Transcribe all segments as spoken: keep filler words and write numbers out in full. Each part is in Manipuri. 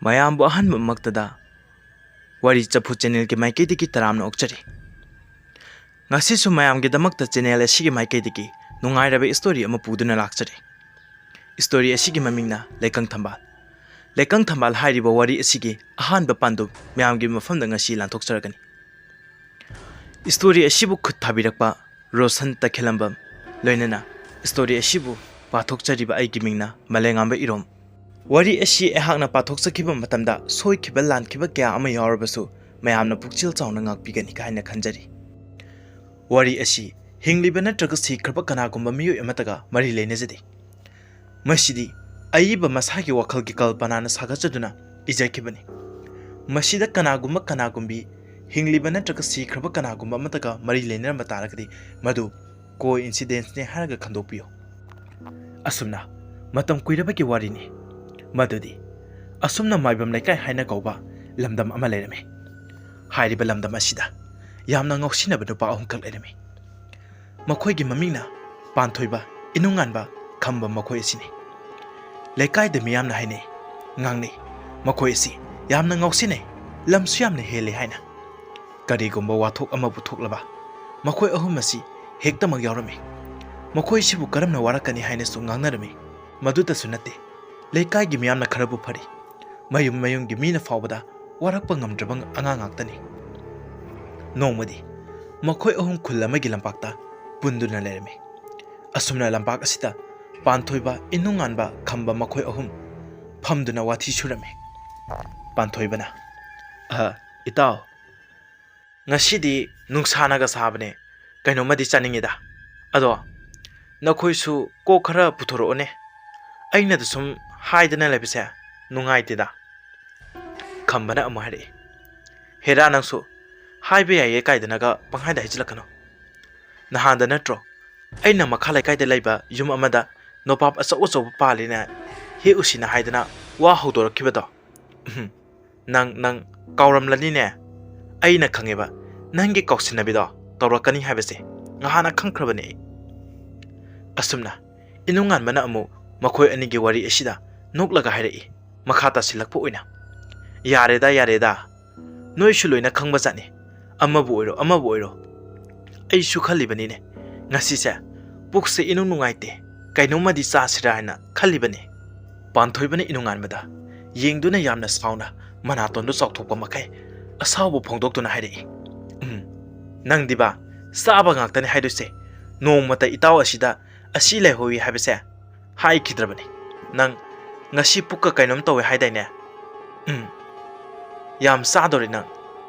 ꯃꯌꯥꯝꯕꯨ ꯑꯍꯥꯟꯕꯃꯛꯇꯗ ꯋꯥꯔꯤ ꯆꯐꯨ ꯆꯦꯅꯦꯜꯒꯤ ꯃꯥꯏꯀꯩꯗꯒꯤ ꯇꯔꯥꯝꯅ ꯑꯣꯛꯆꯔꯤ꯫ ꯉꯁꯤꯁꯨ ꯃꯌꯥꯝꯒꯤꯗꯃꯛꯇ ꯆꯦꯅꯦꯜ ꯑꯁꯤꯒꯤ ꯃꯥꯏꯀꯩꯗꯒꯤ ꯅꯨꯡꯉꯥꯏꯔꯕ ꯏꯁꯇꯣꯔꯤ ꯑꯃ ꯄꯨꯗꯨꯅ ꯂꯥꯛꯆꯔꯤ꯫ ꯏꯁꯇꯣꯔꯤ ꯑꯁꯤꯒꯤ ꯃꯃꯤꯡꯅ ꯂꯩꯀꯪ ꯊꯝꯕꯥꯜ꯫ ꯂꯩꯀꯪ ꯊꯝꯕꯥꯜ ꯍꯥꯏꯔꯤꯕ ꯋꯥꯔꯤ ꯑꯁꯤꯒꯤ ꯑꯍꯥꯟꯕ ꯄꯥꯟꯗꯨꯞ ꯃꯌꯥꯝꯒꯤ ꯃꯐꯝꯗ ꯉꯁꯤ ꯂꯥꯟꯊꯣꯛꯆꯔꯒꯅꯤ꯫ ꯏꯁꯇꯣꯔꯤ ꯑꯁꯤꯕꯨ ꯈꯨꯠ ꯊꯥꯕꯤꯔꯛꯄ ꯔꯣꯁꯟ ꯇꯈꯦꯂꯝꯕꯝ, ꯂꯣꯏꯅꯅ ꯏꯁꯇꯣꯔꯤ ꯑꯁꯤꯕꯨ ꯄꯥꯊꯣꯛꯆꯔꯤꯕ ꯑꯩꯒꯤ ꯃꯤꯡꯅ ꯃꯂꯦꯉꯥꯝꯕ ꯏꯔꯣꯝ꯫ ꯋꯥꯔꯤ ꯑꯁꯤ ꯑꯩꯍꯥꯛꯅ ꯄꯥꯊꯣꯛꯆꯈꯤꯕ ꯃꯇꯝꯗ ꯁꯣꯏꯈꯤꯕ ꯂꯥꯟꯈꯤꯕ ꯀꯌꯥ ꯑꯃ ꯌꯥꯎꯔꯕꯁꯨ ꯃꯌꯥꯝꯅ ꯄꯨꯛꯆꯦꯜ ꯆꯥꯎꯅ ꯉꯥꯛꯄꯤꯒꯅꯤ ꯍꯥꯏꯅ ꯈꯟꯖꯔꯤ꯫ ꯋꯥꯔꯤ ꯑꯁꯤ ꯍꯤꯡꯂꯤꯕ ꯅꯠꯇ꯭ꯔꯒ ꯁꯤꯈ꯭ꯔꯕ ꯀꯅꯥꯒꯨꯝꯕ ꯃꯤꯑꯣꯏ ꯑꯃꯠꯇꯒ ꯃꯔꯤ ꯂꯩꯅꯖꯗꯦ꯫ ꯃꯁꯤꯗꯤ ꯑꯏꯕ ꯃꯁꯥꯒꯤ ꯋꯥꯈꯜꯒꯤ ꯀꯜꯄꯅꯥꯅ ꯁꯥꯒꯠꯆꯗꯨꯅ ꯏꯖꯈꯤꯕꯅꯤ꯫ ꯃꯁꯤꯗ ꯀꯅꯥꯒꯨꯝꯕ ꯀꯅꯥꯒꯨꯝꯕꯤ, ꯍꯤꯡꯂꯤꯕ ꯅꯠꯇ꯭ꯔꯒ ꯁꯤꯈ꯭ꯔꯕ ꯀꯅꯥꯒꯨꯝꯕ ꯑꯃꯠꯇꯒ ꯃꯔꯤ ꯂꯩꯅꯔꯝꯕ ꯇꯥꯔꯒꯗꯤ ꯃꯗꯨ ꯀꯣ ꯏꯟꯁꯤꯗꯦꯟꯁꯅꯦ ꯍꯥꯏꯔꯒ ꯈꯟꯗꯣꯛꯄꯤꯌꯨ꯫ ꯑꯁꯨꯝꯅ ꯃꯇꯝ ꯀꯨꯏꯔꯕꯒꯤ ꯋꯥꯔꯤꯅꯤ꯫ ꯃꯗꯨꯗꯤ ꯑꯁꯨꯝꯅ ꯃꯥꯏꯕꯝ ꯂꯩꯀꯥꯏ ꯍꯥꯏꯅ ꯀꯧꯕ ꯂꯝꯗꯝ ꯑꯃ ꯂꯩꯔꯝꯃꯤ꯫ ꯍꯥꯏꯔꯤꯕ ꯂꯝꯗꯝ ꯑꯁꯤꯗ ꯌꯥꯝꯅ ꯉꯥꯎꯁꯤꯟꯅꯕ ꯅꯨꯄꯥ ꯑꯍꯨꯝꯈꯛ ꯂꯩꯔꯝꯃꯤ꯫ ꯃꯈꯣꯏꯒꯤ ꯃꯃꯤꯡꯅ ꯄꯥꯟꯊꯣꯏꯕ, ꯏꯅꯨꯡꯉꯥꯟꯕ, ꯈꯝꯕ ꯃꯈꯣꯏ ꯑꯁꯤꯅꯤ꯫ ꯂꯩꯀꯥꯏꯗ ꯃꯤꯌꯥꯝꯅ ꯍꯥꯏꯅꯩ, ꯉꯥꯡꯅꯩ, ꯃꯈꯣꯏ ꯑꯁꯤ ꯌꯥꯝꯅ ꯉꯥꯎꯁꯤꯟꯅꯩ, ꯂꯝꯁꯨ ꯌꯥꯝꯅ ꯍꯦꯜꯂꯤ ꯍꯥꯏꯅ꯫ ꯀꯔꯤꯒꯨꯝꯕ ꯋꯥꯊꯣꯛ ꯑꯃꯕꯨ ꯊꯣꯛꯂꯕ ꯃꯈꯣꯏ ꯑꯍꯨꯝ ꯑꯁꯤ ꯍꯦꯛꯇꯃꯛ ꯌꯥꯎꯔꯝꯃꯤ꯫ ꯃꯈꯣꯏꯁꯤꯕꯨ ꯀꯔꯝꯅ ꯋꯥꯔꯛꯀꯅꯤ ꯍꯥꯏꯅꯁꯨ ꯉꯥꯡꯅꯔꯝꯃꯤ꯫ ꯃꯗꯨꯇꯁꯨ ꯅꯠꯇꯦ, ꯂꯩꯀꯥꯏꯒꯤ ꯃꯤꯌꯥꯝꯅ ꯈꯔꯕꯨ ꯐꯔꯤ꯫ ꯃꯌꯨꯝ ꯃꯌꯨꯝꯒꯤ ꯃꯤꯅ ꯐꯥꯎꯕꯗ ꯋꯥꯔꯛꯄ ꯉꯝꯗ꯭ꯔꯕ ꯑꯉꯥꯡ ꯉꯥꯛꯇꯅꯤ꯫ ꯅꯣꯡꯃꯗꯤ ꯃꯈꯣꯏ ꯑꯍꯨꯝ ꯈꯨꯜ ꯑꯃꯒꯤ ꯂꯝꯄꯥꯛꯇ ꯄꯨꯟꯗꯨꯅ ꯂꯩꯔꯝꯃꯤ꯫ ꯑꯁꯨꯝꯅ ꯂꯝꯄꯥꯛ ꯑꯁꯤꯗ ꯄꯥꯟꯊꯣꯏꯕ, ꯏꯅꯨꯡꯉꯥꯟꯕ, ꯈꯝꯕ ꯃꯈꯣꯏ ꯑꯍꯨꯝ ꯐꯝꯗꯨꯅ ꯋꯥꯊꯤ ꯁꯨꯔꯝꯃꯤ꯫ ꯄꯥꯟꯊꯣꯏꯕꯅ, "ꯑ, ꯏꯇꯥꯎ, ꯉꯁꯤꯗꯤ ꯅꯨꯡꯁꯥꯅꯒ ꯁꯥꯕꯅꯦ, ꯀꯩꯅꯣꯝꯃꯗꯤ ꯆꯥꯅꯤꯡꯉꯤꯗ꯫ ꯑꯗꯣ ꯅꯈꯣꯏꯁꯨ ꯀꯣꯛ ꯈꯔ ꯄꯨꯊꯣꯔꯛꯑꯣꯅꯦ, ꯑꯩꯅꯗ ꯁꯨꯝ ꯍꯥꯏꯗꯅ ꯂꯩꯕꯁꯦ ꯅꯨꯡꯉꯥꯏꯇꯦꯗ꯫" ꯈꯝꯕꯅ ꯑꯃꯨꯛ ꯍꯥꯏꯔꯛꯏ, "ꯍꯦꯔꯥ ꯅꯪꯁꯨ, ꯍꯥꯏꯕ ꯌꯥꯏꯌꯦ ꯀꯥꯏꯗꯅꯒ ꯄꯪꯍꯥꯏꯗ ꯍꯥꯏꯖꯤꯜꯂꯛꯀꯅꯨ꯫ ꯅꯍꯥꯟꯗ ꯅꯠꯇ꯭ꯔꯣ ꯑꯩꯅ ꯃꯈꯥ ꯂꯩꯀꯥꯏꯗ ꯂꯩꯕ ꯌꯨꯝ ꯑꯃꯗ ꯅꯣꯕꯥꯞ ꯑꯆꯧ ꯑꯆꯧꯕ ꯄꯥꯜꯂꯤꯅ ꯍꯦꯛ ꯎꯁꯤꯅ ꯍꯥꯏꯗꯅ ꯋꯥ ꯍꯧꯗꯣꯔꯛꯈꯤꯕꯗꯣ? ꯎꯝ, ꯅꯪ, ꯅꯪ ꯀꯥꯎꯔꯝꯂꯅꯤꯅꯦ꯫ ꯑꯩꯅ ꯈꯪꯉꯦꯕ, ꯅꯪꯒꯤ ꯀꯥꯎꯁꯤꯟꯅꯕꯤꯗꯣ ꯇꯧꯔꯛꯀꯅꯤ ꯍꯥꯏꯕꯁꯦ ꯉꯍꯥꯟꯅ ꯈꯪꯈ꯭ꯔꯕꯅꯦ ꯑꯩ꯫" ꯑꯁꯨꯝꯅ ꯏꯅꯨꯡꯉꯥꯟꯕꯅ ꯑꯃꯨꯛ ꯃꯈꯣꯏ ꯑꯅꯤꯒꯤ ꯋꯥꯔꯤ ꯑꯁꯤꯗ ꯅꯣꯛꯂꯒ ꯍꯥꯏꯔꯛꯏ, ꯃꯈꯥ ꯇꯥꯁꯤꯜꯂꯛꯄ ꯑꯣꯏꯅ, "ꯌꯥꯔꯦꯗ, ꯌꯥꯔꯦꯗ, ꯅꯣꯏꯁꯨ ꯂꯣꯏꯅ ꯈꯪꯕ ꯖꯥꯠꯅꯤ, ꯑꯃꯕꯨ ꯑꯣꯏꯔꯣ, ꯑꯃꯕꯨ ꯑꯣꯏꯔꯣ꯫ ꯑꯩꯁꯨ ꯈꯜꯂꯤꯕꯅꯤꯅꯦ, ꯉꯁꯤꯁꯦ ꯄꯨꯛꯁꯦ ꯏꯅꯨꯡ ꯅꯨꯡꯉꯥꯏꯇꯦ, ꯀꯩꯅꯣꯝꯃꯗꯤ ꯆꯥꯁꯤꯔꯥ ꯍꯥꯏꯅ ꯈꯜꯂꯤꯕꯅꯤ꯫" ꯄꯥꯟꯊꯣꯏꯕꯅ ꯏꯅꯨꯡꯉꯥꯟꯕꯗ ꯌꯦꯡꯗꯨꯅ ꯌꯥꯝꯅ ꯁꯥꯎꯅ ꯃꯅꯥꯇꯣꯟꯗꯨ ꯆꯥꯎꯊꯣꯛꯄ ꯃꯈꯩ ꯑꯁꯥꯎꯕ ꯐꯣꯡꯗꯣꯛꯇꯨꯅ ꯍꯥꯏꯔꯛꯏ, "ꯎꯝ, ꯅꯪꯗꯤꯕ ꯆꯥꯕ ꯉꯥꯛꯇꯅꯤ ꯍꯥꯏꯗꯣꯏꯁꯦ꯫ ꯅꯣꯡꯃꯇ ꯏꯇꯥꯎ ꯑꯁꯤꯗ ꯑꯁꯤ ꯂꯩꯍꯧꯏ ꯍꯥꯏꯕꯁꯦ ꯍꯥꯏꯈꯤꯗ꯭ꯔꯕꯅꯤ꯫ ꯅꯪ ꯉꯁꯤ ꯄꯨꯛꯀ ꯀꯩꯅꯣꯝ ꯇꯧꯋꯦ ꯍꯥꯏꯗꯥꯏꯅꯦ? ꯎꯝ, ꯌꯥꯝ ꯆꯥꯗꯣꯔꯦ ꯅꯪ꯫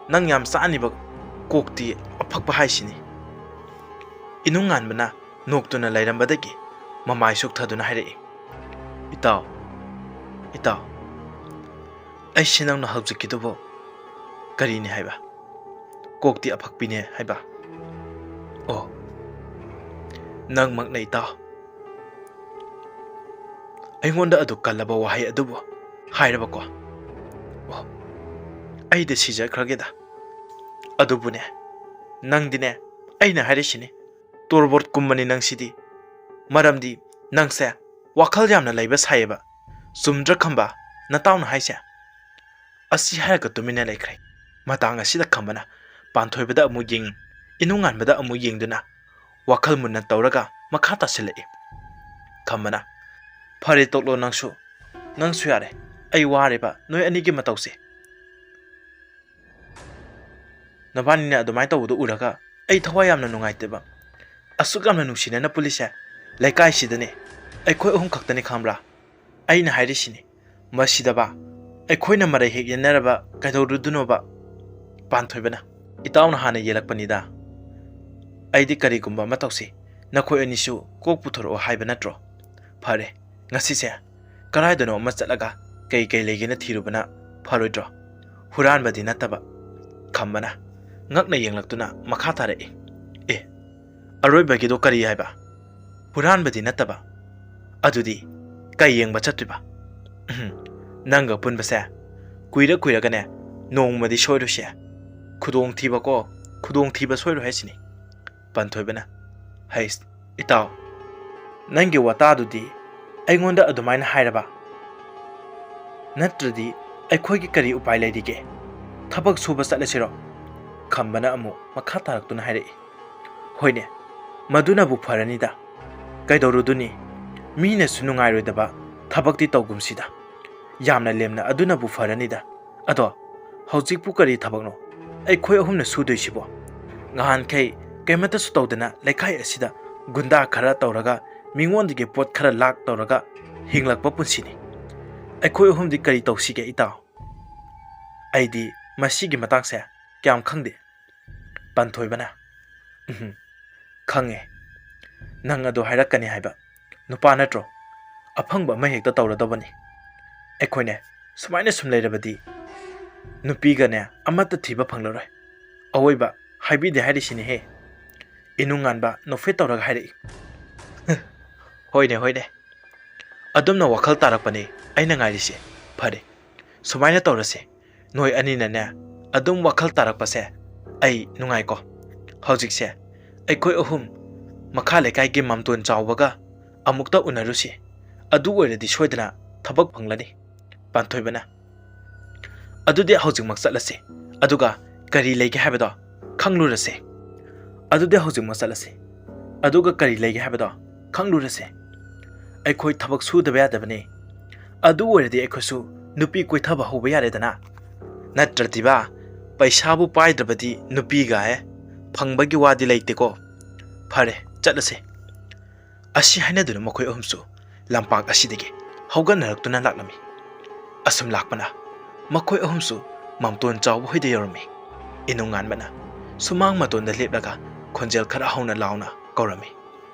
ꯅꯪ ꯌꯥꯝ ꯆꯥꯅꯤꯕ ꯀꯣꯛꯇꯤ ꯑꯐꯛꯄ ꯍꯥꯏꯁꯤꯅꯤ꯫" ꯏꯅꯨꯡꯉꯥꯟꯕꯅ ꯅꯣꯛꯇꯨꯅ ꯂꯩꯔꯝꯕꯗꯒꯤ ꯃꯃꯥꯏ ꯁꯨꯛꯊꯗꯨꯅ ꯍꯥꯏꯔꯛꯏ, "ꯏꯇꯥꯎ, ꯏꯇꯥꯎ, ꯑꯩꯁꯦ ꯅꯪꯅ ꯍꯧꯖꯤꯛꯀꯤꯗꯨꯕꯨ ꯀꯔꯤꯅꯤ ꯍꯥꯏꯕ? ꯀꯣꯛꯇꯤ ꯑꯐꯛꯄꯤꯅꯦ ꯍꯥꯏꯕ? ꯑꯣ, ꯅꯪꯃꯛꯅ ꯏꯇꯥꯎ꯫ ꯑꯩꯉꯣꯟꯗ ꯑꯗꯨ ꯀꯜꯂꯕ ꯋꯥꯍꯩ ꯑꯗꯨꯕꯨ ꯍꯥꯏꯔꯕꯀꯣ? ꯑꯣ, ꯑꯩꯗꯤ ꯁꯤꯖꯈ꯭ꯔꯒꯦꯗ꯫ ꯑꯗꯨꯕꯨꯅꯦ, ꯅꯪꯗꯤꯅꯦ, ꯑꯩꯅ ꯍꯥꯏꯔꯤꯁꯤꯅꯤ, ꯇꯣꯔꯕꯣꯠ ꯀꯨꯝꯕꯅꯤ ꯅꯪꯁꯤꯗꯤ꯫ ꯃꯔꯝꯗꯤ ꯅꯪꯁꯦ ꯋꯥꯈꯜ ꯌꯥꯝꯅ ꯂꯩꯕ ꯁꯥꯏꯌꯦꯕ꯫ ꯆꯨꯝꯗ꯭ꯔꯥ ꯈꯝꯕ, ꯅꯇꯥꯎꯅ ꯍꯥꯏꯁꯦ?" ꯑꯁꯤ ꯍꯥꯏꯔꯒ ꯇꯨꯃꯤꯟꯅ ꯂꯩꯈ꯭ꯔꯦ꯫ ꯃꯇꯥꯡ ꯑꯁꯤꯗ ꯈꯝꯕꯅ ꯄꯥꯟꯊꯣꯏꯕꯗ ꯑꯃꯨꯛ ꯌꯦꯡ, ꯏꯅꯨꯡꯉꯥꯟꯕꯗ ꯑꯃꯨꯛ ꯌꯦꯡꯗꯨꯅ ꯋꯥꯈꯜ ꯃꯨꯟꯅ ꯇꯧꯔꯒ ꯃꯈꯥ ꯇꯥꯁꯤꯜꯂꯛꯏ꯫ ꯈꯝꯕꯅ, "ꯐꯔꯦ ꯇꯣꯛꯂꯣ ꯅꯪꯁꯨ, ꯅꯪꯁꯨ ꯌꯥꯔꯦ꯫ ꯑꯩ ꯋꯥꯔꯦꯕ ꯅꯣꯏ ꯑꯅꯤꯒꯤ ꯃꯇꯧꯁꯦ꯫ ꯅꯕꯥꯅꯤꯅ ꯑꯗꯨꯃꯥꯏꯅ ꯇꯧꯕꯗꯣ ꯎꯔꯒ ꯑꯩ ꯊꯋꯥꯏ ꯌꯥꯝꯅ ꯅꯨꯡꯉꯥꯏꯇꯦꯕ꯫ ꯑꯁꯨꯛ ꯌꯥꯝꯅ ꯅꯨꯡꯁꯤꯅꯅ ꯄꯨꯜꯂꯤꯁꯦ ꯂꯩꯀꯥꯏꯁꯤꯗꯅꯦ, ꯑꯩꯈꯣꯏ ꯑꯍꯨꯝ ꯈꯛꯇꯅꯤ ꯈꯪꯕ꯭ꯔꯥ? ꯑꯩꯅ ꯍꯥꯏꯔꯤꯁꯤꯅꯤ, ꯃꯁꯤꯗꯕ ꯑꯩꯈꯣꯏꯅ ꯃꯔꯩ ꯍꯦꯛ ꯌꯦꯠꯅꯔꯕ ꯀꯩꯗꯧꯔꯨꯗꯣꯏꯅꯣꯕ?" ꯄꯥꯟꯊꯣꯏꯕꯅ, "ꯏꯇꯥꯎꯅ ꯍꯥꯟꯅ ꯌꯦꯜꯂꯛꯄꯅꯤꯗ꯫ ꯑꯩꯗꯤ ꯀꯔꯤꯒꯨꯝꯕ ꯑꯃ ꯇꯧꯁꯤ, ꯅꯈꯣꯏ ꯑꯅꯤꯁꯨ ꯀꯣꯛ ꯄꯨꯊꯣꯔꯛꯑꯣ ꯍꯥꯏꯕ ꯅꯠꯇ꯭ꯔꯣ? ꯐꯔꯦ, ꯉꯁꯤꯁꯦ ꯀꯔꯥꯏꯗꯅꯣ ꯑꯃ ꯆꯠꯂꯒ ꯀꯩ ꯀꯩ ꯂꯩꯒꯦꯅ ꯊꯤꯔꯨꯕꯅ ꯐꯔꯣꯏꯗ꯭ꯔꯣ? ꯍꯨꯔꯥꯟꯕꯗꯤ ꯅꯠꯇꯕ꯫" ꯈꯝꯕꯅ ꯉꯛꯅ ꯌꯦꯡꯂꯛꯇꯨꯅ ꯃꯈꯥ ꯇꯥꯔꯛꯏ, "ꯑꯦ, ꯑꯔꯣꯏꯕꯒꯤꯗꯣ ꯀꯔꯤ ꯍꯥꯏꯕ? ꯍꯨꯔꯥꯟꯕꯗꯤ ꯅꯠꯇꯕ? ꯑꯗꯨꯗꯤ ꯀꯩ ꯌꯦꯡꯕ ꯆꯠꯇꯣꯏꯕ?" "ꯎꯝ, ꯅꯪꯒ ꯄꯨꯟꯕꯁꯦ ꯀꯨꯏꯔ ꯀꯨꯏꯔꯒꯅꯦ ꯅꯣꯡꯃꯗꯤ ꯁꯣꯏꯔꯨꯁꯦ꯫ ꯈꯨꯗꯣꯡꯊꯤꯕꯀꯣ, ꯈꯨꯗꯣꯡꯊꯤꯕ ꯁꯣꯏꯔꯣꯏ ꯍꯥꯏꯁꯤꯅꯤ꯫" ꯄꯟꯊꯣꯏꯕꯅ, "ꯍꯩꯁ, ꯏꯇꯥꯎ, ꯅꯪꯒꯤ ꯋꯥꯇꯥꯗꯨꯗꯤ ꯑꯩꯉꯣꯟꯗ ꯑꯗꯨꯃꯥꯏꯅ ꯍꯥꯏꯔꯕ?" ꯅꯠꯇ꯭ꯔꯗꯤ ꯑꯩꯈꯣꯏꯒꯤ ꯀꯔꯤ ꯎꯄꯥꯏ ꯂꯩꯔꯤꯒꯦ? ꯊꯕꯛ ꯁꯨꯕ ꯆꯠꯂꯁꯤꯔꯣ?" ꯈꯝꯕꯅ ꯑꯃꯨꯛ ꯃꯈꯥ ꯇꯥꯔꯛꯇꯨꯅ ꯍꯥꯏꯔꯛꯏ, "ꯍꯣꯏꯅꯦ, ꯃꯗꯨꯅꯕꯨ ꯐꯔꯅꯤꯗ꯫ ꯀꯩꯗꯧꯔꯨꯗꯨꯅꯤ? ꯃꯤꯅꯁꯨ ꯅꯨꯡꯉꯥꯏꯔꯣꯏꯗꯕ ꯊꯕꯛꯇꯤ ꯇꯧꯒꯨꯝꯁꯤꯗ꯫ ꯌꯥꯝꯅ ꯂꯦꯝꯅ ꯑꯗꯨꯅꯕꯨ ꯐꯔꯅꯤꯗ꯫ ꯑꯗꯣ ꯍꯧꯖꯤꯛꯄꯨ ꯀꯔꯤ ꯊꯕꯛꯅꯣ ꯑꯩꯈꯣꯏ ꯑꯍꯨꯝꯅ ꯁꯨꯗꯣꯏꯁꯤꯕꯣ? ꯉꯍꯥꯟꯈꯩ ꯀꯩꯃꯠꯇꯁꯨ ꯇꯧꯗꯅ ꯂꯩꯀꯥꯏ ꯑꯁꯤꯗ ꯒꯨꯟꯗꯥ ꯈꯔ ꯇꯧꯔꯒ, ꯃꯤꯉꯣꯟꯗꯒꯤ ꯄꯣꯠ ꯈꯔ ꯂꯥꯛ ꯇꯧꯔꯒ ꯍꯤꯡꯂꯛꯄ ꯄꯨꯟꯁꯤꯅꯤ꯫ ꯑꯩꯈꯣꯏ ꯑꯍꯨꯝꯗꯤ ꯀꯔꯤ ꯇꯧꯁꯤꯒꯦ, ꯏꯇꯥꯎ? ꯑꯩꯗꯤ ꯃꯁꯤꯒꯤ ꯃꯇꯥꯡꯁꯦ ꯀꯌꯥꯝ ꯈꯪꯗꯦ꯫" ꯄꯥꯟꯊꯣꯏꯕꯅ, "ꯎꯝ, ꯈꯪꯉꯦ꯫ ꯅꯪ ꯑꯗꯨ ꯍꯥꯏꯔꯛꯀꯅꯤ ꯍꯥꯏꯕ꯫ ꯅꯨꯄꯥ ꯅꯠꯇ꯭ꯔꯣ? ꯑꯐꯪꯕ ꯑꯃ ꯍꯦꯛꯇ ꯇꯧꯔꯗꯧꯕꯅꯤ꯫ ꯑꯩꯈꯣꯏꯅꯦ, ꯁꯨꯃꯥꯏꯅ ꯁꯨꯝ ꯂꯩꯔꯕꯗꯤ ꯅꯨꯄꯤꯒꯅꯦ ꯑꯃꯠꯇ ꯊꯤꯕ ꯐꯪꯂꯔꯣꯏ꯫ ꯑꯋꯣꯏꯕ ꯍꯥꯏꯕꯤꯗꯦ ꯍꯥꯏꯔꯤꯁꯤꯅꯦꯍꯦ꯫" ꯏꯅꯨꯡꯉꯥꯟꯕ ꯅꯣꯛꯐꯦꯠ ꯇꯧꯔꯒ ꯍꯥꯏꯔꯛꯏ꯫ "ꯍꯣꯏꯅꯦ, ꯍꯣꯏꯅꯦ꯫ ꯑꯗꯨꯝꯅ ꯋꯥꯈꯜ ꯇꯥꯔꯛꯄꯅꯦ ꯑꯩꯅ ꯉꯥꯏꯔꯤꯁꯦ꯫ ꯐꯔꯦ, ꯁꯨꯃꯥꯏꯅ ꯇꯧꯔꯁꯦ꯫ ꯅꯣꯏ ꯑꯅꯤꯅꯅꯦ ꯑꯗꯨꯝ ꯋꯥꯈꯜ ꯇꯥꯔꯛꯄꯁꯦ ꯑꯩ ꯅꯨꯡꯉꯥꯏꯀꯣ꯫ ꯍꯧꯖꯤꯛꯁꯦ ꯑꯩꯈꯣꯏ ꯑꯍꯨꯝ ꯃꯈꯥ ꯂꯩꯀꯥꯏꯒꯤ ꯃꯥꯝꯇꯣꯟ ꯆꯥꯎꯕꯒ ꯑꯃꯨꯛꯇ ꯎꯅꯔꯨꯁꯤ꯫ ꯑꯗꯨ ꯑꯣꯏꯔꯗꯤ ꯁꯣꯏꯗꯅ ꯊꯕꯛ ꯐꯪꯂꯅꯤ꯫" ꯄꯥꯟꯊꯣꯏꯕꯅ, "ꯑꯗꯨꯗꯤ ꯍꯧꯖꯤꯛꯃꯛ ꯆꯠꯂꯁꯤ꯫ ꯑꯗꯨꯒ ꯀꯔꯤ ꯂꯩꯒꯦ ꯍꯥꯏꯕꯗꯣ ꯈꯪꯂꯨꯔꯁꯦ꯫" "ꯑꯗꯨꯗꯤ ꯍꯧꯖꯤꯛꯃꯛ ꯆꯠꯂꯁꯤ꯫ ꯑꯗꯨꯒ ꯀꯔꯤ ꯂꯩꯒꯦ ꯍꯥꯏꯕꯗꯣ ꯈꯪꯂꯨꯔꯁꯦ꯫ ꯑꯩꯈꯣꯏ ꯊꯕꯛ ꯁꯨꯗꯕ ꯌꯥꯗꯕꯅꯤ꯫ ꯑꯗꯨ ꯑꯣꯏꯔꯗꯤ ꯑꯩꯈꯣꯏꯁꯨ ꯅꯨꯄꯤ ꯀꯣꯏꯊꯕ ꯍꯧꯕ ꯌꯥꯔꯦꯗꯅ꯫ ꯅꯠꯇ꯭ꯔꯗꯤꯕ, ꯄꯩꯁꯥꯕꯨ ꯄꯥꯏꯗ꯭ꯔꯕꯗꯤ ꯅꯨꯄꯤꯒ ꯍꯦ ꯐꯪꯕꯒꯤ ꯋꯥꯗꯤ ꯂꯩꯇꯦꯀꯣ꯫ ꯐꯔꯦ, ꯆꯠꯂꯁꯦ꯫" ꯑꯁꯤ ꯍꯥꯏꯅꯗꯨꯅ ꯃꯈꯣꯏ ꯑꯍꯨꯝꯁꯨ ꯂꯝꯄꯥꯛ ꯑꯁꯤꯗꯒꯤ ꯍꯧꯒꯠꯅꯔꯛꯇꯨꯅ ꯂꯥꯛꯂꯝꯃꯤ꯫ ꯑꯁꯨꯝ ꯂꯥꯛꯄꯅ ꯃꯈꯣꯏ ꯑꯍꯨꯝꯁꯨ ꯃꯥꯝꯇꯣꯟ ꯆꯥꯎꯕ ꯍꯣꯏꯗ ꯌꯧꯔꯝꯃꯤ꯫ ꯏꯅꯨꯡꯉꯥꯟꯕꯅ ꯁꯨꯃꯥꯡ ꯃꯇꯣꯟꯗ ꯂꯦꯞꯂꯒ ꯈꯣꯟꯖꯦꯜ ꯈꯔ ꯍꯧꯅ ꯂꯥꯎꯅ ꯀꯧꯔꯝꯃꯤ,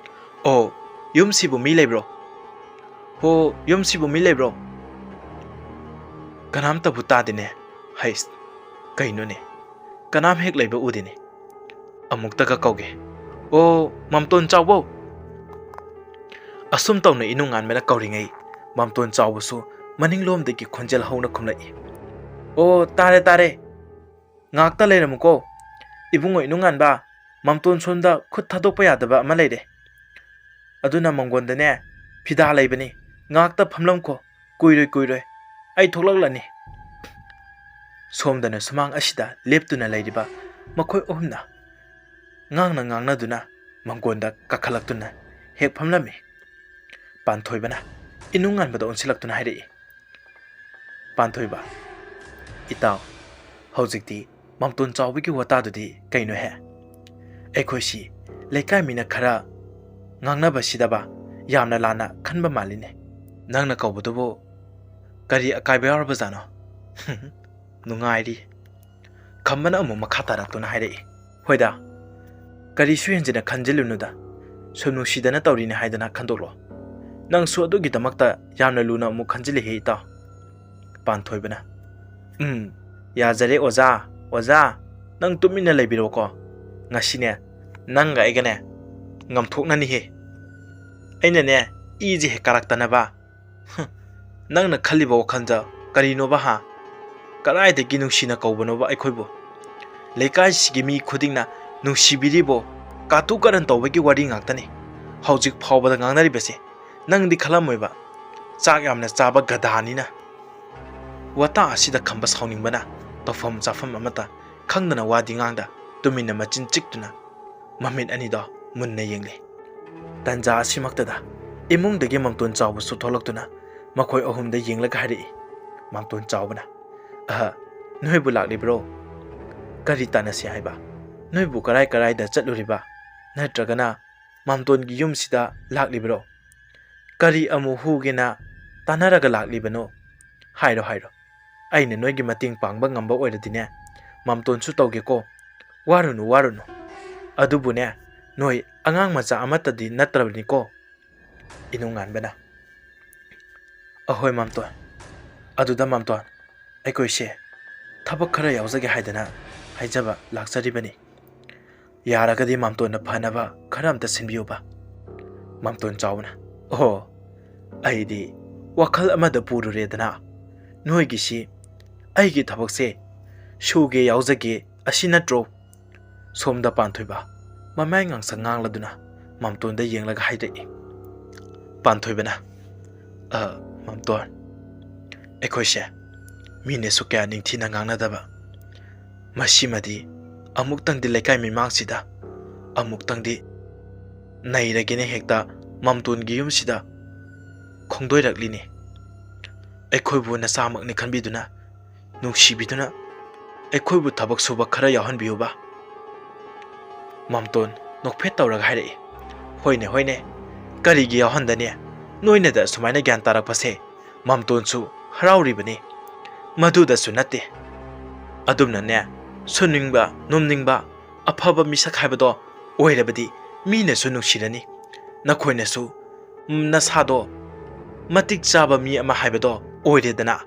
"ꯑꯣ, ꯌꯨꯝꯁꯤꯕꯨ ꯃꯤ ꯂꯩꯕ꯭ꯔꯣ? ꯍꯣ, ꯌꯨꯝꯁꯤꯕꯨ ꯃꯤ ꯂꯩꯕ꯭ꯔꯣ?" ꯀꯅꯥꯝꯇꯕꯨ ꯇꯥꯗꯦꯅꯦ꯫ ꯍꯩꯁ, ꯀꯩꯅꯣꯅꯦ? ꯀꯅꯥꯝ ꯍꯦꯛ ꯂꯩꯕ ꯎꯗꯦꯅꯦ꯫ ꯑꯃꯨꯛꯇꯒ ꯀꯧꯒꯦ꯫ "ꯑꯣ, ꯃꯥꯝꯇꯣꯟ ꯆꯥꯎꯕꯧ!" ꯑꯁꯨꯝ ꯇꯧꯅ ꯏꯅꯨꯡꯉꯥꯟꯕꯅ ꯀꯧꯔꯤꯉꯩ, ꯃꯥꯝꯇꯣꯟ ꯆꯥꯎꯕꯁꯨ ꯃꯅꯤꯡꯂꯣꯝꯗꯒꯤ ꯈꯣꯟꯖꯦꯜ ꯍꯧꯅ ꯈꯨꯝꯂꯛꯏ, "ꯑꯣ, ꯇꯥꯔꯦ, ꯇꯥꯔꯦ꯫ ꯉꯥꯛꯇ ꯂꯩꯔꯝꯃꯨꯀꯣ꯫ ꯏꯕꯨꯡꯉꯣ ꯏꯅꯨꯡꯉꯥꯟꯕ, ꯃꯥꯝꯇꯣꯟ ꯁꯣꯝꯗ ꯈꯨꯠ ꯊꯥꯗꯣꯛꯄ ꯌꯥꯗꯕ ꯑꯃ ꯂꯩꯔꯦ꯫ ꯑꯗꯨꯅ ꯃꯪꯒꯣꯟꯗꯅꯦ ꯐꯤꯗꯥ ꯂꯩꯕꯅꯤ꯫ ꯉꯥꯛꯇ ꯐꯝꯂꯝꯈꯣ꯫ ꯀꯨꯏꯔꯣꯏ, ꯀꯨꯏꯔꯣꯏ꯫" ꯑꯩ ꯊꯣꯛꯂꯛꯂꯅꯤ꯫ ꯁꯣꯝꯗꯅ ꯁꯨꯃꯥꯡ ꯑꯁꯤꯗ ꯂꯦꯞꯇꯨꯅ ꯂꯩꯔꯤꯕ ꯃꯈꯣꯏ ꯑꯍꯨꯝꯅ ꯉꯥꯡꯅ ꯉꯥꯡꯅꯗꯨꯅ ꯃꯪꯒꯣꯟꯗ ꯀꯥꯈꯠꯂꯛꯇꯨꯅ ꯍꯦꯛ ꯐꯝꯂꯝꯃꯤ꯫ ꯄꯥꯟꯊꯣꯏꯕꯅ ꯏꯅꯨꯡ ꯉꯥꯟꯕꯗ ꯑꯣꯟꯁꯤꯜꯂꯛꯇꯨꯅ ꯍꯥꯏꯔꯛꯏ, "ꯄꯥꯟꯊꯣꯏꯕ, ꯏꯇꯥꯎ, ꯍꯧꯖꯤꯛꯇꯤ ꯃꯥꯝꯇꯣꯟ ꯆꯥꯎꯕꯒꯤ ꯋꯥꯇꯥꯗꯨꯗꯤ ꯀꯩꯅꯣꯍꯦ? ꯑꯩꯈꯣꯏꯁꯤ ꯂꯩꯀꯥꯏ ꯃꯤꯅ ꯈꯔ ꯉꯥꯡꯅꯕꯁꯤꯗꯕ ꯌꯥꯝꯅ ꯂꯥꯟꯅ ꯈꯟꯕ ꯃꯥꯜꯂꯤꯅꯦ꯫ ꯅꯪꯅ ꯀꯧꯕꯗꯨꯕꯨ ꯀꯔꯤ ꯑꯀꯥꯏꯕ ꯌꯥꯎꯔꯕꯖꯥꯠꯅꯣ?" ꯅꯨꯡꯉꯥꯏꯔꯤ꯫ ꯈꯝꯕꯅ ꯑꯃꯨꯛ ꯃꯈꯥ ꯇꯥꯔꯛꯇꯨꯅ ꯍꯥꯏꯔꯛꯏ, "ꯍꯣꯏꯗ, ꯀꯔꯤꯁꯨ ꯍꯦꯟꯖꯤꯟꯅ ꯈꯟꯖꯤꯜꯂꯨꯅꯨꯗ꯫ ꯁꯨꯝ ꯅꯨꯡꯁꯤꯗꯅ ꯇꯧꯔꯤꯅꯤ ꯍꯥꯏꯗꯅ ꯈꯟꯗꯣꯛꯂꯣ꯫ ꯅꯪꯁꯨ ꯑꯗꯨꯒꯤꯗꯃꯛꯇ ꯌꯥꯝꯅ ꯂꯨꯅ ꯑꯃꯨꯛ ꯈꯟꯖꯤꯜꯂꯤꯍꯦ, ꯏꯇꯥꯎ꯫" ꯄꯥꯟꯊꯣꯏꯕꯅ, "ꯎꯝ, ꯌꯥꯖꯔꯦ ꯑꯣꯖꯥ꯫ ꯑꯣꯖꯥ, ꯅꯪ ꯇꯨꯃꯤꯟꯅ ꯂꯩꯕꯤꯔꯣꯀꯣ꯫ ꯉꯁꯤꯅꯦ, ꯅꯪꯒ ꯑꯩꯒꯅꯦ, ꯉꯝꯊꯣꯛꯅꯅꯤꯍꯦ꯫ ꯑꯩꯅꯅꯦ, ꯏꯁꯦ ꯍꯦꯛ ꯀꯥꯔꯛꯇꯅꯕ꯫ ꯍꯨꯝ, ꯅꯪꯅ ꯈꯜꯂꯤꯕ ꯋꯥꯈꯜꯗ ꯀꯔꯤꯅꯣꯕ, ꯍꯥ? ꯀꯗꯥꯏꯗꯒꯤ ꯅꯨꯡꯁꯤꯅ ꯀꯧꯕꯅꯣꯕ ꯑꯩꯈꯣꯏꯕꯨ? ꯂꯩꯀꯥꯏꯁꯤꯒꯤ ꯃꯤ ꯈꯨꯗꯤꯡꯅ ꯅꯨꯡꯁꯤꯕꯤꯔꯤꯕꯣ? ꯀꯥꯇꯨ ꯀꯥꯔꯟ ꯇꯧꯕꯒꯤ ꯋꯥꯔꯤ ꯉꯥꯛꯇꯅꯤ ꯍꯧꯖꯤꯛ ꯐꯥꯎꯕꯗ ꯉꯥꯡꯅꯔꯤꯕꯁꯦ꯫ ꯅꯪꯗꯤ ꯈꯜꯂꯝꯃꯣꯏꯕ, ꯆꯥꯛ ꯌꯥꯝꯅ ꯆꯥꯕ ꯒꯙꯥꯅꯤꯅ꯫" ꯋꯥꯇꯥ ꯑꯁꯤꯗ ꯈꯝꯕ ꯁꯥꯎꯅꯤꯡꯕꯅ ꯇꯧꯐꯝ ꯆꯥꯐꯝ ꯑꯃꯠꯇ ꯈꯪꯗꯅ ꯋꯥꯗꯤ ꯉꯥꯡꯗ ꯇꯨꯃꯤꯟꯅ ꯃꯆꯤꯟ ꯆꯤꯛꯇꯨꯅ ꯃꯃꯤꯠ ꯑꯅꯤꯗꯣ ꯃꯨꯟꯅ ꯌꯦꯡꯂꯤ꯫ ꯇꯟꯖꯥ ꯑꯁꯤꯃꯛꯇꯗ ꯏꯃꯨꯡꯗꯒꯤ ꯃꯥꯝꯇꯣꯟ ꯆꯥꯎꯕꯁꯨ ꯊꯣꯛꯂꯛꯇꯨꯅ ꯃꯈꯣꯏ ꯑꯍꯨꯝꯗ ꯌꯦꯡꯂꯒ ꯍꯥꯏꯔꯛꯏ꯫ ꯃꯥꯝꯇꯣꯟ ꯆꯥꯎꯕꯅ, "ꯑꯍ, ꯅꯣꯏꯕꯨ ꯂꯥꯛꯂꯤꯕ꯭ꯔꯣ? ꯀꯔꯤ ꯇꯥꯟꯅꯁꯤ ꯍꯥꯏꯕ? ꯅꯣꯏꯕꯨ ꯀꯔꯥꯏ ꯀꯔꯥꯏꯗ ꯆꯠꯂꯨꯔꯤꯕ? ꯅꯠꯇ꯭ꯔꯒꯅ ꯃꯥꯝꯇꯣꯟꯒꯤ ꯌꯨꯝꯁꯤꯗ ꯂꯥꯛꯂꯤꯕ꯭ꯔꯣ? ꯀꯔꯤ ꯑꯃꯨꯛ ꯍꯨꯒꯦꯅ ꯇꯥꯟꯅꯔꯒ ꯂꯥꯛꯂꯤꯕꯅꯣ? ꯍꯥꯏꯔꯣ, ꯍꯥꯏꯔꯣ꯫ ꯑꯩꯅ ꯅꯣꯏꯒꯤ ꯃꯇꯦꯡ ꯄꯥꯡꯕ ꯉꯝꯕ ꯑꯣꯏꯔꯗꯤꯅꯦ, ꯃꯥꯝꯇꯣꯟꯁꯨ ꯇꯧꯒꯦꯀꯣ꯫ ꯋꯥꯔꯨꯅꯨ, ꯋꯥꯔꯨꯅꯨ꯫ ꯑꯗꯨꯕꯨꯅꯦ, ꯅꯣꯏ ꯑꯉꯥꯡ ꯃꯆꯥ ꯑꯃꯠꯇꯗꯤ ꯅꯠꯇ꯭ꯔꯕꯅꯤꯀꯣ꯫" ꯏꯅꯨꯡꯉꯥꯟꯕꯅ, "ꯑꯍꯣꯏ ꯃꯥꯝꯇꯣꯟ, ꯑꯗꯨꯗ ꯃꯥꯝꯇꯣꯟ, ꯑꯩꯈꯣꯏꯁꯦ ꯊꯕꯛ ꯈꯔ ꯌꯥꯎꯖꯒꯦ ꯍꯥꯏꯗꯅ ꯍꯥꯏꯖꯕ ꯂꯥꯛꯆꯔꯤꯕꯅꯤ꯫ ꯌꯥꯔꯒꯗꯤ ꯃꯥꯝꯇꯣꯟꯅ ꯐꯅꯕ ꯈꯔ ꯑꯝꯇ ꯁꯤꯟꯕꯤꯌꯨꯕ꯫" ꯃꯥꯝꯇꯣꯟ ꯆꯥꯎꯕꯅ, "ꯑꯣꯍꯣ, ꯑꯩꯗꯤ ꯋꯥꯈꯜ ꯑꯃꯗ ꯄꯨꯔꯨꯔꯦꯗꯅ꯫ ꯅꯣꯏꯒꯤꯁꯤ ꯑꯩꯒꯤ ꯊꯕꯛꯁꯦ ꯁꯨꯒꯦ ꯌꯥꯎꯖꯒꯦ ꯑꯁꯤ ꯅꯠꯇ꯭ꯔꯣ?" ꯁꯣꯝꯗ ꯄꯥꯟꯊꯣꯏꯕ ꯃꯃꯥꯏ ꯉꯥꯡꯁꯪ ꯉꯥꯡꯂꯗꯨꯅ ꯃꯥꯝꯇꯣꯟꯗ ꯌꯦꯡꯂꯒ ꯍꯥꯏꯔꯛꯏ꯫ ꯄꯥꯟꯊꯣꯏꯕꯅ, "ꯑ, ꯃꯥꯝꯇꯣꯟ, ꯑꯩꯈꯣꯏꯁꯦ ꯃꯤꯅꯁꯨ ꯀꯌꯥ ꯅꯤꯡꯊꯤꯅ ꯉꯥꯡꯅꯗꯕ꯫ ꯃꯁꯤꯃꯗꯤ ꯑꯃꯨꯛꯇꯪꯗꯤ ꯂꯩꯀꯥꯏ ꯃꯤꯃꯥꯡꯁꯤꯗ ꯑꯃꯨꯛꯇꯪꯗꯤ ꯅꯩꯔꯒꯦꯅ ꯍꯦꯛꯇ ꯃꯥꯝꯇꯣꯟꯒꯤ ꯌꯨꯝꯁꯤꯗ ꯈꯣꯡꯗꯣꯏꯔꯛꯂꯤꯅꯤ꯫ ꯑꯩꯈꯣꯏꯕꯨ ꯅꯆꯥꯃꯛꯅꯤ ꯈꯟꯕꯤꯗꯨꯅ, ꯅꯨꯡꯁꯤꯕꯤꯗꯨꯅ ꯑꯩꯈꯣꯏꯕꯨ ꯊꯕꯛ ꯁꯨꯕ ꯈꯔ ꯌꯥꯎꯍꯟꯕꯤꯌꯨꯕ꯫ ꯃꯥꯝꯇꯣꯟ ꯅꯣꯛꯐꯦꯠ ꯇꯧꯔꯒ ꯍꯥꯏꯔꯛꯏ, "ꯍꯣꯏꯅꯦ, ꯍꯣꯏꯅꯦ, ꯀꯔꯤꯒꯤ ꯌꯥꯎꯍꯟꯗꯅꯤ? ꯅꯣꯏꯅꯗ ꯑꯁꯨꯃꯥꯏꯅ ꯒ꯭ꯌꯥꯟ ꯇꯥꯔꯛꯄꯁꯦ ꯃꯥꯝꯇꯣꯟꯁꯨ ꯍꯔꯥꯎꯔꯤꯕꯅꯤ꯫ ꯃꯗꯨꯗꯁꯨ ꯅꯠꯇꯦ, ꯑꯗꯨꯝꯅꯅꯦ, ꯁꯨꯅꯤꯡꯕ, ꯅꯣꯝꯅꯤꯡꯕ, ꯑꯐꯕ ꯃꯤꯁꯛ ꯍꯥꯏꯕꯗꯣ ꯑꯣꯏꯔꯕꯗꯤ ꯃꯤꯅꯁꯨ ꯅꯨꯡꯁꯤꯔꯅꯤ꯫ ꯅꯈꯣꯏꯅꯁꯨ ꯅꯁꯥꯗꯣ ꯃꯇꯤꯛ ꯆꯥꯕ ꯃꯤ ꯑꯃ ꯍꯥꯏꯕꯗꯣ ꯑꯣꯏꯔꯦꯗꯅ꯫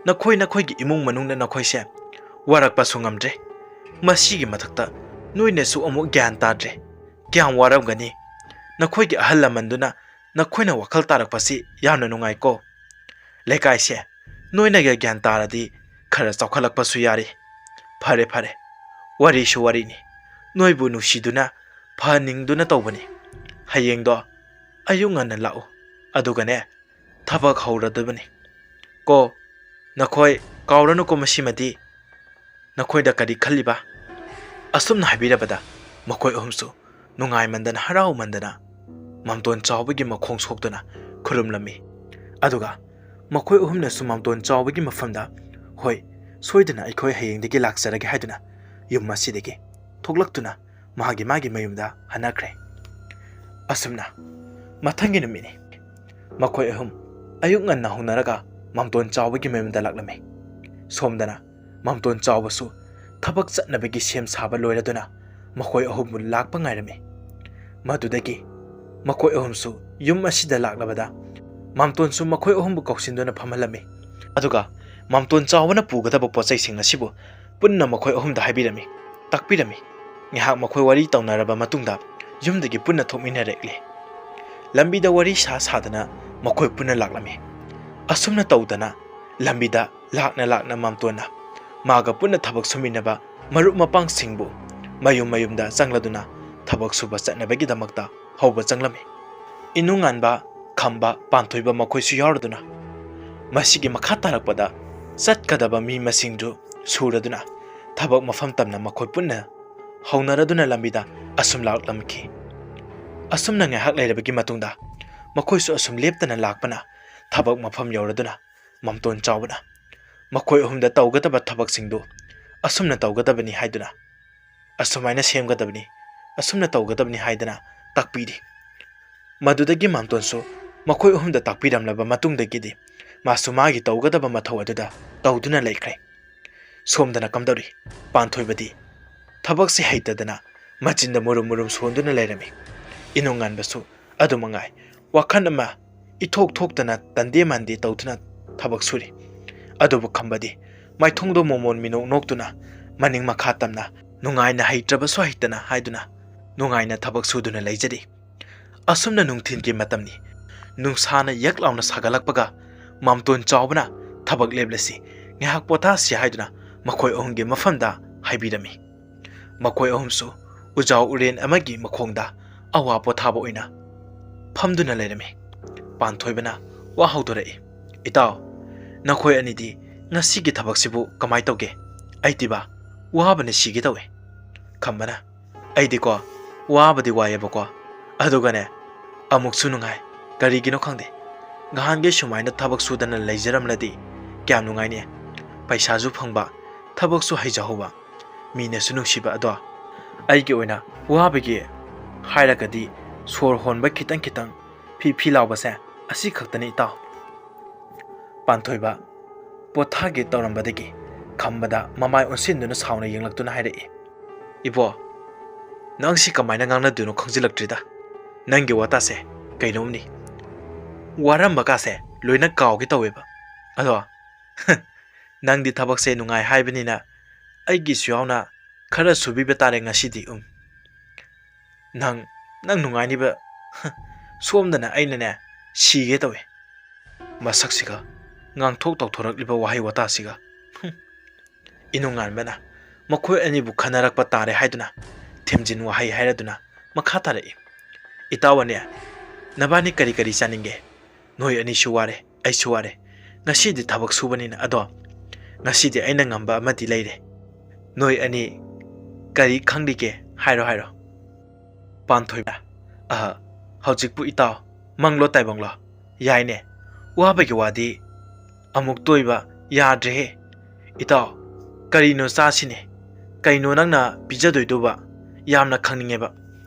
ꯅꯈꯣꯏ, ꯅꯈꯣꯏꯒꯤ ꯏꯃꯨꯡ ꯃꯅꯨꯡꯅ ꯅꯈꯣꯏꯁꯦ ꯋꯥꯔꯛꯄꯁꯨ ꯉꯝꯗ꯭ꯔꯦ꯫ ꯃꯁꯤꯒꯤ ꯃꯊꯛꯇ ꯅꯣꯏꯅꯁꯨ ꯑꯃꯨꯛ ꯒ꯭ꯌꯥꯟ ꯇꯥꯗ꯭ꯔꯦ꯫ ꯀꯌꯥꯝ ꯋꯥꯔꯝꯒꯅꯤ? ꯅꯈꯣꯏꯒꯤ ꯑꯍꯜ ꯂꯃꯟꯗꯨꯅ ꯅꯈꯣꯏꯅ ꯋꯥꯈꯜ ꯇꯥꯔꯛꯄꯁꯤ ꯌꯥꯝꯅ ꯅꯨꯡꯉꯥꯏꯀꯣ꯫ ꯂꯩꯀꯥꯏꯁꯦ ꯅꯣꯏꯅꯒ ꯒ꯭ꯌꯥꯟ ꯇꯥꯔꯗꯤ ꯈꯔ ꯆꯥꯎꯈꯠꯂꯛꯄꯁꯨ ꯌꯥꯔꯤ꯫ ꯐꯔꯦ, ꯐꯔꯦ, ꯋꯥꯔꯤꯁꯨ ꯋꯥꯔꯤꯅꯤ꯫ ꯅꯣꯏꯕꯨ ꯅꯨꯡꯁꯤꯗꯨꯅ, ꯐꯍꯟꯅꯤꯡꯗꯨꯅ ꯇꯧꯕꯅꯤ꯫ ꯍꯌꯦꯡꯗꯣ ꯑꯌꯨꯛ ꯉꯟꯅ ꯂꯥꯛꯎ, ꯑꯗꯨꯒꯅꯦ, ꯊꯕꯛ ꯍꯧꯔꯗꯕꯅꯤ ꯀꯣ꯫ ꯅꯈꯣꯏ ꯀꯥꯎꯔꯅꯨꯀꯣ ꯃꯁꯤꯃꯗꯤ꯫ ꯅꯈꯣꯏꯗ ꯀꯔꯤ ꯈꯜꯂꯤꯕ?" ꯑꯁꯨꯝꯅ ꯍꯥꯏꯕꯤꯔꯕꯗ ꯃꯈꯣꯏ ꯑꯍꯨꯝꯁꯨ ꯅꯨꯡꯉꯥꯏꯃꯟꯗꯅ, ꯍꯔꯥꯎꯃꯟꯗꯅ ꯃꯥꯝꯇꯣꯟ ꯆꯥꯎꯕꯒꯤ ꯃꯈꯣꯡ ꯁꯣꯛꯇꯨꯅ ꯈꯨꯔꯨꯝꯂꯝꯃꯤ꯫ ꯑꯗꯨꯒ ꯃꯈꯣꯏ ꯑꯍꯨꯝꯅꯁꯨ ꯃꯥꯝꯇꯣꯟ ꯆꯥꯎꯕꯒꯤ ꯃꯐꯝꯗ, "ꯍꯣꯏ, ꯁꯣꯏꯗꯅ ꯑꯩꯈꯣꯏ ꯍꯌꯦꯡꯗꯒꯤ ꯂꯥꯛꯆꯔꯒꯦ" ꯍꯥꯏꯗꯨꯅ ꯌꯨꯝ ꯑꯁꯤꯗꯒꯤ ꯊꯣꯛꯂꯛꯇꯨꯅ ꯃꯥꯒꯤ ꯃꯥꯒꯤ ꯃꯌꯨꯝꯗ ꯍꯟꯅꯈ꯭ꯔꯦ꯫ ꯑꯁꯨꯝꯅ ꯃꯊꯪꯒꯤ ꯅꯨꯃꯤꯠꯅꯤ꯫ ꯃꯈꯣꯏ ꯑꯍꯨꯝ ꯑꯌꯨꯛ ꯉꯟꯅ ꯍꯧꯅꯔꯒ ꯃꯥꯝꯇꯣꯟ ꯆꯥꯎꯕꯒꯤ ꯃꯌꯨꯝꯗ ꯂꯥꯛꯂꯝꯃꯤ꯫ ꯁꯣꯝꯗꯅ ꯃꯥꯝꯇꯣꯟ ꯆꯥꯎꯕꯁꯨ ꯊꯕꯛ ꯆꯠꯅꯕꯒꯤ ꯁꯦꯝ ꯁꯥꯕ ꯂꯣꯏꯔꯗꯨꯅ ꯃꯈꯣꯏ ꯑꯍꯨꯝꯕꯨ ꯂꯥꯛꯄ ꯉꯥꯏꯔꯝꯃꯤ꯫ ꯃꯗꯨꯗꯒꯤ ꯃꯈꯣꯏ ꯑꯍꯨꯝꯁꯨ ꯌꯨꯝ ꯑꯁꯤꯗ ꯂꯥꯛꯂꯕꯗ ꯃꯥꯝꯇꯣꯟꯁꯨ ꯃꯈꯣꯏ ꯑꯍꯨꯝꯕꯨ ꯀꯧꯁꯤꯟꯗꯨꯅ ꯐꯝꯍꯜꯂꯝꯃꯤ꯫ ꯑꯗꯨꯒ ꯃꯥꯝꯇꯣꯟ ꯆꯥꯎꯕꯅ ꯄꯨꯒꯗꯕ ꯄꯣꯠꯆꯩꯁꯤꯡ ꯑꯁꯤꯕꯨ ꯄꯨꯟꯅ ꯃꯈꯣꯏ ꯑꯍꯨꯝꯗ ꯍꯥꯏꯕꯤꯔꯝꯃꯤ, ꯇꯥꯛꯄꯤꯔꯝꯃꯤ꯫ ꯉꯥꯏꯍꯥꯛ ꯃꯈꯣꯏ ꯋꯥꯔꯤ ꯇꯧꯅꯔꯕ ꯃꯇꯨꯡꯗ ꯌꯨꯝꯗꯒꯤ ꯄꯨꯟꯅ ꯊꯣꯛꯃꯤꯟꯅꯔꯛꯂꯤ꯫ ꯂꯝꯕꯤꯗ ꯋꯥꯔꯤ ꯁꯥ ꯁꯥꯗꯅ ꯃꯈꯣꯏ ꯄꯨꯟꯅ ꯂꯥꯛꯂꯝꯃꯤ꯫ ꯑꯁꯨꯝꯅ ꯇꯧꯗꯅ ꯂꯝꯕꯤꯗ ꯂꯥꯛꯅ ꯂꯥꯛꯅ ꯃꯥꯝꯇꯣꯟꯅ ꯃꯥꯒ ꯄꯨꯟꯅ ꯊꯕꯛ ꯁꯨꯃꯤꯟꯅꯕ ꯃꯔꯨꯞ ꯃꯄꯥꯡꯁꯤꯡꯕꯨ ꯃꯌꯨꯝ ꯃꯌꯨꯝꯗ ꯆꯪꯂꯗꯨꯅ ꯊꯕꯛ ꯁꯨꯕ ꯆꯠꯅꯕꯒꯤꯗꯃꯛꯇ ꯍꯧꯕ ꯆꯪꯂꯝꯃꯤ꯫ ꯏꯅꯨꯡꯉꯥꯟꯕ, ꯈꯝꯕ, ꯄꯥꯟꯊꯣꯏꯕ ꯃꯈꯣꯏꯁꯨ ꯌꯥꯎꯔꯗꯨꯅ ꯃꯁꯤꯒꯤ ꯃꯈꯥ ꯇꯥꯔꯛꯄꯗ ꯆꯠꯀꯗꯕ ꯃꯤ ꯃꯁꯤꯡꯗꯨ ꯁꯨꯔꯗꯨꯅ ꯊꯕꯛ ꯃꯐꯝ ꯇꯝꯅ ꯃꯈꯣꯏ ꯄꯨꯟꯅ ꯍꯧꯅꯔꯗꯨꯅ ꯂꯝꯕꯤꯗ ꯑꯁꯨꯝ ꯂꯥꯛꯂꯝꯈꯤ꯫ ꯑꯁꯨꯝꯅ ꯉꯥꯏꯍꯥꯛ ꯂꯩꯔꯕꯒꯤ ꯃꯇꯨꯡꯗ ꯃꯈꯣꯏꯁꯨ ꯑꯁꯨꯝ ꯂꯦꯞꯇꯅ ꯂꯥꯛꯄꯅ ꯊꯕꯛ ꯃꯐꯝ ꯌꯧꯔꯗꯨꯅ ꯃꯥꯝꯇꯣꯟ ꯆꯥꯎꯕꯅ ꯃꯈꯣꯏ ꯑꯍꯨꯝꯗ ꯇꯧꯒꯗꯕ ꯊꯕꯛꯁꯤꯡꯗꯨ ꯑꯁꯨꯝꯅ ꯇꯧꯒꯗꯕꯅꯤ ꯍꯥꯏꯗꯨꯅ, ꯑꯁꯨꯃꯥꯏꯅ ꯁꯦꯝꯒꯗꯕꯅꯤ, ꯑꯁꯨꯝꯅ ꯇꯧꯒꯗꯕꯅꯤ ꯍꯥꯏꯗꯅ ꯇꯥꯛꯄꯤꯔꯤ꯫ ꯃꯗꯨꯗꯒꯤ ꯃꯥꯝꯇꯣꯟꯁꯨ ꯃꯈꯣꯏ ꯑꯍꯨꯝꯗ ꯇꯥꯛꯄꯤꯔꯝꯂꯕ ꯃꯇꯨꯡꯗꯒꯤꯗꯤ ꯃꯥꯁꯨ ꯃꯥꯒꯤ ꯇꯧꯒꯗꯕ ꯃꯊꯧ ꯑꯗꯨꯗ ꯇꯧꯗꯨꯅ ꯂꯩꯈ꯭ꯔꯦ꯫ ꯁꯣꯝꯗꯅ ꯀꯝꯗꯧꯔꯤ? ꯄꯥꯟꯊꯣꯏꯕꯗꯤ ꯊꯕꯛꯁꯤ ꯍꯩꯇꯗꯅ ꯃꯆꯤꯟꯗ ꯃꯨꯔꯨꯝ ꯃꯨꯔꯨꯝ ꯁꯣꯟꯗꯨꯅ ꯂꯩꯔꯝꯃꯤ꯫ ꯏꯅꯨꯡ ꯉꯟꯕꯁꯨ ꯑꯗꯨ ꯃꯉꯥꯏ, ꯋꯥꯈꯜ ꯑꯃ ꯏꯊꯣꯛ ꯊꯣꯛꯇꯅ ꯇꯟꯗꯦ ꯃꯥꯟꯗꯦ ꯇꯧꯗꯨꯅ ꯊꯕꯛ ꯁꯨꯔꯤ꯫ ꯑꯗꯨꯕꯨ ꯈꯝꯕꯗꯤ ꯃꯥꯏꯊꯣꯡꯗꯣ ꯃꯣꯃꯣꯟ ꯃꯤꯅꯣꯛ ꯅꯣꯛꯇꯨꯅ ꯃꯅꯤꯡ ꯃꯈꯥ ꯇꯝꯅ ꯅꯨꯡꯉꯥꯏꯅ, ꯍꯩꯇ꯭ꯔꯕꯁꯨ ꯍꯩꯇꯅ ꯍꯥꯏꯗꯨꯅ ꯅꯨꯡꯉꯥꯏꯅ ꯊꯕꯛ ꯁꯨꯗꯨꯅ ꯂꯩꯖꯔꯤ꯫ ꯑꯁꯨꯝꯅ ꯅꯨꯡꯊꯤꯜꯒꯤ ꯃꯇꯝꯅꯤ꯫ ꯅꯨꯡꯁꯥꯅ ꯌꯛ ꯂꯥꯎꯅ ꯁꯥꯒꯠꯂꯛꯄꯒ ꯃꯥꯝꯇꯣꯟ ꯆꯥꯎꯕꯅ ꯊꯕꯛ ꯂꯦꯞꯂꯁꯤ, ꯉꯥꯏꯍꯥꯛ ꯄꯣꯊꯥꯁꯤ ꯍꯥꯏꯗꯨꯅ ꯃꯈꯣꯏ ꯑꯍꯨꯝꯒꯤ ꯃꯐꯝꯗ ꯍꯥꯏꯕꯤꯔꯝꯃꯤ꯫ ꯃꯈꯣꯏ ꯑꯍꯨꯝꯁꯨ ꯎꯖꯥꯎ ꯎꯔꯦꯟ ꯑꯃꯒꯤ ꯃꯈꯣꯡꯗ ꯑꯋꯥ ꯄꯣꯊꯥꯕ ꯑꯣꯏꯅ ꯐꯝꯗꯨꯅ ꯂꯩꯔꯝꯃꯤ꯫ ꯄꯥꯟꯊꯣꯏꯕꯅ ꯋꯥ ꯍꯧꯗꯣꯔꯛꯏ, "ꯏꯇꯥꯎ, ꯅꯈꯣꯏ ꯑꯅꯤꯗꯤ ꯉꯁꯤꯒꯤ ꯊꯕꯛꯁꯤꯕꯨ ꯀꯃꯥꯏ ꯇꯧꯒꯦ? ꯑꯩꯗꯤꯕ ꯋꯥꯕꯅ ꯁꯤꯒꯦ ꯇꯧꯋꯦ꯫" ꯈꯝꯕꯅ, "ꯑꯩꯗꯤꯀꯣ ꯋꯥꯕꯗꯤ ꯋꯥꯏꯌꯦꯕꯀꯣ, ꯑꯗꯨꯒꯅꯦ ꯑꯃꯨꯛꯁꯨ ꯅꯨꯡꯉꯥꯏ꯫ ꯀꯔꯤꯒꯤꯅꯣ ꯈꯪꯗꯦ, ꯅꯍꯥꯟꯒꯩ ꯁꯨꯃꯥꯏꯅ ꯊꯕꯛ ꯁꯨꯗꯅ ꯂꯩꯖꯔꯝꯂꯗꯤ ꯀꯌꯥꯝ ꯅꯨꯡꯉꯥꯏꯅꯤ꯫ ꯄꯩꯁꯥꯁꯨ ꯐꯪꯕ, ꯊꯕꯛꯁꯨ ꯍꯩꯖꯍꯧꯕ, ꯃꯤꯅꯁꯨ ꯅꯨꯡꯁꯤꯕ꯫ ꯑꯗꯣ ꯑꯩꯒꯤ ꯑꯣꯏꯅ ꯋꯥꯕꯒꯤ ꯍꯥꯏꯔꯒꯗꯤ ꯁꯣꯔ ꯍꯣꯟꯕ ꯈꯤꯇꯪ ꯈꯤꯇꯪ ꯐꯤ ꯐꯤ ꯂꯥꯎꯕꯁꯦ ꯑꯁꯤ ꯈꯛꯇꯅꯤ ꯏꯇꯥꯎ꯫" ꯄꯥꯟꯊꯣꯏꯕ ꯄꯣꯊꯥꯒꯦ ꯇꯧꯔꯝꯕꯗꯒꯤ ꯈꯝꯕꯗ ꯃꯃꯥꯏ ꯑꯣꯟꯁꯤꯟꯗꯨꯅ ꯁꯥꯎꯅ ꯌꯦꯡꯂꯛꯇꯨꯅ ꯍꯥꯏꯔꯛꯏ, "ꯏꯕꯣ, ꯅꯪ ꯁꯤ ꯀꯃꯥꯏꯅ ꯉꯥꯡꯅꯗꯣꯏꯅꯣ ꯈꯪꯖꯤꯜꯂꯛꯇ꯭ꯔꯤꯗ꯫ ꯅꯪꯒꯤ ꯋꯥꯇꯥꯁꯦ ꯀꯩꯅꯣꯝꯅꯤ꯫ ꯋꯥꯔꯝꯕ ꯀꯥꯁꯦ ꯂꯣꯏꯅ ꯀꯥꯎꯒꯦ ꯇꯧꯋꯦꯕ꯫ ꯑꯗꯣ ꯅꯪꯗꯤ ꯊꯕꯛꯁꯦ ꯅꯨꯡꯉꯥꯏ ꯍꯥꯏꯕꯅꯤꯅ ꯑꯩꯒꯤꯁꯨ ꯌꯥꯎꯅ ꯈꯔ ꯁꯨꯕꯤꯕ ꯇꯥꯔꯦ ꯉꯁꯤꯗꯤ꯫ ꯎꯝ, ꯅꯪ, ꯅꯪ ꯅꯨꯡꯉꯥꯏꯅꯤꯕ꯫ ꯁꯣꯝꯗꯅ ꯑꯩꯅꯅꯦ ꯁꯤꯒꯦ ꯇꯧꯋꯦ꯫" ꯃꯁꯛꯁꯤꯒ, ꯉꯥꯡꯊꯣꯛ ꯇꯧꯊꯣꯔꯛꯂꯤꯕ ꯋꯥꯍꯩ ꯋꯥꯇꯥꯁꯤꯒ꯫ ꯍꯨꯝ꯫ ꯏꯅꯨꯡꯉꯥꯟꯕꯅ ꯃꯈꯣꯏ ꯑꯅꯤꯕꯨ ꯈꯟꯅꯔꯛꯄ ꯇꯥꯔꯦ ꯍꯥꯏꯗꯨꯅ ꯊꯦꯝꯖꯤꯟ ꯋꯥꯍꯩ ꯍꯥꯏꯔꯗꯨꯅ ꯃꯈꯥ ꯇꯥꯔꯛꯏ, "ꯏꯇꯥꯎ ꯑꯅꯤ, ꯅꯕꯥꯅꯤ ꯀꯔꯤ ꯀꯔꯤ ꯆꯥꯅꯤꯡꯒꯦ? ꯅꯣꯏ ꯑꯅꯤꯁꯨ ꯋꯥꯔꯦ, ꯑꯩꯁꯨ ꯋꯥꯔꯦ꯫ ꯉꯁꯤꯗꯤ ꯊꯕꯛ ꯁꯨꯕꯅꯤꯅ꯫ ꯑꯗꯣ ꯉꯁꯤꯗꯤ ꯑꯩꯅ ꯉꯝꯕ ꯑꯃꯗꯤ ꯂꯩꯔꯦ꯫ ꯅꯣꯏ ꯑꯅꯤ ꯀꯔꯤ ꯈꯪꯂꯤꯒꯦ? ꯍꯥꯏꯔꯣ, ꯍꯥꯏꯔꯣ꯫ ꯄꯥꯟꯊꯣꯏꯕ, ꯑꯍ, ꯍꯧꯖꯤꯛꯄꯨ ꯏꯇꯥꯎ, ꯃꯪꯂꯣ ꯇꯥꯏꯕꯪꯂꯣ? ꯌꯥꯏꯅꯦ, ꯋꯥꯕꯒꯤ ꯋꯥꯗꯤ ꯑꯃꯨꯛ ꯇꯣꯏꯕ ꯌꯥꯗ꯭ꯔꯦꯍꯦ꯫ ꯏꯇꯥꯎ, ꯀꯔꯤꯅꯣ ꯆꯥꯁꯤꯅꯦ? ꯀꯩꯅꯣ ꯅꯪꯅ ꯄꯤꯖꯗꯣꯏꯗꯨꯕ? ꯌꯥꯝꯅ ꯈꯪꯅꯤꯡꯉꯦꯕ꯫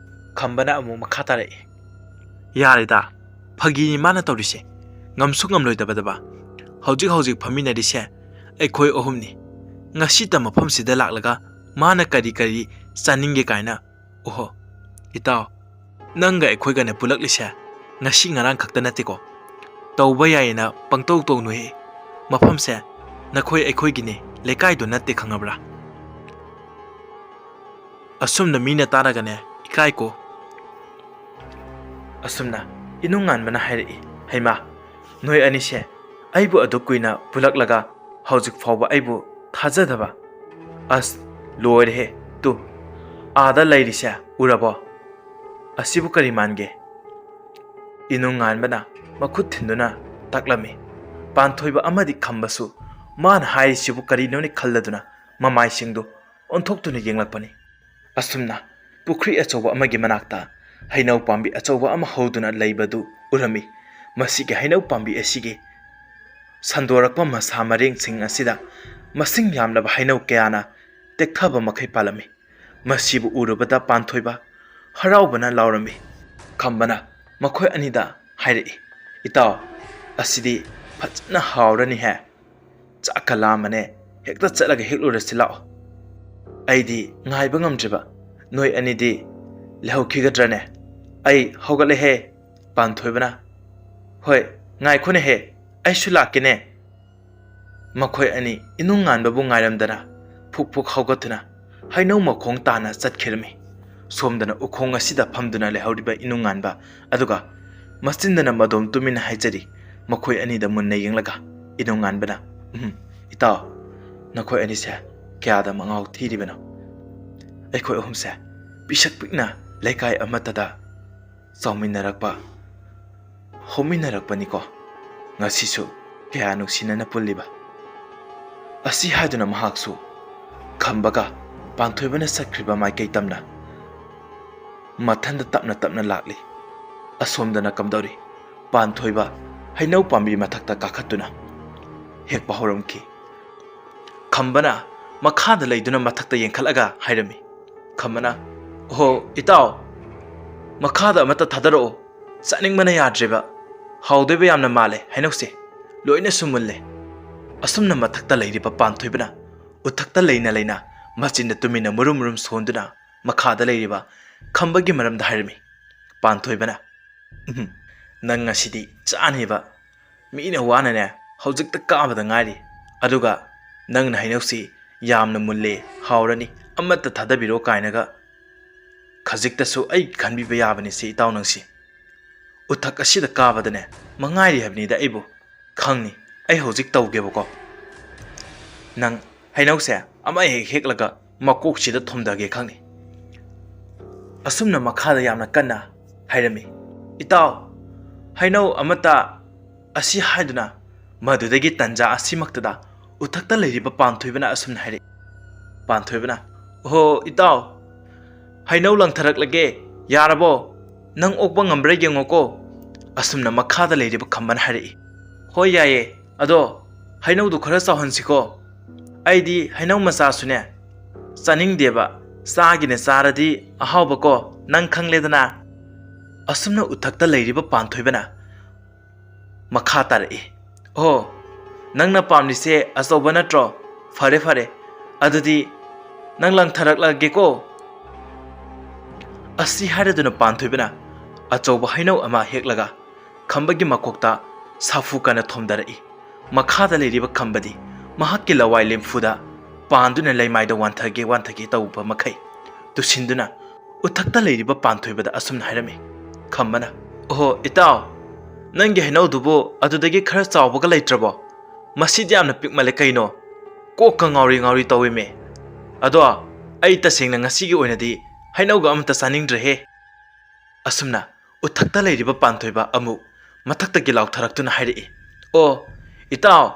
ꯈꯝꯕꯅ ꯑꯃꯨꯛ ꯃꯈꯥ ꯇꯥꯔꯛꯏ꯫ ꯌꯥꯔꯦꯗ, ꯐꯥꯒꯤꯅꯤ ꯃꯥꯅ ꯇꯧꯔꯤꯁꯦ꯫ ꯉꯝꯁꯨ ꯉꯝꯂꯣꯏꯗꯕꯗꯕ꯫ ꯍꯧꯖꯤꯛ ꯍꯧꯖꯤꯛ ꯐꯝꯃꯤꯟꯅꯔꯤꯁꯦ ꯑꯩꯈꯣꯏ ꯑꯍꯨꯝꯅꯤ꯫ ꯉꯁꯤꯇ ꯃꯐꯝꯁꯤꯗ ꯂꯥꯛꯂꯒ ꯃꯥꯅ ꯀꯔꯤ ꯀꯔꯤ ꯆꯥꯅꯤꯡꯒꯦ ꯀꯥꯏꯅ꯫ ꯑꯣꯍꯣ, ꯏꯇꯥꯎ, ꯅꯪꯒ ꯑꯩꯈꯣꯏꯒꯅꯦ ꯄꯨꯜꯂꯛꯂꯤꯁꯦ ꯉꯁꯤ ꯉꯔꯥꯡ ꯈꯛꯇ ꯅꯠꯇꯦꯀꯣ꯫ ꯇꯧꯕ ꯌꯥꯏꯌꯦꯅ ꯄꯪꯇꯧ ꯇꯧꯅꯨꯍꯦ꯫ ꯃꯐꯝꯁꯦ ꯅꯈꯣꯏ ꯑꯩꯈꯣꯏꯒꯤꯅꯦ, ꯂꯩꯀꯥꯏꯗꯣ ꯅꯠꯇꯦ, ꯈꯪꯉꯕ꯭ꯔꯥ? ꯑꯁꯨꯝꯅ ꯃꯤꯅ ꯇꯥꯔꯒꯅꯦ ꯏꯀꯥꯏꯀꯣ꯫ ꯑꯁꯨꯝꯅ ꯏꯅꯨꯡꯉꯥꯟꯕꯅ ꯍꯥꯏꯔꯛꯏ꯫ ꯍꯩꯃꯥ, ꯅꯣꯏ ꯑꯅꯤꯁꯦ ꯑꯩꯕꯨ ꯑꯗꯨꯛ ꯀꯨꯏꯅ ꯄꯨꯜꯂꯛꯂꯒ ꯍꯧꯖꯤꯛ ꯐꯥꯎꯕ ꯑꯩꯕꯨ ꯊꯥꯖꯗꯕ? ꯑꯁ, ꯂꯣꯏꯔꯦꯍꯦ꯫ ꯇꯨ, ꯑꯥꯗ ꯂꯩꯔꯤꯁꯦ ꯎꯔꯕꯣ? ꯑꯁꯤꯕꯨ ꯀꯔꯤ ꯃꯥꯟꯒꯦ? ꯏꯅꯨꯡꯉꯥꯟꯕꯅ ꯃꯈꯨꯠ ꯊꯤꯟꯗꯨꯅ ꯇꯥꯛꯂꯝꯃꯤ꯫ ꯄꯥꯟꯊꯣꯏꯕ ꯑꯃꯗꯤ ꯈꯝꯕꯁꯨ ꯃꯥꯅ ꯍꯥꯏꯔꯤꯁꯤꯕꯨ ꯀꯔꯤꯅꯣꯅꯦ ꯈꯜꯂꯗꯨꯅ ꯃꯃꯥꯏꯁꯤꯡꯗꯨ ꯑꯣꯟꯊꯣꯛꯇꯨꯅ ꯌꯦꯡꯂꯛꯄꯅꯤ꯫ ꯑꯁꯨꯝꯅ ꯄꯨꯈ꯭ꯔꯤ ꯑꯆꯧꯕ ꯑꯃꯒꯤ ꯃꯅꯥꯛꯇ ꯍꯩꯅꯧ ꯄꯥꯝꯕꯤ ꯑꯆꯧꯕ ꯑꯃ ꯍꯧꯗꯨꯅ ꯂꯩꯕꯗꯨ ꯎꯔꯝꯃꯤ꯫ ꯃꯁꯤꯒꯤ ꯍꯩꯅꯧ ꯄꯥꯝꯕꯤ ꯑꯁꯤꯒꯤ ꯁꯟꯗꯣꯔꯛꯄ ꯃꯁꯥ ꯃꯔꯦꯡꯁꯤꯡ ꯑꯁꯤꯗ ꯃꯁꯤꯡ ꯌꯥꯝꯂꯕ ꯍꯩꯅꯧ ꯀꯌꯥꯅ ꯇꯦꯛꯊꯕ ꯃꯈꯩ ꯄꯥꯜꯂꯝꯃꯤ꯫ ꯃꯁꯤꯕꯨ ꯎꯔꯨꯕꯗ ꯄꯥꯟꯊꯣꯏꯕ ꯍꯔꯥꯎꯕꯅ ꯂꯥꯎꯔꯝꯃꯤ꯫ ꯈꯝꯕꯅ ꯃꯈꯣꯏ ꯑꯅꯤꯗ ꯍꯥꯏꯔꯛꯏ, "ꯏꯇꯥꯎ, ꯑꯁꯤꯗꯤ ꯐꯖꯅ ꯍꯥꯎꯔꯅꯤꯍꯦ꯫ ꯆꯥꯛꯀ ꯂꯥꯝꯃꯅꯦ, ꯍꯦꯛꯇ ꯆꯠꯂꯒ ꯍꯦꯛꯂꯨꯔꯁꯤ ꯂꯥꯛꯑꯣ꯫ ꯑꯩꯗꯤ ꯉꯥꯏꯕ ꯉꯝꯗ꯭ꯔꯤꯕ꯫ ꯅꯣꯏ ꯑꯅꯤꯗꯤ ꯂꯩꯍꯧꯈꯤꯒꯗ꯭ꯔꯅꯦ? ꯑꯩ ꯍꯧꯒꯠꯂꯦꯍꯦ꯫" ꯄꯥꯟꯊꯣꯏꯕꯅ, "ꯍꯣꯏ, ꯉꯥꯏꯈꯣꯅꯦꯍꯦ, ꯑꯩꯁꯨ ꯂꯥꯛꯀꯦꯅꯦ꯫" ꯃꯈꯣꯏ ꯑꯅꯤ ꯏꯅꯨꯡ ꯉꯥꯟꯕꯕꯨ ꯉꯥꯏꯔꯝꯗꯅ ꯐꯨꯛ ꯐꯨꯛ ꯍꯧꯒꯠꯇꯨꯅ ꯍꯩꯅꯧ ꯃꯈꯣꯡ ꯇꯥꯅ ꯆꯠꯈꯤꯔꯝꯃꯤ꯫ ꯁꯣꯝꯗꯅ ꯎꯈꯣꯡ ꯑꯁꯤꯗ ꯐꯝꯗꯨꯅ ꯂꯩꯍꯧꯔꯤꯕ ꯏꯅꯨꯡ ꯉꯥꯟꯕ ꯑꯗꯨꯒ ꯃꯆꯤꯟꯗꯅ ꯃꯗꯣꯝ ꯇꯨꯃꯤꯟꯅ ꯍꯥꯏꯖꯔꯤ꯫ ꯃꯈꯣꯏ ꯑꯅꯤꯗ ꯃꯨꯟꯅ ꯌꯦꯡꯂꯒ ꯏꯅꯨꯡ ꯉꯥꯟꯕꯅ, "ꯎꯝ, ꯏꯇꯥꯎ, ꯅꯈꯣꯏ ꯑꯅꯤꯁꯦ ꯀꯌꯥꯗ ꯃꯉꯥꯎ ꯊꯤꯔꯤꯕꯅꯣ? ꯑꯩꯈꯣꯏ ꯑꯍꯨꯝꯁꯦ ꯄꯤꯁꯛ ꯄꯤꯛꯅ ꯂꯩꯀꯥꯏ ꯑꯃꯠꯇꯗ ꯆꯥꯎꯃꯤꯟꯅꯔꯛꯄ, ꯍꯧꯃꯤꯟꯅꯔꯛꯄꯅꯤꯀꯣ꯫ ꯉꯁꯤꯁꯨ ꯀꯌꯥ ꯅꯨꯡꯁꯤꯅꯅ ꯄꯨꯜꯂꯤꯕ꯫ ꯑꯁꯤ ꯍꯥꯏꯗꯨꯅ ꯃꯍꯥꯛꯁꯨ ꯈꯝꯕꯒ ꯄꯥꯟꯊꯣꯏꯕꯅ ꯆꯠꯈ꯭ꯔꯤꯕ ꯃꯥꯏꯀꯩ ꯇꯝꯅ ꯃꯊꯟꯗ ꯇꯞꯅ ꯇꯞꯅ ꯂꯥꯛꯂꯤ꯫ ꯑꯁꯣꯝꯗꯅ ꯀꯝꯗꯧꯔꯤ? ꯄꯥꯟꯊꯣꯏꯕ ꯍꯩꯅꯧ ꯄꯥꯝꯕꯤ ꯃꯊꯛꯇ ꯀꯥꯈꯠꯇꯨꯅ ꯍꯦꯛꯄ ꯍꯧꯔꯝꯈꯤ꯫ ꯈꯝꯕꯅ ꯃꯈꯥꯗ ꯂꯩꯗꯨꯅ ꯃꯊꯛꯇ ꯌꯦꯡꯈꯠꯂꯒ ꯍꯥꯏꯔꯝꯃꯤ꯫ ꯈꯝꯕꯅ, "ꯑꯣꯍꯣ, ꯏꯇꯥꯎ, ꯃꯈꯥꯗ ꯑꯃꯠꯇ ꯊꯥꯗꯔꯛꯑꯣ꯫ ꯆꯥꯅꯤꯡꯕꯅ ꯌꯥꯗ꯭ꯔꯦꯕ꯫ ꯍꯥꯎꯗꯣꯏꯕ ꯌꯥꯝꯅ ꯃꯥꯜꯂꯦ ꯍꯩꯅꯧꯁꯦ꯫ ꯂꯣꯏꯅꯁꯨ ꯃꯨꯜꯂꯦ꯫" ꯑꯁꯨꯝꯅ ꯃꯊꯛꯇ ꯂꯩꯔꯤꯕ ꯄꯥꯟꯊꯣꯏꯕꯅ ꯎꯊꯛꯇ ꯂꯩꯅ ꯂꯩꯅ ꯃꯆꯤꯟꯗ ꯇꯨꯃꯤꯟꯅ ꯃꯨꯔꯨꯝ ꯃꯨꯔꯨꯝ ꯁꯣꯟꯗꯨꯅ ꯃꯈꯥꯗ ꯂꯩꯔꯤꯕ ꯈꯝꯕꯒꯤ ꯃꯔꯝꯗ ꯍꯥꯏꯔꯝꯃꯤ꯫ ꯄꯥꯟꯊꯣꯏꯕꯅ, "ꯎꯝ, ꯅꯪ ꯉꯁꯤꯗꯤ ꯆꯥꯅꯤꯕ꯫ ꯃꯤꯅ ꯋꯥꯅꯅꯦ ꯍꯧꯖꯤꯛꯇ ꯀꯥꯕꯗ ꯉꯥꯏꯔꯤ꯫ ꯑꯗꯨꯒ ꯅꯪꯅ ꯍꯩꯅꯧꯁꯤ ꯌꯥꯝꯅ ꯃꯨꯜꯂꯦ, ꯍꯥꯎꯔꯅꯤ, ꯑꯃꯠꯇ ꯊꯥꯗꯕꯤꯔꯣ" ꯀꯥꯏꯅꯒ ꯈꯖꯤꯛꯇꯁꯨ ꯑꯩ ꯈꯟꯕꯤꯕ ꯌꯥꯕꯅꯤ ꯁꯤ ꯏꯇꯥꯎ ꯅꯪꯁꯤ꯫ ꯎꯊꯛ ꯑꯁꯤꯗ ꯀꯥꯕꯗꯅꯦ ꯃꯉꯥꯏꯔꯤ ꯍꯥꯏꯕꯅꯤꯗ ꯑꯩꯕꯨ꯫ ꯈꯪꯅꯤ, ꯑꯩ ꯍꯧꯖꯤꯛ ꯇꯧꯒꯦꯕꯀꯣ꯫ ꯅꯪ ꯍꯩꯅꯧꯁꯦ ꯑꯃ ꯍꯦꯛ ꯍꯦꯛꯂꯒ ꯃꯀꯣꯛꯁꯤꯗ ꯊꯣꯝꯗꯒꯦ ꯈꯪꯅꯤ꯫ ꯑꯁꯨꯝꯅ ꯃꯈꯥꯗ ꯌꯥꯝꯅ ꯀꯟꯅ ꯍꯥꯏꯔꯝꯃꯤ꯫ "ꯏꯇꯥꯎ, ꯍꯩꯅꯧ ꯑꯃꯠꯇ" ꯑꯁꯤ ꯍꯥꯏꯗꯨꯅ ꯃꯗꯨꯗꯒꯤ ꯇꯟꯖꯥ ꯑꯁꯤꯃꯛꯇꯗ ꯎꯊꯛꯇ ꯂꯩꯔꯤꯕ ꯄꯥꯟꯊꯣꯏꯕꯅ ꯑꯁꯨꯝꯅ ꯍꯥꯏꯔꯛꯏ꯫ ꯄꯥꯟꯊꯣꯏꯕꯅ, "ꯑꯣꯍꯣ ꯏꯇꯥꯎ, ꯍꯩꯅꯧ ꯂꯪꯊꯔꯛꯂꯒꯦ, ꯌꯥꯔꯕꯣ? ꯅꯪ ꯑꯣꯛꯄ ꯉꯝꯕ꯭ꯔꯥ ꯌꯦꯡꯉꯣꯀꯣ꯫" ꯑꯁꯨꯝꯅ ꯃꯈꯥꯗ ꯂꯩꯔꯤꯕ ꯈꯝꯕꯅ ꯍꯥꯏꯔꯛꯏ꯫ "ꯍꯣꯏ ꯌꯥꯏꯌꯦ, ꯑꯗꯣ ꯍꯩꯅꯧꯗꯨ ꯈꯔ ꯆꯥꯎꯍꯟꯁꯤꯀꯣ꯫ ꯑꯩꯗꯤ ꯍꯩꯅꯧ ꯃꯆꯥꯁꯨꯅꯦ ꯆꯥꯅꯤꯡꯗꯦꯕ, ꯆꯥꯒꯤꯅꯦ ꯆꯥꯔꯗꯤ ꯑꯍꯥꯎꯕꯀꯣ, ꯅꯪ ꯈꯪꯂꯦꯗꯅ꯫" ꯑꯁꯨꯝꯅ ꯎꯊꯛꯇ ꯂꯩꯔꯤꯕ ꯄꯥꯟꯊꯣꯏꯕꯅ ꯃꯈꯥ ꯇꯥꯔꯛꯏ꯫ "ꯑꯣ, ꯅꯪꯅ ꯄꯥꯝꯂꯤꯁꯦ ꯑꯆꯧꯕ ꯅꯠꯇ꯭ꯔꯣ? ꯐꯔꯦ ꯐꯔꯦ, ꯑꯗꯨꯗꯤ ꯅꯪ ꯂꯪꯊꯔꯛꯂꯒꯦꯀꯣ꯫" ꯑꯁꯤ ꯍꯥꯏꯔꯗꯨꯅ ꯄꯥꯟꯊꯣꯏꯕꯅ ꯑꯆꯧꯕ ꯍꯩꯅꯧ ꯑꯃ ꯍꯦꯛꯂꯒ ꯈꯝꯕꯒꯤ ꯃꯀꯣꯛꯇ ꯁꯥꯐꯨ ꯀꯟꯅ ꯊꯣꯝꯗꯔꯛꯏ꯫ ꯃꯈꯥꯗ ꯂꯩꯔꯤꯕ ꯈꯝꯕꯗꯤ ꯃꯍꯥꯛꯀꯤ ꯂꯋꯥꯏ ꯂꯦꯝꯐꯨꯗ ꯄꯥꯟꯗꯨꯅ ꯂꯩꯃꯥꯏꯗ ꯋꯥꯟꯊꯒꯦ ꯋꯥꯟꯊꯒꯦ ꯇꯧꯕ ꯃꯈꯩ ꯇꯨꯁꯤꯟꯗꯨꯅ ꯎꯊꯛꯇ ꯂꯩꯔꯤꯕ ꯄꯥꯟꯊꯣꯏꯕꯗ ꯑꯁꯨꯝꯅ ꯍꯥꯏꯔꯝꯃꯤ꯫ ꯈꯝꯕꯅ, "ꯑꯣꯍꯣ ꯏꯇꯥꯎ, ꯅꯪꯒꯤ ꯍꯩꯅꯧꯗꯨꯕꯨ ꯑꯗꯨꯗꯒꯤ ꯈꯔ ꯆꯥꯎꯕꯒ ꯂꯩꯇ꯭ꯔꯕꯣ? ꯃꯁꯤꯗꯤ ꯌꯥꯝꯅ ꯄꯤꯛꯃꯜꯂꯦ ꯀꯩꯅꯣ? ꯀꯣꯛꯀ ꯉꯥꯎꯔꯤ ꯉꯥꯎꯔꯤ ꯇꯧꯏꯃꯦ꯫ ꯑꯗꯣ ꯑꯩ ꯇꯁꯦꯡꯅ ꯉꯁꯤꯒꯤ ꯑꯣꯏꯅꯗꯤ ꯍꯩꯅꯧꯒ ꯑꯃꯇ ꯆꯥꯅꯤꯡꯗ꯭ꯔꯦꯍꯦ꯫" ꯑꯁꯨꯝꯅ ꯎꯊꯛꯇ ꯂꯩꯔꯤꯕ ꯄꯥꯟꯊꯣꯏꯕ ꯑꯃꯨꯛ ꯃꯊꯛꯇꯒꯤ ꯂꯥꯎꯊꯔꯛꯇꯨꯅ ꯍꯥꯏꯔꯛꯏ, "ꯑꯣ, "ꯏꯇꯥꯎ,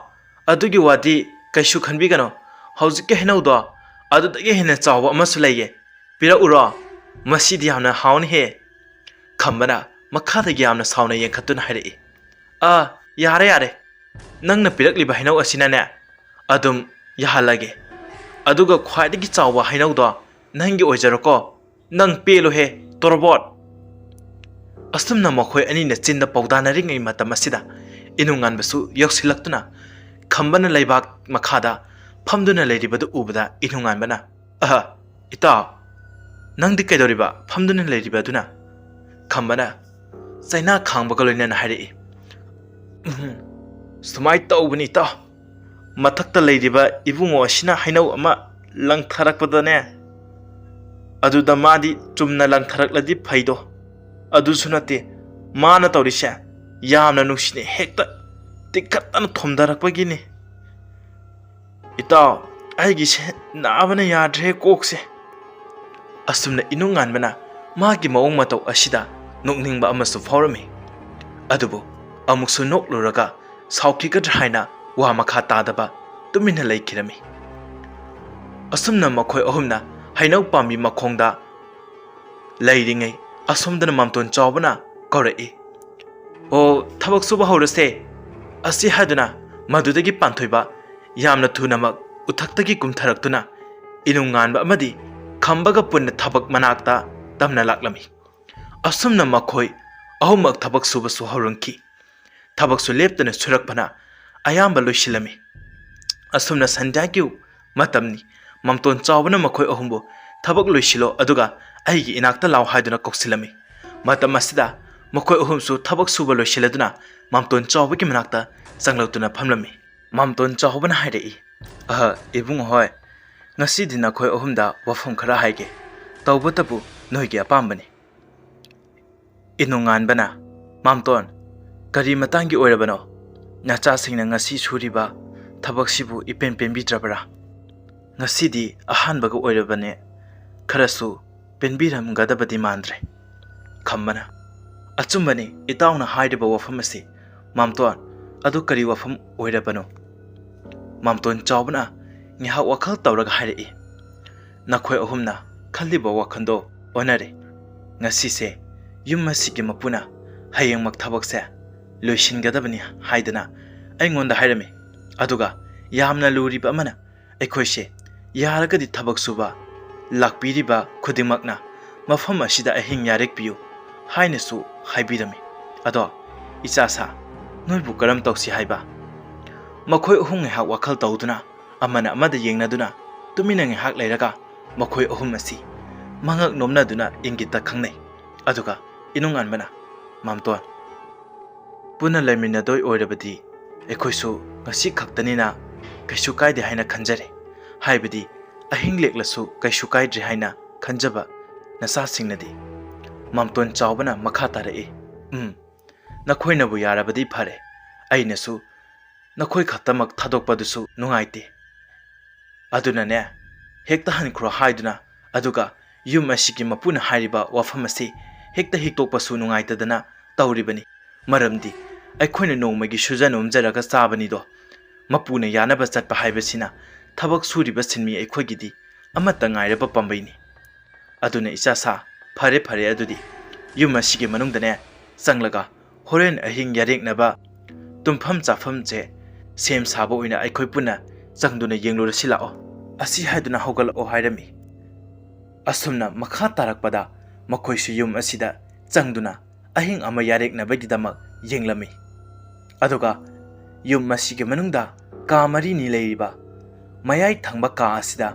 ꯑꯗꯨꯒꯤ ꯋꯥꯗꯤ ꯀꯩꯁꯨ ꯈꯟꯕꯤꯒꯅꯨ꯫ ꯍꯧꯖꯤꯛꯀꯤ ꯍꯩꯅꯧꯗꯣ ꯑꯗꯨꯗꯒꯤ ꯍꯦꯟꯅ ꯆꯥꯎꯕ ꯑꯃꯁꯨ ꯂꯩꯌꯦ꯫ ꯄꯤꯔꯛꯎꯔꯣ? ꯃꯁꯤꯗꯤ ꯌꯥꯝꯅ ꯍꯥꯎꯅꯤꯍꯦ꯫" ꯈꯝꯕꯅ ꯃꯈꯥꯗꯒꯤ ꯌꯥꯝꯅ ꯁꯥꯎꯅ ꯌꯦꯡꯈꯠꯇꯨꯅ ꯍꯥꯏꯔꯛꯏ, "ꯑꯥ, ꯌꯥꯔꯦ, ꯌꯥꯔꯦ꯫ ꯅꯪꯅ ꯄꯤꯔꯛꯂꯤꯕ ꯍꯩꯅꯧ ꯑꯁꯤꯅꯅꯦ, ꯑꯗꯨꯝ ꯌꯥꯍꯜꯂꯒꯦ꯫ ꯑꯗꯨꯒ ꯈ꯭ꯋꯥꯏꯗꯒꯤ ꯆꯥꯎꯕ ꯍꯩꯅꯧꯗꯣ ꯅꯪꯒꯤ ꯑꯣꯏꯖꯔꯣꯀꯣ꯫ ꯅꯪ ꯄꯦꯜꯂꯨꯍꯦ, ꯇꯣꯔꯕꯣꯠ!" ꯑꯁꯨꯝꯅ ꯃꯈꯣꯏ ꯑꯅꯤꯅ ꯆꯤꯟꯗ ꯄꯧꯗꯥꯅꯔꯤꯉꯩ ꯃꯇꯝ ꯑꯁꯤꯗ ꯏꯅꯨꯡꯉꯥꯟꯕꯁꯨ ꯌꯧꯁꯤꯜꯂꯛꯇꯨꯅ ꯈꯝꯕꯅ ꯂꯩꯕꯥꯛ ꯃꯈꯥꯗ ꯐꯝꯗꯨꯅ ꯂꯩꯔꯤꯕꯗꯨ ꯎꯕꯗ ꯏꯅꯨꯡꯉꯥꯟꯕꯅ, "ꯑꯍ, ꯏꯇꯥꯎ, ꯅꯪꯗꯤ ꯀꯩꯗꯧꯔꯤꯕ ꯐꯝꯗꯨꯅ ꯂꯩꯔꯤꯕ ꯑꯗꯨꯅ?" ꯈꯝꯕꯅ ꯆꯩꯅꯥ ꯈꯥꯡꯕꯒ ꯂꯣꯏꯅꯅ ꯍꯥꯏꯔꯛꯏ, "ꯎꯝ, ꯁꯨꯃꯥꯏꯅ ꯇꯧꯕꯅꯤ ꯏꯇꯥꯎ꯫ ꯃꯊꯛꯇ ꯂꯩꯔꯤꯕ ꯏꯕꯨꯡꯉꯣ ꯑꯁꯤꯅ ꯍꯩꯅꯧ ꯑꯃ ꯂꯪꯊꯔꯛꯄꯗꯅꯦ, ꯑꯗꯨꯗ ꯃꯥꯗꯤ ꯆꯨꯝꯅ ꯂꯪꯊꯔꯛꯂꯗꯤ ꯐꯩꯗꯣ, ꯑꯗꯨꯁꯨ ꯅꯠꯇꯦ꯫ ꯃꯥꯅ ꯇꯧꯔꯤꯁꯦ ꯌꯥꯝꯅ ꯅꯨꯡꯁꯤꯅ ꯍꯦꯛꯇ ꯇꯤꯛꯈꯠꯇꯅ ꯊꯣꯝꯊꯔꯛꯄꯒꯤꯅꯤ꯫ ꯏꯇꯥꯎ, ꯑꯩꯒꯤꯁꯦ ꯅꯥꯕꯅ ꯌꯥꯗ꯭ꯔꯦ ꯀꯣꯛꯁꯦ꯫" ꯑꯁꯨꯝꯅ ꯏꯅꯨꯡꯉꯥꯟꯕꯅ ꯃꯥꯒꯤ ꯃꯑꯣꯡ ꯃꯇꯧ ꯑꯁꯤꯗ ꯅꯣꯛꯅꯤꯡꯕ ꯑꯃꯁꯨ ꯐꯥꯎꯔꯝꯃꯤ꯫ ꯑꯗꯨꯕꯨ ꯑꯃꯨꯛꯁꯨ ꯅꯣꯛꯂꯨꯔꯒ ꯁꯥꯎꯈꯤꯒꯗ꯭ꯔꯥ ꯍꯥꯏꯅ ꯋꯥ ꯃꯈꯥ ꯇꯥꯗꯕ ꯇꯨꯃꯤꯟꯅ ꯂꯩꯈꯤꯔꯝꯃꯤ꯫ ꯑꯁꯨꯝꯅ ꯃꯈꯣꯏ ꯑꯍꯨꯝꯅ ꯍꯩꯅꯧ ꯄꯥꯝꯕꯤ ꯃꯈꯣꯡꯗ ꯂꯩꯔꯤꯉꯩ, ꯑꯁꯣꯝꯗꯅ ꯃꯥꯝꯇꯣꯟ ꯆꯥꯎꯕꯅ ꯀꯧꯔꯛꯏ, "ꯑꯣ, ꯊꯕꯛ ꯁꯨꯕ ꯍꯧꯔꯁꯦ!" ꯑꯁꯤ ꯍꯥꯏꯗꯨꯅ ꯃꯗꯨꯗꯒꯤ ꯄꯥꯟꯊꯣꯏꯕ ꯌꯥꯝꯅ ꯊꯨꯅꯃꯛ ꯎꯊꯛꯇꯒꯤ ꯀꯨꯝꯊꯔꯛꯇꯨꯅ ꯏꯅꯨꯡꯉꯥꯟꯕ ꯑꯃꯗꯤ ꯈꯝꯕꯒ ꯄꯨꯟꯅ ꯊꯕꯛ ꯃꯅꯥꯛꯇ ꯇꯝꯅ ꯂꯥꯛꯂꯝꯃꯤ꯫ ꯑꯁꯨꯝꯅ ꯃꯈꯣꯏ ꯑꯍꯨꯝꯃꯛ ꯊꯕꯛ ꯁꯨꯕꯁꯨ ꯍꯧꯔꯝꯈꯤ꯫ ꯊꯕꯛꯁꯨ ꯂꯦꯞꯇꯅ ꯁꯨꯔꯛꯄꯅ ꯑꯌꯥꯝꯕ ꯂꯣꯏꯁꯤꯜꯂꯝꯃꯤ꯫ ꯑꯁꯨꯝꯅ ꯁꯟꯙ꯭ꯌꯥꯒꯤ ꯃꯇꯝꯅꯤ꯫ ꯃꯥꯝꯇꯣꯟ ꯆꯥꯎꯕꯅ ꯃꯈꯣꯏ ꯑꯍꯨꯝꯕꯨ "ꯊꯕꯛ ꯂꯣꯏꯁꯤꯜꯂꯣ, ꯑꯗꯨꯒ ꯑꯩꯒꯤ ꯏꯅꯥꯛꯇ ꯂꯥꯛꯑꯣ" ꯍꯥꯏꯗꯨꯅ ꯀꯧꯁꯤꯜꯂꯝꯃꯤ꯫ ꯃꯇꯝ ꯑꯁꯤꯗ ꯃꯈꯣꯏ ꯑꯍꯨꯝꯁꯨ ꯊꯕꯛ ꯁꯨꯕ ꯂꯣꯏꯁꯤꯜꯂꯗꯨꯅ ꯃꯥꯝꯇꯣꯟ ꯆꯥꯎꯕꯒꯤ ꯃꯅꯥꯛꯇ ꯆꯪꯂꯛꯇꯨꯅ ꯐꯝꯂꯝꯃꯤ꯫ ꯃꯥꯝꯇꯣꯟ ꯆꯥꯎꯕꯅ ꯍꯥꯏꯔꯛꯏ, "ꯑꯍ, ꯏꯕꯨꯡꯉꯣ ꯍꯣꯏ, ꯉꯁꯤꯗꯤ ꯅꯈꯣꯏ ꯑꯍꯨꯝꯗ ꯋꯥꯐꯝ ꯈꯔ ꯍꯥꯏꯒꯦ꯫ ꯇꯧꯕꯇꯕꯨ ꯅꯣꯏꯒꯤ ꯑꯄꯥꯝꯕꯅꯤ꯫" ꯏꯅꯨꯡꯉꯥꯟꯕꯅ, "ꯃꯥꯝꯇꯣꯟ, ꯀꯔꯤ ꯃꯇꯥꯡꯒꯤ ꯑꯣꯏꯔꯕꯅꯣ? ꯅꯆꯥꯁꯤꯡꯅ ꯉꯁꯤ ꯁꯨꯔꯤꯕ ꯊꯕꯛꯁꯤꯕꯨ ꯏꯄꯦꯟ ꯄꯦꯟꯕꯤꯗ꯭ꯔꯕꯔꯥ? ꯉꯁꯤꯗꯤ ꯑꯍꯥꯟꯕꯒ ꯑꯣꯏꯔꯕꯅꯦ, ꯈꯔꯁꯨ ꯄꯦꯟꯕꯤꯔꯝꯒꯗꯕꯗꯤ ꯃꯥꯟꯗ꯭ꯔꯦ꯫" ꯈꯝꯕꯅ, "ꯑꯆꯨꯝꯕꯅꯤ ꯏꯇꯥꯎꯅ ꯍꯥꯏꯔꯤꯕ ꯋꯥꯐꯝ ꯑꯁꯤ, ꯃꯥꯝꯇꯣꯟ꯫ ꯑꯗꯨ ꯀꯔꯤ ꯋꯥꯐꯝ ꯑꯣꯏꯔꯕꯅꯣ? ꯃꯥꯝꯇꯣꯟ ꯆꯥꯎꯕꯅ ꯉꯥꯏꯍꯥꯛ ꯋꯥꯈꯜ ꯇꯧꯔꯒ ꯍꯥꯏꯔꯛꯏ, "ꯅꯈꯣꯏ ꯑꯍꯨꯝꯅ ꯈꯜꯂꯤꯕ ꯋꯥꯈꯜꯗꯣ ꯑꯣꯟꯅꯔꯦ꯫ ꯉꯁꯤꯁꯦ ꯌꯨꯝ ꯑꯁꯤꯒꯤ ꯃꯄꯨꯅ ꯍꯌꯦꯡꯃꯛ ꯊꯕꯛꯁꯦ ꯂꯣꯏꯁꯤꯟꯒꯗꯕꯅꯤ ꯍꯥꯏꯗꯅ ꯑꯩꯉꯣꯟꯗ ꯍꯥꯏꯔꯝꯃꯤ꯫ ꯑꯗꯨꯒ ꯌꯥꯝꯅ ꯂꯨꯔꯤꯕ ꯑꯃꯅ, ꯑꯩꯈꯣꯏꯁꯦ ꯌꯥꯔꯒꯗꯤ ꯊꯕꯛ ꯁꯨꯕ ꯂꯥꯛꯄꯤꯔꯤꯕ ꯈꯨꯗꯤꯡꯃꯛꯅ ꯃꯐꯝ ꯑꯁꯤꯗ ꯑꯍꯤꯡ ꯌꯥꯔꯦꯛꯄꯤꯌꯨ ꯍꯥꯏꯅꯁꯨ ꯍꯥꯏꯕꯤꯔꯝꯃꯤ꯫ ꯑꯗꯣ ꯏꯆꯥ ꯁꯥ, ꯅꯣꯏꯕꯨ ꯀꯔꯝ ꯇꯧꯁꯤ ꯍꯥꯏꯕ?" ꯃꯈꯣꯏ ꯑꯍꯨꯝ ꯉꯥꯏꯍꯥꯛ ꯋꯥꯈꯜ ꯇꯧꯗꯨꯅ, ꯑꯃꯅ ꯑꯃꯗ ꯌꯦꯡꯅꯗꯨꯅ ꯇꯨꯃꯤꯟꯅ ꯉꯥꯏꯍꯥꯛ ꯂꯩꯔꯒ, ꯃꯈꯣꯏ ꯑꯍꯨꯝ ꯑꯁꯤ ꯃꯉꯛ ꯅꯣꯝꯅꯗꯨꯅ ꯏꯪꯒꯤꯠꯇ ꯈꯪꯅꯩ꯫ ꯑꯗꯨꯒ ꯏꯅꯨꯡꯉꯥꯟꯕꯅ, "ꯃꯥꯝꯇꯣꯟ, ꯄꯨꯟꯅ ꯂꯩꯃꯤꯟꯅꯗꯣꯏ ꯑꯣꯏꯔꯕꯗꯤ ꯑꯩꯈꯣꯏꯁꯨ ꯉꯁꯤ ꯈꯛꯇꯅꯤꯅ ꯀꯩꯁꯨ ꯀꯥꯏꯗꯦ ꯍꯥꯏꯅ ꯈꯟꯖꯔꯦ꯫ ꯍꯥꯏꯕꯗꯤ ꯑꯍꯤꯡ ꯂꯦꯛꯂꯁꯨ ꯀꯩꯁꯨ ꯀꯥꯏꯗ꯭ꯔꯦ ꯍꯥꯏꯅ ꯈꯟꯖꯕ ꯅꯆꯥꯁꯤꯡꯅꯗꯤ?" ꯃꯥꯝꯇꯣꯟ ꯆꯥꯎꯕꯅ ꯃꯈꯥ ꯇꯥꯔꯛꯏ, "ꯎꯝ, ꯅꯈꯣꯏꯅꯕꯨ ꯌꯥꯔꯕꯗꯤ ꯐꯔꯦ, ꯑꯩꯅꯁꯨ ꯅꯈꯣꯏ ꯈꯛꯇꯃꯛ ꯊꯥꯗꯣꯛꯄꯗꯨꯁꯨ ꯅꯨꯡꯉꯥꯏꯇꯦ꯫ ꯑꯗꯨꯅꯅꯦ, ꯍꯦꯛꯇ ꯍꯟꯈ꯭ꯔꯣ ꯍꯥꯏꯗꯨꯅ, ꯑꯗꯨꯒ ꯌꯨꯝ ꯑꯁꯤꯒꯤ ꯃꯄꯨꯅ ꯍꯥꯏꯔꯤꯕ ꯋꯥꯐꯝ ꯑꯁꯤ ꯍꯦꯛꯇ ꯍꯤꯛꯇꯣꯛꯄꯁꯨ ꯅꯨꯡꯉꯥꯏꯇꯗꯅ ꯇꯧꯔꯤꯕꯅꯤ꯫ ꯃꯔꯝꯗꯤ ꯑꯩꯈꯣꯏꯅ ꯅꯣꯡꯃꯒꯤ ꯁꯨꯖ ꯅꯣꯝꯖꯔꯒ ꯆꯥꯕꯅꯤꯗꯣ꯫ ꯃꯄꯨꯅ ꯌꯥꯅꯕ ꯆꯠꯄ ꯍꯥꯏꯕꯁꯤꯅ ꯊꯕꯛ ꯁꯨꯔꯤꯕ ꯁꯤꯟꯃꯤ ꯑꯩꯈꯣꯏꯒꯤꯗꯤ ꯑꯃꯠꯇ ꯉꯥꯏꯔꯕ ꯄꯥꯝꯕꯩꯅꯤ꯫ ꯑꯗꯨꯅ ꯏꯆꯥ ꯁꯥ, ꯐꯔꯦ ꯐꯔꯦ, ꯑꯗꯨꯗꯤ ꯌꯨꯝ ꯑꯁꯤꯒꯤ ꯃꯅꯨꯡꯗꯅꯦ ꯆꯪꯂꯒ ꯍꯣꯔꯦꯟ ꯑꯍꯤꯡ ꯌꯥꯔꯦꯛꯅꯕ ꯇꯨꯝꯐꯝ ꯆꯥꯐꯝꯁꯦ ꯁꯦꯝ ꯁꯥꯕ ꯑꯣꯏꯅ ꯑꯩꯈꯣꯏ ꯄꯨꯟꯅ ꯆꯪꯗꯨꯅ ꯌꯦꯡꯂꯨꯔꯁꯤ ꯂꯥꯛꯑꯣ꯫ ꯑꯁꯤ ꯍꯥꯏꯗꯨꯅ ꯍꯧꯒꯠꯂꯛꯑꯣ" ꯍꯥꯏꯔꯝꯃꯤ꯫ ꯑꯁꯨꯝꯅ ꯃꯈꯥ ꯇꯥꯔꯛꯄꯗ ꯃꯈꯣꯏꯁꯨ ꯌꯨꯝ ꯑꯁꯤꯗ ꯆꯪꯗꯨꯅ ꯑꯍꯤꯡ ꯑꯃ ꯌꯥꯔꯦꯛꯅꯕꯒꯤꯗꯃꯛ ꯌꯦꯡꯂꯝꯃꯤ꯫ ꯑꯗꯨꯒ ꯌꯨꯝ ꯑꯁꯤꯒꯤ ꯃꯅꯨꯡꯗ ꯀꯥ ꯃꯔꯤꯅꯤ ꯂꯩꯔꯤꯕ ꯃꯌꯥꯏ ꯊꯪꯕ ꯀꯥ ꯑꯁꯤꯗ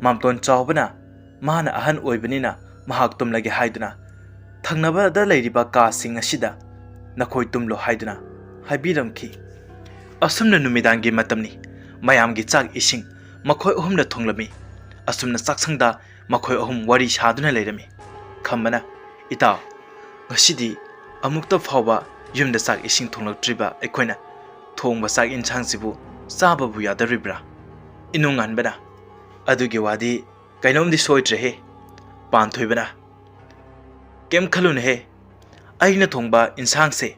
ꯃꯥꯝꯇꯣꯟ ꯆꯥꯎꯕꯅ, ꯃꯥꯅ ꯑꯍꯟ ꯑꯣꯏꯕꯅꯤꯅ ꯃꯍꯥꯛ ꯇꯨꯝꯂꯒꯦ ꯍꯥꯏꯗꯨꯅ, ꯊꯪꯅꯕꯗ ꯂꯩꯔꯤꯕ ꯀꯥꯁꯤꯡ ꯑꯁꯤꯗ ꯅꯈꯣꯏ ꯇꯨꯝꯂꯣ ꯍꯥꯏꯗꯨꯅ ꯍꯥꯏꯕꯤꯔꯝꯈꯤ꯫ ꯑꯁꯨꯝꯅ ꯅꯨꯃꯤꯗꯥꯡꯒꯤ ꯃꯇꯝꯅꯤ꯫ ꯃꯌꯥꯝꯒꯤ ꯆꯥꯛ ꯏꯁꯤꯡ ꯃꯈꯣꯏ ꯑꯍꯨꯝꯅ ꯊꯣꯡꯂꯝꯃꯤ꯫ ꯑꯁꯨꯝꯅ ꯆꯥꯛꯁꯪꯗ ꯃꯈꯣꯏ ꯑꯍꯨꯝ ꯋꯥꯔꯤ ꯁꯥꯗꯨꯅ ꯂꯩꯔꯝꯃꯤ꯫ ꯈꯝꯕꯅ, "ꯏꯇꯥꯎ, ꯉꯁꯤꯗꯤ ꯑꯃꯨꯛꯇ ꯐꯥꯎꯕ ꯌꯨꯝꯗ ꯆꯥꯛ ꯏꯁꯤꯡ ꯊꯣꯡꯂꯛꯇ꯭ꯔꯤꯕ ꯑꯩꯈꯣꯏꯅ ꯊꯣꯡꯕ ꯆꯥꯛ ꯏꯟꯁꯥꯡꯁꯤꯕꯨ ꯆꯥꯕꯕꯨ ꯌꯥꯗꯧꯔꯤꯕ꯭ꯔꯥ?" ꯏꯅꯨꯡꯉꯥꯟꯕꯅ, "ꯑꯗꯨꯒꯤ ꯋꯥꯗꯤ ꯀꯩꯅꯣꯝꯗꯤ ꯁꯣꯏꯗ꯭ꯔꯦꯍꯦ꯫" ꯄꯥꯟꯊꯣꯏꯕꯅ, "ꯀꯩꯝ ꯈꯜꯂꯨꯅꯨꯍꯦ, ꯑꯩꯅ ꯊꯣꯡꯕ ꯏꯟꯁꯥꯡꯁꯦ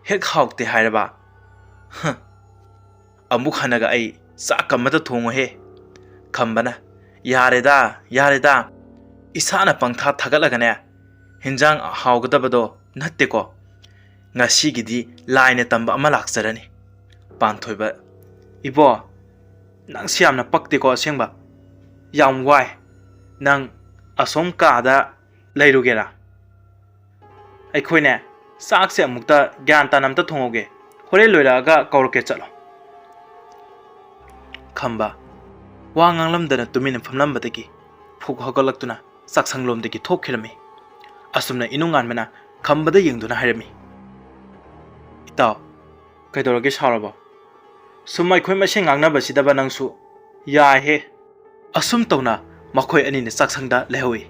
ꯍꯦꯛ ꯍꯥꯎꯇꯦ ꯍꯥꯏꯔꯕ, "ꯍ, ꯑꯃꯨꯛ ꯍꯟꯅꯒ ꯑꯩ ꯆꯥꯛ ꯑꯃꯇ ꯊꯣꯡꯉꯣꯏꯍꯦ"꯫ ꯈꯝꯕꯅ, "ꯌꯥꯔꯦꯗ, ꯌꯥꯔꯦꯗ, ꯏꯁꯥꯅ ꯄꯪꯊꯥ ꯊꯥꯒꯠꯂꯒꯅꯦ, ꯍꯤꯟꯖꯥꯡ ꯍꯥꯎꯒꯗꯕꯗꯣ ꯅꯠꯇꯦꯀꯣ꯫ ꯉꯁꯤꯒꯤꯗꯤ ꯂꯥꯏꯅ ꯇꯝꯕ ꯑꯃ ꯂꯥꯛꯆꯔꯅꯤ"꯫ ꯄꯥꯟꯊꯣꯏꯕ, "ꯏꯕꯣ, ꯅꯪꯁꯤ ꯌꯥꯝꯅ ꯄꯛꯇꯦꯀꯣ ꯑꯁꯦꯡꯕ꯫ ꯌꯥꯝ ꯋꯥꯏ꯫ ꯅꯪ ꯑꯁꯣꯝ ꯀꯥꯗ ꯂꯩꯔꯨꯒꯦꯔꯥ? ꯑꯩꯈꯣꯏꯅꯦ, ꯆꯥꯛꯁꯦ ꯑꯃꯨꯛꯇ ꯒ꯭ꯌꯥꯟ ꯇꯥꯅ ꯑꯝꯇ ꯊꯣꯡꯍꯧꯒꯦ꯫ ꯍꯣꯔꯦꯟ ꯂꯣꯏꯔꯛꯑꯒ ꯀꯧꯔꯛꯀꯦ, ꯆꯠꯂꯣ"꯫ ꯈꯝꯕ ꯋꯥ ꯉꯥꯡꯂꯝꯗꯅ ꯇꯨꯃꯤꯟꯅ ꯐꯝꯂꯝꯕꯗꯒꯤ ꯐꯨꯛ ꯍꯧꯒꯠꯂꯛꯇꯨꯅ ꯆꯥꯛꯁꯪꯂꯣꯝꯗꯒꯤ ꯊꯣꯛꯈꯤꯔꯝꯃꯤ꯫ ꯑꯁꯨꯝꯅ ꯏꯅꯨꯡꯉꯥꯟꯕꯅ ꯈꯝꯕꯗ ꯌꯦꯡꯗꯨꯅ ꯍꯥꯏꯔꯝꯃꯤ, "ꯏꯇꯥꯎ, ꯀꯩꯗꯧꯔꯒꯦ, ꯁꯥꯎꯔꯕꯣ? ꯁꯨꯝ ꯑꯩꯈꯣꯏ ꯃꯁꯦꯟ ꯉꯥꯡꯅꯕꯁꯤꯗꯕ ꯅꯪꯁꯨ꯫ ꯌꯥꯏꯍꯦ"꯫ ꯑꯁꯨꯝ ꯇꯧꯅ ꯃꯈꯣꯏ ꯑꯅꯤꯅ ꯆꯥꯛꯁꯪꯗ ꯂꯩꯍꯧꯏ꯫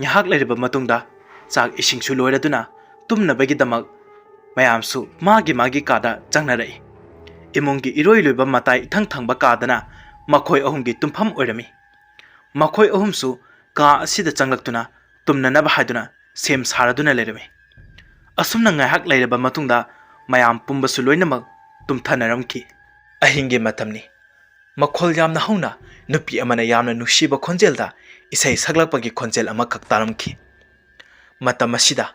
ꯉꯥꯏꯍꯥꯛ ꯂꯩꯔꯕ ꯃꯇꯨꯡꯗ ꯆꯥꯛ ꯏꯁꯤꯡꯁꯨ ꯂꯣꯏꯔꯗꯨꯅ ꯇꯨꯝꯅꯕꯒꯤꯗꯃꯛ ꯃꯌꯥꯝꯁꯨ ꯃꯥꯒꯤ ꯃꯥꯒꯤ ꯀꯥꯗ ꯆꯪꯅꯔꯛꯏ꯫ ꯏꯃꯨꯡꯒꯤ ꯏꯔꯣꯏ ꯂꯣꯏꯕ ꯃꯇꯥꯏ ꯏꯊꯪ ꯊꯪꯕ ꯀꯥꯗꯅ ꯃꯈꯣꯏ ꯑꯍꯨꯝꯒꯤ ꯇꯨꯝꯐꯝ ꯑꯣꯏꯔꯝꯃꯤ꯫ ꯃꯈꯣꯏ ꯑꯍꯨꯝꯁꯨ ꯀꯥ ꯑꯁꯤꯗ ꯆꯪꯂꯛꯇꯨꯅ ꯇꯨꯝꯅꯅꯕ ꯍꯥꯏꯗꯨꯅ ꯁꯦꯝ ꯁꯥꯔꯗꯨꯅ ꯂꯩꯔꯝꯃꯤ꯫ ꯑꯁꯨꯝꯅ ꯉꯥꯏꯍꯥꯛ ꯂꯩꯔꯕ ꯃꯇꯨꯡꯗ ꯃꯌꯥꯝ ꯄꯨꯝꯕꯁꯨ ꯂꯣꯏꯅꯃꯛ ꯇꯨꯝꯊꯅꯔꯝꯈꯤ꯫ ꯑꯍꯤꯡꯒꯤ ꯃꯇꯝꯅꯤ꯫ ꯃꯈꯣꯜ ꯌꯥꯝꯅ ꯍꯧꯅ ꯅꯨꯄꯤ ꯑꯃꯅ ꯌꯥꯝꯅ ꯅꯨꯡꯁꯤꯕ ꯈꯣꯟꯖꯦꯜꯗ ꯏꯁꯩ ꯁꯛꯂꯛꯄꯒꯤ ꯈꯣꯟꯖꯦꯜ ꯑꯃꯈꯛ ꯇꯥꯔꯝꯈꯤ꯫ ꯃꯇꯝ ꯑꯁꯤꯗ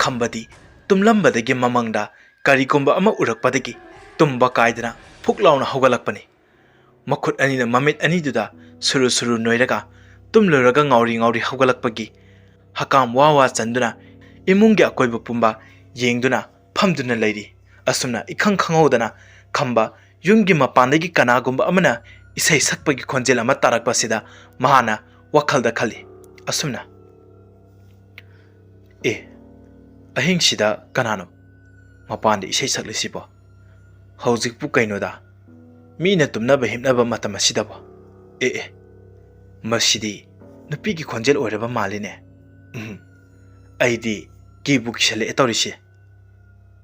ꯈꯝꯕꯗꯤ ꯇꯨꯝꯂꯝꯕꯗꯒꯤ ꯃꯃꯪꯗ ꯀꯔꯤꯒꯨꯝꯕ ꯑꯃ ꯎꯔꯛꯄꯗꯒꯤ ꯇꯨꯝꯕ ꯀꯥꯏꯗꯅ ꯐꯨꯛ ꯂꯥꯎꯅ ꯍꯧꯒꯠꯂꯛꯄꯅꯤ꯫ ꯃꯈꯨꯠ ꯑꯅꯤꯅ ꯃꯃꯤꯠ ꯑꯅꯤꯗꯨꯗ ꯁꯨꯔꯨ ꯁꯨꯔꯨ ꯅꯣꯏꯔꯒ ꯇꯨꯝꯂꯨꯔꯒ ꯉꯥꯎꯔꯤ ꯉꯥꯎꯔꯤ ꯍꯧꯒꯠꯂꯛꯄꯒꯤ ꯍꯀꯥꯝ ꯋꯥ ꯋꯥ ꯆꯟꯗꯨꯅ ꯏꯃꯨꯡꯒꯤ ꯑꯀꯣꯏꯕ ꯄꯨꯝꯕ ꯌꯦꯡꯗꯨꯅ ꯐꯝꯗꯨꯅ ꯂꯩꯔꯤ꯫ ꯑꯁꯨꯝꯅ ꯏꯈꯪ ꯈꯪꯍꯧꯗꯅ ꯈꯝꯕ ꯌꯨꯝꯒꯤ ꯃꯄꯥꯟꯗꯒꯤ ꯀꯅꯥꯒꯨꯝꯕ ꯑꯃꯅ ꯏꯁꯩ ꯁꯛꯄꯒꯤ ꯈꯣꯟꯖꯦꯜ ꯑꯃ ꯇꯥꯔꯛꯄꯁꯤꯗ ꯃꯍꯥꯛꯅ ꯋꯥꯈꯜꯗ ꯈꯜꯂꯤ꯫ ꯑꯁꯨꯝꯅ, "ꯑꯦ, ꯑꯍꯤꯡꯁꯤꯗ ꯀꯅꯥꯅꯣ ꯃꯄꯥꯟꯗ ꯏꯁꯩ ꯁꯛꯂꯤꯁꯤꯕꯣ? ꯍꯧꯖꯤꯛꯄꯨ ꯀꯩꯅꯣꯗ, ꯃꯤꯅ ꯇꯨꯝꯅꯕ ꯍꯤꯞꯅꯕ ꯃꯇꯝ ꯑꯁꯤꯗꯕꯣ? ꯑꯦ, ꯑꯦ, ꯃꯁꯤꯗꯤ ꯅꯨꯄꯤꯒꯤ ꯈꯣꯟꯖꯦꯜ ꯑꯣꯏꯔꯕ ꯃꯥꯜꯂꯤꯅꯦ꯫ ꯎꯝ, ꯑꯩꯗꯤ ꯀꯤꯕꯨ ꯀꯤꯁꯜꯂꯛꯑꯦ ꯇꯧꯔꯤꯁꯦ꯫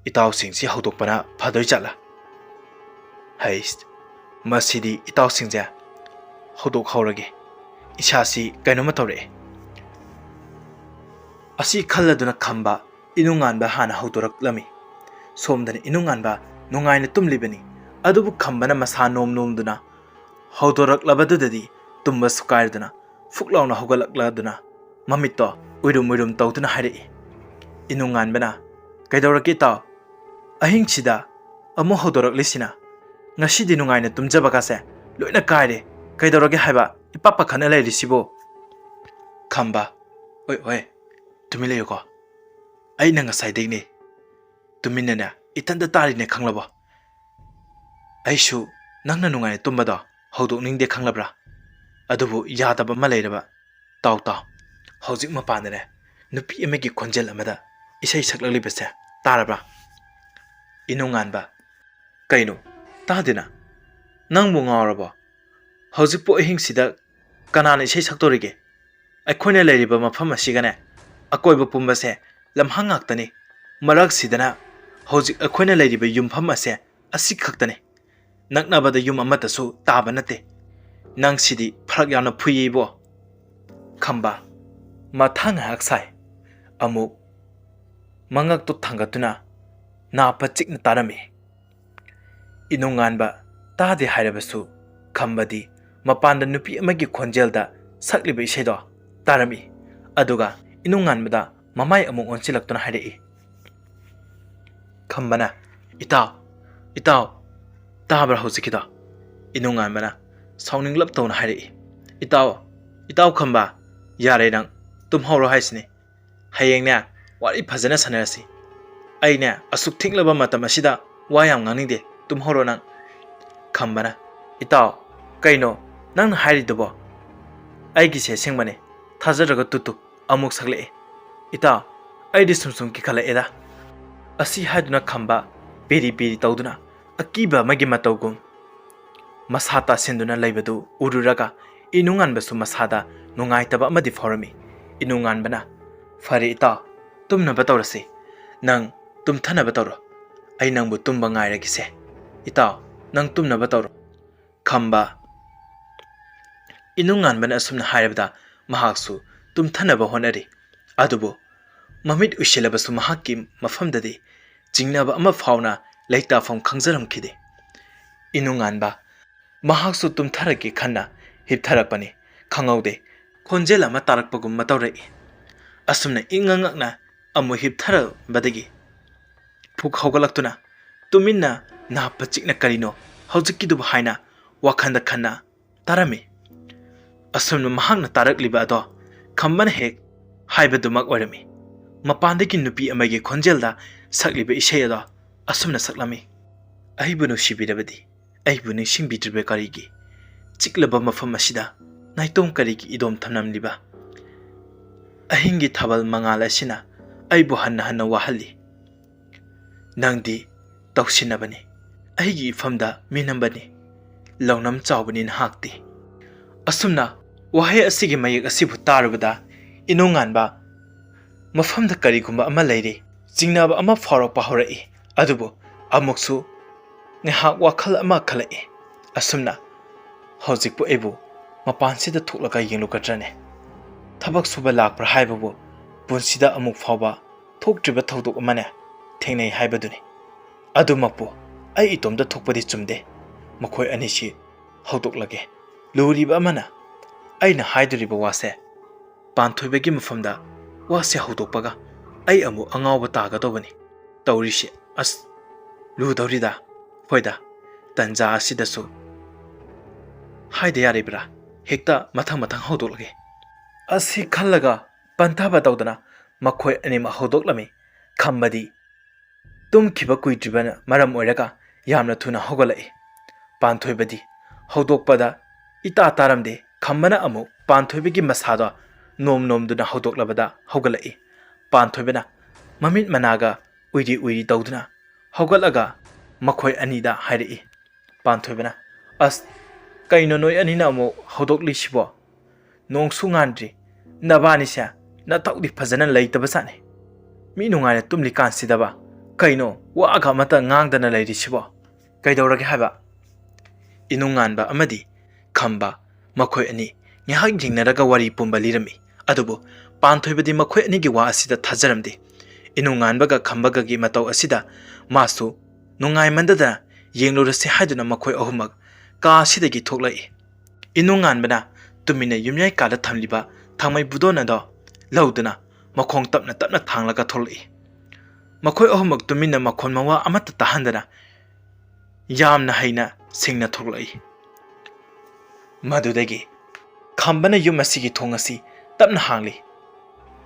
ꯏꯇꯥꯎꯁꯤꯡꯁꯤ ꯍꯧꯗꯣꯛꯄꯅ ꯐꯗꯣꯏ ꯖꯥꯠꯂꯥ? ꯍꯩꯁ, ꯃꯁꯤꯗꯤ ꯏꯇꯥꯎꯁꯤꯡꯁꯦ ꯍꯧꯗꯣꯛꯍꯧꯔꯒꯦ꯫ ꯏꯁꯥꯁꯤ ꯀꯩꯅꯣꯝꯃ ꯇꯧꯔꯛꯑꯦ"꯫ ꯑꯁꯤ ꯈꯜꯂꯗꯨꯅ ꯈꯝꯕ ꯏꯅꯨꯡꯉꯥꯟꯕ ꯍꯥꯟꯅ ꯍꯧꯗꯣꯔꯛꯂꯝꯃꯤ꯫ ꯁꯣꯝꯗꯅ ꯏꯅꯨꯡꯉꯥꯟꯕ ꯅꯨꯡꯉꯥꯏꯅ ꯇꯨꯝꯂꯤꯕꯅꯤ꯫ ꯑꯗꯨꯕꯨ ꯈꯝꯕꯅ ꯃꯁꯥ ꯅꯣꯝ ꯅꯣꯝꯗꯨꯅ ꯍꯧꯗꯣꯔꯛꯂꯕꯗꯨꯗꯗꯤ ꯇꯨꯝꯕꯁꯨ ꯀꯥꯏꯔꯗꯨꯅ ꯐꯨꯛ ꯂꯥꯎꯅ ꯍꯧꯒꯠꯂꯛꯂꯗꯨꯅ ꯃꯃꯤꯠꯇꯣ ꯎꯏꯔꯨꯝ ꯎꯏꯔꯨꯝ ꯇꯧꯗꯨꯅ ꯍꯥꯏꯔꯛꯏ꯫ ꯏꯅꯨꯡꯉꯥꯟꯕꯅ, "ꯀꯩꯗꯧꯔꯒꯦ ꯏꯇꯥꯎ? ꯑꯍꯤꯡꯁꯤꯗ ꯑꯃꯨꯛ ꯍꯧꯗꯣꯔꯛꯂꯤꯁꯤꯅ? ꯉꯁꯤꯗꯤ ꯅꯨꯡꯉꯥꯏꯅ ꯇꯨꯝꯖꯕꯒꯁꯦ ꯂꯣꯏꯅ ꯀꯥꯏꯔꯦ꯫ ꯀꯩꯗꯧꯔꯒꯦ ꯍꯥꯏꯕ ꯏꯄꯥ ꯄꯥꯈꯠꯅ ꯂꯩꯔꯤꯁꯤꯕꯨ?" ꯈꯝꯕ, "ꯑꯣꯏ, ꯑꯣꯏ, ꯇꯨꯃꯤꯟ ꯂꯩꯌꯨꯀꯣ꯫ ꯑꯩꯅ ꯉꯁꯥꯏꯗꯩꯅꯦ ꯇꯨꯃꯤꯟꯅꯅꯦ ꯏꯊꯟꯇ ꯇꯥꯔꯤꯅꯦ, ꯈꯪꯂꯕꯣ? ꯑꯩꯁꯨ ꯅꯪꯅ ꯅꯨꯡꯉꯥꯏꯅ ꯇꯨꯝꯕꯗꯣ ꯍꯧꯗꯣꯛꯅꯤꯡꯗꯦ, ꯈꯪꯂꯕ꯭ꯔꯥ? ꯑꯗꯨꯕꯨ ꯌꯥꯗꯕ ꯑꯃ ꯂꯩꯔꯕ꯫ ꯇꯥꯎ, ꯇꯥꯎ, ꯍꯧꯖꯤꯛ ꯃꯄꯥꯟꯗꯅꯦ ꯅꯨꯄꯤ ꯑꯃꯒꯤ ꯈꯣꯟꯖꯦꯜ ꯑꯃꯗ ꯏꯁꯩ ꯁꯛꯂꯛꯂꯤꯕꯁꯦ ꯇꯥꯔꯕ꯭ꯔꯥ?" ꯏꯅꯨꯡꯉꯥꯟꯕ, "ꯀꯩꯅꯣ? ꯇꯥꯗꯦꯅ꯫ ꯅꯪꯕꯨ ꯉꯥꯎꯔꯕꯣ? ꯍꯧꯖꯤꯛꯄꯨ ꯑꯍꯤꯡꯁꯤꯗ ꯀꯅꯥꯅ ꯏꯁꯩ ꯁꯛꯇꯣꯔꯤꯒꯦ? ꯑꯩꯈꯣꯏꯅ ꯂꯩꯔꯤꯕ ꯃꯐꯝ ꯑꯁꯤꯒꯅꯦ ꯑꯀꯣꯏꯕ ꯄꯨꯝꯕꯁꯦ ꯂꯝꯍꯥꯡ ꯉꯥꯛꯇꯅꯤ꯫ ꯃꯔꯛꯁꯤꯗꯅ ꯍꯧꯖꯤꯛ ꯑꯩꯈꯣꯏꯅ ꯂꯩꯔꯤꯕ ꯌꯨꯝꯐꯝ ꯑꯁꯦ ꯑꯁꯤ ꯈꯛꯇꯅꯤ꯫ ꯅꯛꯅꯕꯗ ꯌꯨꯝ ꯑꯃꯠꯇꯁꯨ ꯇꯥꯕ ꯅꯠꯇꯦ꯫ ꯅꯪꯁꯤꯗꯤ ꯐꯔꯛ ꯌꯥꯝꯅ ꯐꯨꯏꯌꯦ ꯏꯕꯣ꯫" ꯈꯝꯕ ꯃꯊꯥ ꯉꯥꯏꯍꯥꯛ ꯁꯥꯏ꯫ ꯑꯃꯨꯛ ꯃꯉꯛꯇꯨ ꯊꯥꯡꯒꯠꯇꯨꯅ ꯅꯥ ꯄꯠ ꯆꯤꯛꯅ ꯇꯥꯔꯝꯃꯤ꯫ ꯏꯅꯨꯡꯉꯥꯟꯕ ꯇꯥꯗꯦ ꯍꯥꯏꯔꯕꯁꯨ ꯈꯝꯕꯗꯤ ꯃꯄꯥꯟꯗ ꯅꯨꯄꯤ ꯑꯃꯒꯤ ꯈꯣꯟꯖꯦꯜꯗ ꯁꯛꯂꯤꯕ ꯏꯁꯩꯗꯣ ꯇꯥꯔꯝꯃꯤ꯫ ꯑꯗꯨꯒ ꯏꯅꯨꯡꯉꯥꯟꯕꯗ ꯃꯃꯥꯏ ꯑꯃꯨꯛ ꯑꯣꯟꯁꯤꯜꯂꯛꯇꯨꯅ ꯍꯥꯏꯔꯛꯏ꯫ ꯈꯝꯕꯅ, "ꯏꯇꯥꯎ, ꯏꯇꯥꯎ, ꯇꯥꯕ꯭ꯔꯥ ꯍꯧꯖꯤꯛꯀꯤꯗꯣ?" ꯏꯅꯨꯡꯉꯥꯟꯕꯅ ꯁꯥꯎꯅꯤꯡꯂꯞ ꯇꯧꯅ ꯍꯥꯏꯔꯛꯏ꯫ "ꯏꯇꯥꯎ, ꯏꯇꯥꯎ ꯈꯝꯕ, ꯌꯥꯔꯦ, ꯅꯪ ꯇꯨꯝꯍꯧꯔꯣ ꯍꯥꯏꯁꯤꯅꯤ꯫ ꯍꯌꯦꯡꯅꯦ ꯋꯥꯔꯤ ꯐꯖꯅ ꯁꯥꯟꯅꯔꯁꯤ꯫ ꯑꯩꯅꯦ ꯑꯁꯨꯛ ꯊꯦꯡꯂꯕ ꯃꯇꯝ ꯑꯁꯤꯗ ꯋꯥ ꯌꯥꯝ ꯉꯥꯡꯅꯤꯡꯗꯦ, ꯇꯨꯝꯍꯧꯔꯣ ꯅꯪ꯫" ꯈꯝꯕꯅ, "ꯏꯇꯥꯎ, ꯀꯩꯅꯣ ꯅꯪꯅ ꯍꯥꯏꯔꯤꯗꯨꯕꯣ?" "ꯑꯩꯒꯤꯁꯦ ꯑꯁꯦꯡꯕꯅꯦ, ꯊꯥꯖꯗ꯭ꯔꯒ ꯇꯨ ꯇꯨ ꯑꯃꯨꯛ ꯁꯛꯂꯛꯑꯦ꯫ ꯏꯇꯥꯎ, ꯑꯩꯗꯤ ꯁꯨꯝ ꯁꯨꯝ ꯀꯤꯈꯠꯂꯛꯑꯦꯗ꯫" ꯑꯁꯤ ꯍꯥꯏꯗꯨꯅ ꯈꯝꯕ ꯄꯦꯔꯤ ꯄꯦꯔꯤ ꯇꯧꯗꯨꯅ ꯑꯀꯤꯕ ꯑꯃꯒꯤ ꯃꯇꯧꯒꯨꯝ ꯃꯁꯥ ꯇꯥꯁꯤꯟꯗꯨꯅ ꯂꯩꯕꯗꯨ ꯎꯔꯨꯔꯒ ꯏꯅꯨꯡꯉꯥꯟꯕꯁꯨ ꯃꯁꯥꯗ ꯅꯨꯡꯉꯥꯏꯇꯕ ꯑꯃꯗꯤ ꯐꯥꯎꯔꯝꯃꯤ꯫ ꯏꯅꯨꯡꯉꯥꯟꯕꯅ, "ꯐꯔꯦ ꯏꯇꯥꯎ, ꯇꯨꯝꯅꯕ ꯇꯧꯔꯁꯤ꯫ ꯅꯪ ꯇꯨꯝꯊꯅꯕ ꯇꯧꯔꯣ꯫ ꯑꯩ ꯅꯪꯕꯨ ꯇꯨꯝꯕ ꯉꯥꯏꯔꯒꯦꯁꯦ꯫ ꯏꯇꯥꯎ, ꯅꯪ ꯇꯨꯝꯅꯕ ꯇꯧꯔꯣ꯫" ꯈꯝꯕ ꯏꯅꯨꯡꯉꯥꯟꯕꯅ ꯑꯁꯨꯝꯅ ꯍꯥꯏꯔꯕꯗ ꯃꯍꯥꯛꯁꯨ ꯇꯨꯝꯊꯅꯕ ꯍꯣꯠꯅꯔꯤ꯫ ꯑꯗꯨꯕꯨ ꯃꯃꯤꯠ ꯎꯏꯁꯤꯜꯂꯕꯁꯨ ꯃꯍꯥꯛꯀꯤ ꯃꯐꯝꯗꯗꯤ ꯆꯤꯡꯅꯕ ꯑꯃ ꯐꯥꯎꯅ ꯂꯩꯇꯥꯐꯝ ꯈꯪꯖꯔꯝꯈꯤꯗꯦ꯫ ꯏꯅꯨꯡꯉꯥꯟꯕ ꯃꯍꯥꯛꯁꯨ ꯇꯨꯝꯊꯔꯒꯦ ꯈꯟꯅ ꯍꯤꯞꯊꯔꯛꯄꯅꯤ꯫ ꯈꯪꯍꯧꯗꯦ, ꯈꯣꯟꯖꯦꯜ ꯑꯃ ꯇꯥꯔꯛꯄꯒꯨꯝꯕ ꯇꯧꯔꯛꯏ꯫ ꯑꯁꯨꯝꯅ ꯏꯪꯉ ꯉꯛꯅ ꯑꯃꯨꯛ ꯍꯤꯞꯊꯔꯝꯕꯗꯒꯤ ꯐꯨꯛ ꯍꯧꯒꯠꯂꯛꯇꯨꯅ ꯇꯨꯃꯤꯟꯅ ꯅꯥꯞꯄ ꯆꯤꯛꯅ ꯀꯔꯤꯅꯣ ꯍꯧꯖꯤꯛꯀꯤꯗꯨꯕꯨ ꯍꯥꯏꯅ ꯋꯥꯈꯜꯗ ꯈꯟꯅ ꯇꯥꯔꯝꯃꯤ꯫ ꯑꯁꯨꯝꯅ ꯃꯍꯥꯛꯅ ꯇꯥꯔꯛꯂꯤꯕ ꯑꯗꯣ ꯈꯝꯕꯅ ꯍꯦꯛ ꯍꯥꯏꯕꯗꯨꯃꯛ ꯑꯣꯏꯔꯝꯃꯤ꯫ ꯃꯄꯥꯟꯗꯒꯤ ꯅꯨꯄꯤ ꯑꯃꯒꯤ ꯈꯣꯟꯖꯦꯜꯗ ꯁꯛꯂꯤꯕ ꯏꯁꯩ ꯑꯗꯣ ꯑꯁꯨꯝꯅ ꯁꯛꯂꯝꯃꯤ: "ꯑꯩꯕꯨ ꯅꯨꯡꯁꯤꯕꯤꯔꯕꯗꯤ ꯑꯩꯕꯨ ꯅꯤꯡꯁꯤꯡꯕꯤꯗ꯭ꯔꯤꯕ ꯀꯔꯤꯒꯤ? ꯆꯤꯛꯂꯕ ꯃꯐꯝ ꯑꯁꯤꯗ ꯅꯥꯏꯇꯣꯝ ꯀꯔꯤꯒꯤ ꯏꯗꯣꯝ ꯊꯝꯂꯝꯂꯤꯕ? ꯑꯍꯤꯡꯒꯤ ꯊꯥꯕꯜ ꯃꯉꯥꯜ ꯑꯁꯤꯅ ꯑꯩꯕꯨ ꯍꯟꯅ ꯍꯟꯅ ꯋꯥꯍꯜꯂꯤ꯫ ꯅꯪꯗꯤ ꯇꯧꯁꯤꯟꯅꯕꯅꯤ, ꯑꯩꯒꯤ ꯏꯐꯝꯗ ꯃꯤꯅꯝꯕꯅꯤ, ꯂꯧꯅꯝ ꯆꯥꯎꯕꯅꯤ ꯅꯍꯥꯛꯇꯤ"꯫ ꯑꯁꯨꯝꯅ ꯋꯥꯍꯩ ꯑꯁꯤꯒꯤ ꯃꯌꯦꯛ ꯑꯁꯤꯕꯨ ꯇꯥꯔꯨꯕꯗ ꯏꯅꯨꯡꯉꯥꯟꯕ ꯃꯐꯝꯗ ꯀꯔꯤꯒꯨꯝꯕ ꯑꯃ ꯂꯩꯔꯤ ꯆꯤꯡꯅꯕ ꯑꯃ ꯐꯥꯎꯔꯛꯄ ꯍꯧꯔꯛꯏ꯫ ꯑꯗꯨꯕꯨ ꯑꯃꯨꯛꯁꯨ ꯉꯥꯏꯍꯥꯛ ꯋꯥꯈꯜ ꯑꯃ ꯈꯜꯂꯛꯏ꯫ ꯑꯁꯨꯝꯅ ꯍꯧꯖꯤꯛꯄꯨ ꯑꯩꯕꯨ ꯃꯄꯥꯟꯁꯤꯗ ꯊꯣꯛꯂꯒ ꯌꯦꯡꯂꯨꯒꯗ꯭ꯔꯅꯦ? ꯊꯕꯛ ꯁꯨꯕ ꯂꯥꯛꯄ꯭ꯔꯥ ꯍꯥꯏꯕꯕꯨ ꯄꯨꯟꯁꯤꯗ ꯑꯃꯨꯛ ꯐꯥꯎꯕ ꯊꯣꯛꯇ꯭ꯔꯤꯕ ꯊꯧꯗꯣꯛ ꯑꯃꯅꯦ ꯊꯦꯡꯅꯩ ꯍꯥꯏꯕꯗꯨꯅꯤ꯫ ꯑꯗꯨꯃꯛꯄꯨ ꯑꯩ ꯏꯇꯣꯝꯇ ꯊꯣꯛꯄꯗꯤ ꯆꯨꯝꯗꯦ꯫ ꯃꯈꯣꯏ ꯑꯅꯤꯁꯤ ꯍꯧꯗꯣꯛꯂꯒꯦ꯫ ꯂꯨꯔꯤꯕ ꯑꯃꯅ ꯑꯩꯅ ꯍꯥꯏꯗꯣꯔꯤꯕ ꯋꯥꯁꯦ ꯄꯥꯟꯊꯣꯏꯕꯒꯤ ꯃꯐꯝꯗ ꯋꯥꯁꯦ ꯍꯧꯗꯣꯛꯄꯒ ꯑꯩ ꯑꯃꯨꯛ ꯑꯉꯥꯎꯕ ꯇꯥꯒꯗꯧꯕꯅꯤ꯫ ꯇꯧꯔꯤꯁꯦ ꯑꯁ ꯂꯨꯗꯧꯔꯤꯗ꯫ ꯍꯣꯏꯗ, ꯇꯟꯖꯥ ꯑꯁꯤꯗꯁꯨ ꯍꯥꯏꯗ ꯌꯥꯔꯤꯕ꯭ꯔꯥ? ꯍꯦꯛꯇ ꯃꯊꯪ ꯃꯊꯪ ꯍꯧꯗꯣꯛꯂꯒꯦ꯫ ꯑꯁꯤ ꯈꯜꯂꯒ ꯄꯟꯊꯕ ꯇꯧꯗꯅ ꯃꯈꯣꯏ ꯑꯅꯤꯃꯛ ꯍꯧꯗꯣꯛꯂꯝꯃꯤ꯫ ꯈꯝꯕꯗꯤ ꯇꯨꯝꯈꯤꯕ ꯀꯨꯏꯗ꯭ꯔꯤꯕꯅ ꯃꯔꯝ ꯑꯣꯏꯔꯒ ꯌꯥꯝꯅ ꯊꯨꯅ ꯍꯧꯒꯠꯂꯛꯏ꯫ ꯄꯥꯟꯊꯣꯏꯕꯗꯤ ꯍꯧꯗꯣꯛꯄꯗ ꯏꯇꯥ ꯇꯥꯔꯝꯗꯦ꯫ ꯈꯝꯕꯅ ꯑꯃꯨꯛ ꯄꯥꯟꯊꯣꯏꯕꯒꯤ ꯃꯁꯥꯗꯣ ꯅꯣꯝ ꯅꯣꯝꯗꯨꯅ ꯍꯧꯗꯣꯛꯂꯕꯗ ꯍꯧꯒꯠꯂꯛꯏ꯫ ꯄꯥꯟꯊꯣꯏꯕꯅ ꯃꯃꯤꯠ ꯃꯅꯥꯒ ꯎꯏꯔꯤ ꯎꯏꯔꯤ ꯇꯧꯗꯨꯅ ꯍꯧꯒꯠꯂꯒ ꯃꯈꯣꯏ ꯑꯅꯤꯗ ꯍꯥꯏꯔꯛꯏ꯫ ꯄꯥꯟꯊꯣꯏꯕꯅ, "ꯑꯁ, ꯀꯩꯅꯣ ꯅꯣꯏ ꯑꯅꯤꯅ ꯑꯃꯨꯛ ꯍꯧꯗꯣꯛꯂꯤꯁꯤꯕꯣ? ꯅꯣꯡꯁꯨ ꯉꯥꯟꯗ꯭ꯔꯤ, ꯅꯕꯥꯅꯤꯁꯦ ꯅꯊꯧꯗꯤ ꯐꯖꯅ ꯂꯩꯇꯕ ꯖꯥꯠꯅꯤ꯫ ꯃꯤ ꯅꯨꯡꯉꯥꯏꯅ ꯇꯨꯝꯂꯤꯀꯥꯟꯁꯤꯗꯕ ꯀꯩꯅꯣ ꯋꯥꯒ ꯑꯃꯇ ꯉꯥꯡꯗꯅ ꯂꯩꯔꯤꯁꯤꯕꯣ? ꯀꯩꯗꯧꯔꯒꯦ ꯍꯥꯏꯕ?" ꯏꯅꯨꯡꯉꯥꯟꯕ ꯑꯃꯗꯤ ꯈꯝꯕ ꯃꯈꯣꯏ ꯑꯅꯤ ꯉꯥꯏꯍꯥꯛ ꯌꯦꯡꯅꯔꯒ ꯋꯥꯔꯤ ꯄꯨꯝꯕ ꯂꯤꯔꯝꯃꯤ꯫ ꯑꯗꯨꯕꯨ ꯄꯥꯟꯊꯣꯏꯕꯗꯤ ꯃꯈꯣꯏ ꯑꯅꯤꯒꯤ ꯋꯥ ꯑꯁꯤꯗ ꯊꯥꯖꯔꯝꯗꯦ꯫ ꯏꯅꯨꯡꯉꯥꯟꯕꯒ ꯈꯝꯕꯒꯒꯤ ꯃꯇꯧ ꯑꯁꯤꯗ ꯃꯥꯁꯨ ꯅꯨꯡꯉꯥꯏꯃꯟꯗꯗꯅ ꯌꯦꯡꯂꯨꯔꯁꯤ ꯍꯥꯏꯗꯨꯅ ꯃꯈꯣꯏ ꯑꯍꯨꯝꯃꯛ ꯀꯥ ꯑꯁꯤꯗꯒꯤ ꯊꯣꯛꯂꯛꯏ꯫ ꯏꯅꯨꯡꯉꯥꯟꯕꯅ ꯇꯨꯃꯤꯟꯅ ꯌꯨꯝꯌꯥꯏ ꯀꯥꯗ ꯊꯝꯂꯤꯕ ꯊꯥꯡꯃꯩ ꯕꯨꯗꯣꯟ ꯑꯗꯣ ꯂꯧꯗꯨꯅ ꯃꯈꯣꯡ ꯇꯞꯅ ꯇꯞꯅ ꯊꯥꯡꯂꯒ ꯊꯣꯛꯂꯛꯏ꯫ ꯃꯈꯣꯏ ꯑꯍꯨꯝꯃꯛ ꯇꯨꯃꯤꯟꯅ ꯃꯈꯣꯟ ꯃꯋꯥ ꯑꯃꯠꯇ ꯇꯥꯍꯟꯗꯅ ꯌꯥꯝꯅ ꯍꯩꯅ ꯁꯤꯡꯅ ꯊꯣꯛꯂꯛꯏ꯫ ꯃꯗꯨꯗꯒꯤ ꯈꯝꯕꯅ ꯌꯨꯝ ꯑꯁꯤꯒꯤ ꯊꯣꯡ ꯑꯁꯤ ꯇꯞꯅ ꯍꯥꯡꯂꯤ꯫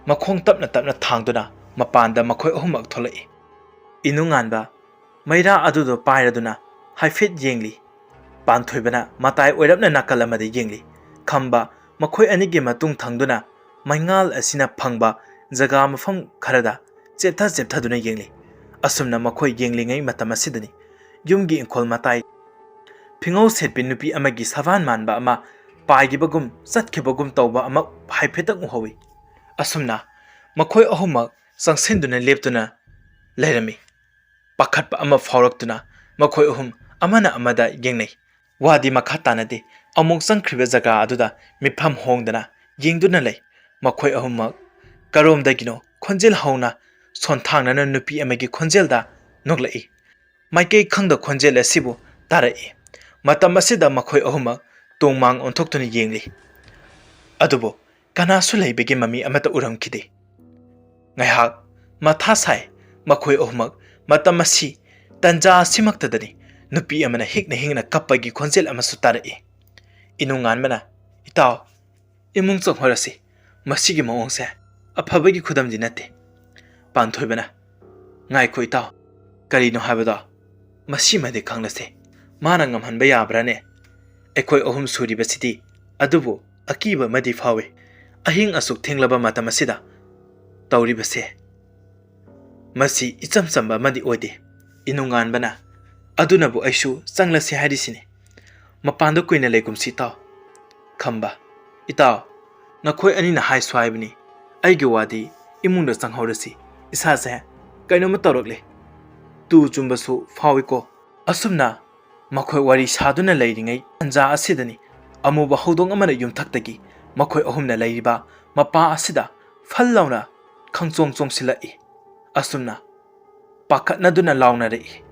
ꯃꯈꯣꯡ ꯇꯞꯅ ꯇꯞꯅ ꯊꯥꯡꯗꯨꯅ ꯃꯄꯥꯟꯗ ꯃꯈꯣꯏ ꯑꯍꯨꯝꯃꯛ ꯊꯣꯛꯂꯛꯏ꯫ ꯏꯅꯨꯡꯉꯥꯟꯕ ꯃꯩꯔꯥ ꯑꯗꯨꯗꯣ ꯄꯥꯏꯔꯗꯨꯅ ꯍꯥꯏꯐꯦꯠ ꯌꯦꯡꯂꯤ꯫ ꯄꯥꯟꯊꯣꯏꯕꯅ ꯃꯇꯥꯏ ꯑꯣꯏꯔꯞꯅ ꯅꯥꯀꯜ ꯑꯃꯗ ꯌꯦꯡꯂꯤ꯫ ꯈꯝꯕ ꯃꯈꯣꯏ ꯑꯅꯤꯒꯤ ꯃꯇꯨꯡ ꯊꯪꯗꯨꯅ ꯃꯩꯉꯥꯜ ꯑꯁꯤꯅ ꯐꯪꯕ ꯖꯒꯥ ꯃꯐꯝ ꯈꯔꯗ ꯆꯦꯞꯊ ꯆꯦꯞꯊꯗꯨꯅ ꯌꯦꯡꯂꯤ꯫ ꯑꯁꯨꯝꯅ ꯃꯈꯣꯏ ꯌꯦꯡꯂꯤꯉꯩ ꯃꯇꯝ ꯑꯁꯤꯗꯅꯤ ꯌꯨꯝꯒꯤ ꯏꯪꯈꯣꯜ ꯃꯇꯥꯏ ꯐꯤꯉꯧ ꯁꯦꯠꯄꯤ ꯅꯨꯄꯤ ꯑꯃꯒꯤ ꯁꯕꯥꯟ ꯃꯥꯟꯕ ꯑꯃ ꯄꯥꯏꯈꯤꯕꯒꯨꯝ ꯆꯠꯈꯤꯕꯒꯨꯝ ꯇꯧꯕ ꯑꯃ ꯍꯥꯏꯐꯦꯠꯇꯪ ꯎꯍꯧꯏ꯫ ꯑꯁꯨꯝꯅ ꯃꯈꯣꯏ ꯑꯍꯨꯝꯃꯛ ꯆꯪꯁꯤꯟꯗꯨꯅ ꯂꯦꯞꯇꯨꯅ ꯂꯩꯔꯝꯃꯤ꯫ ꯄꯥꯈꯠꯄ ꯑꯃ ꯐꯥꯎꯔꯛꯇꯨꯅ ꯃꯈꯣꯏ ꯑꯍꯨꯝ ꯑꯃꯅ ꯑꯃꯗ ꯌꯦꯡꯅꯩ꯫ ꯋꯥꯗꯤ ꯃꯈꯥ ꯇꯥꯅꯗꯦ꯫ ꯑꯃꯨꯛ ꯆꯪꯈ꯭ꯔꯤꯕ ꯖꯒꯥ ꯑꯗꯨꯗ ꯃꯤꯠꯐꯝ ꯍꯣꯡꯗꯅ ꯌꯦꯡꯗꯨꯅ ꯂꯩ꯫ ꯃꯈꯣꯏ ꯑꯍꯨꯝꯃꯛ ꯀꯔꯣꯝꯗꯒꯤꯅꯣ ꯈꯣꯟꯖꯦꯜ ꯍꯧꯅ ꯁꯣꯟꯊꯥꯡꯅꯅ ꯅꯨꯄꯤ ꯑꯃꯒꯤ ꯈꯣꯟꯖꯦꯜꯗ ꯅꯣꯛꯂꯛꯏ꯫ ꯃꯥꯏꯀꯩ ꯈꯪꯗ ꯈꯣꯟꯖꯦꯜ ꯑꯁꯤꯕꯨ ꯇꯥꯔꯛꯏ꯫ ꯃꯇꯝ ꯑꯁꯤꯗ ꯃꯈꯣꯏ ꯑꯍꯨꯝꯃꯛ ꯇꯣꯡꯃꯥꯡ ꯑꯣꯟꯊꯣꯛꯇꯨꯅ ꯌꯦꯡꯂꯤ꯫ ꯑꯗꯨꯕꯨ ꯀꯅꯥꯁꯨ ꯂꯩꯕꯒꯤ ꯃꯃꯤ ꯑꯃꯠꯇ ꯎꯔꯝꯈꯤꯗꯦ꯫ ꯉꯥꯏꯍꯥꯛ ꯃꯊꯥ ꯁꯥꯏ ꯃꯈꯣꯏ ꯑꯍꯨꯝꯃꯛ꯫ ꯃꯇꯝ ꯑꯁꯤ ꯇꯟꯖꯥ ꯑꯁꯤꯃꯛꯇꯗꯅꯤ ꯅꯨꯄꯤ ꯑꯃꯅ ꯍꯤꯛꯅ ꯍꯤꯛꯅ ꯀꯞꯄꯒꯤ ꯈꯣꯟꯖꯦꯜ ꯑꯃꯁꯨ ꯇꯥꯔꯛꯏ꯫ ꯏꯅꯨꯡꯉꯥꯟꯕꯅ, "ꯏꯇꯥꯎ, ꯏꯃꯨꯡ ꯆꯪꯍꯣꯔꯁꯤ꯫ ꯃꯁꯤꯒꯤ ꯃꯑꯣꯡꯁꯦ ꯑꯐꯕꯒꯤ ꯈꯨꯗꯝꯗꯤ ꯅꯠꯇꯦ꯫" ꯄꯥꯟꯊꯣꯏꯕꯅ, "ꯉꯥꯏꯈꯣ ꯏꯇꯥꯎ, ꯀꯔꯤꯅꯣ ꯍꯥꯏꯕꯗꯣ ꯃꯁꯤꯃꯗꯤ ꯈꯪꯂꯁꯦ꯫ ꯃꯥꯅ ꯉꯝꯍꯟꯕ ꯌꯥꯕ꯭ꯔꯥꯅꯦ? ꯑꯩꯈꯣꯏ ꯑꯍꯨꯝ ꯁꯨꯔꯤꯕꯁꯤꯗꯤ꯫ ꯑꯗꯨꯕꯨ ꯑꯀꯤꯕ ꯑꯃꯗꯤ ꯐꯥꯎꯏ꯫ ꯑꯍꯤꯡ ꯑꯁꯨꯛ ꯊꯦꯡꯂꯕ ꯃꯇꯝ ꯑꯁꯤꯗ ꯇꯧꯔꯤꯕꯁꯦ ꯃꯁꯤ ꯏꯆꯝ ꯆꯝꯕ ꯑꯃꯗꯤ ꯑꯣꯏꯗꯦ꯫" ꯏꯅꯨꯡꯉꯥꯟꯕꯅ, "ꯑꯗꯨꯅꯕꯨ ꯑꯩꯁꯨ ꯆꯪꯂꯁꯤ ꯍꯥꯏꯔꯤꯁꯤꯅꯤ꯫ ꯃꯄꯥꯟꯗ ꯀꯨꯏꯅ ꯂꯩꯒꯨꯝꯁꯤ ꯏꯇꯥꯎ꯫" ꯈꯝꯕ, "ꯏꯇꯥꯎ, ꯅꯈꯣꯏ ꯑꯅꯤꯅ ꯍꯥꯏꯁꯨ ꯍꯥꯏꯕꯅꯤ, ꯑꯩꯒꯤ ꯋꯥꯗꯤ ꯏꯃꯨꯡꯗ ꯆꯪꯍꯧꯔꯁꯤ꯫ ꯏꯁꯥꯁꯦ ꯀꯩꯅꯣꯝꯃ ꯇꯧꯔꯛꯂꯦ꯫ ꯇꯨ ꯆꯨꯝꯕꯁꯨ ꯐꯥꯎꯏꯀꯣ꯫" ꯑꯁꯨꯝꯅ ꯃꯈꯣꯏ ꯋꯥꯔꯤ ꯁꯥꯗꯨꯅ ꯂꯩꯔꯤꯉꯩ ꯇꯟꯖꯥ ꯑꯁꯤꯗꯅꯤ ꯑꯃꯨꯕ ꯍꯧꯗꯣꯡ ꯑꯃꯅ ꯌꯨꯝꯊꯛꯇꯒꯤ ꯃꯈꯣꯏ ꯑꯍꯨꯝꯅ ꯂꯩꯔꯤꯕ ꯃꯄꯥ ꯑꯁꯤꯗ ꯐꯜ ꯂꯥꯎꯅ ꯈꯪꯆꯣꯡ ꯆꯣꯡꯁꯤꯜꯂꯛꯏ꯫ ꯑꯁꯨꯝꯅ ꯄꯥꯈꯠꯅꯗꯨꯅ ꯂꯥꯎꯅꯔꯛꯏ꯫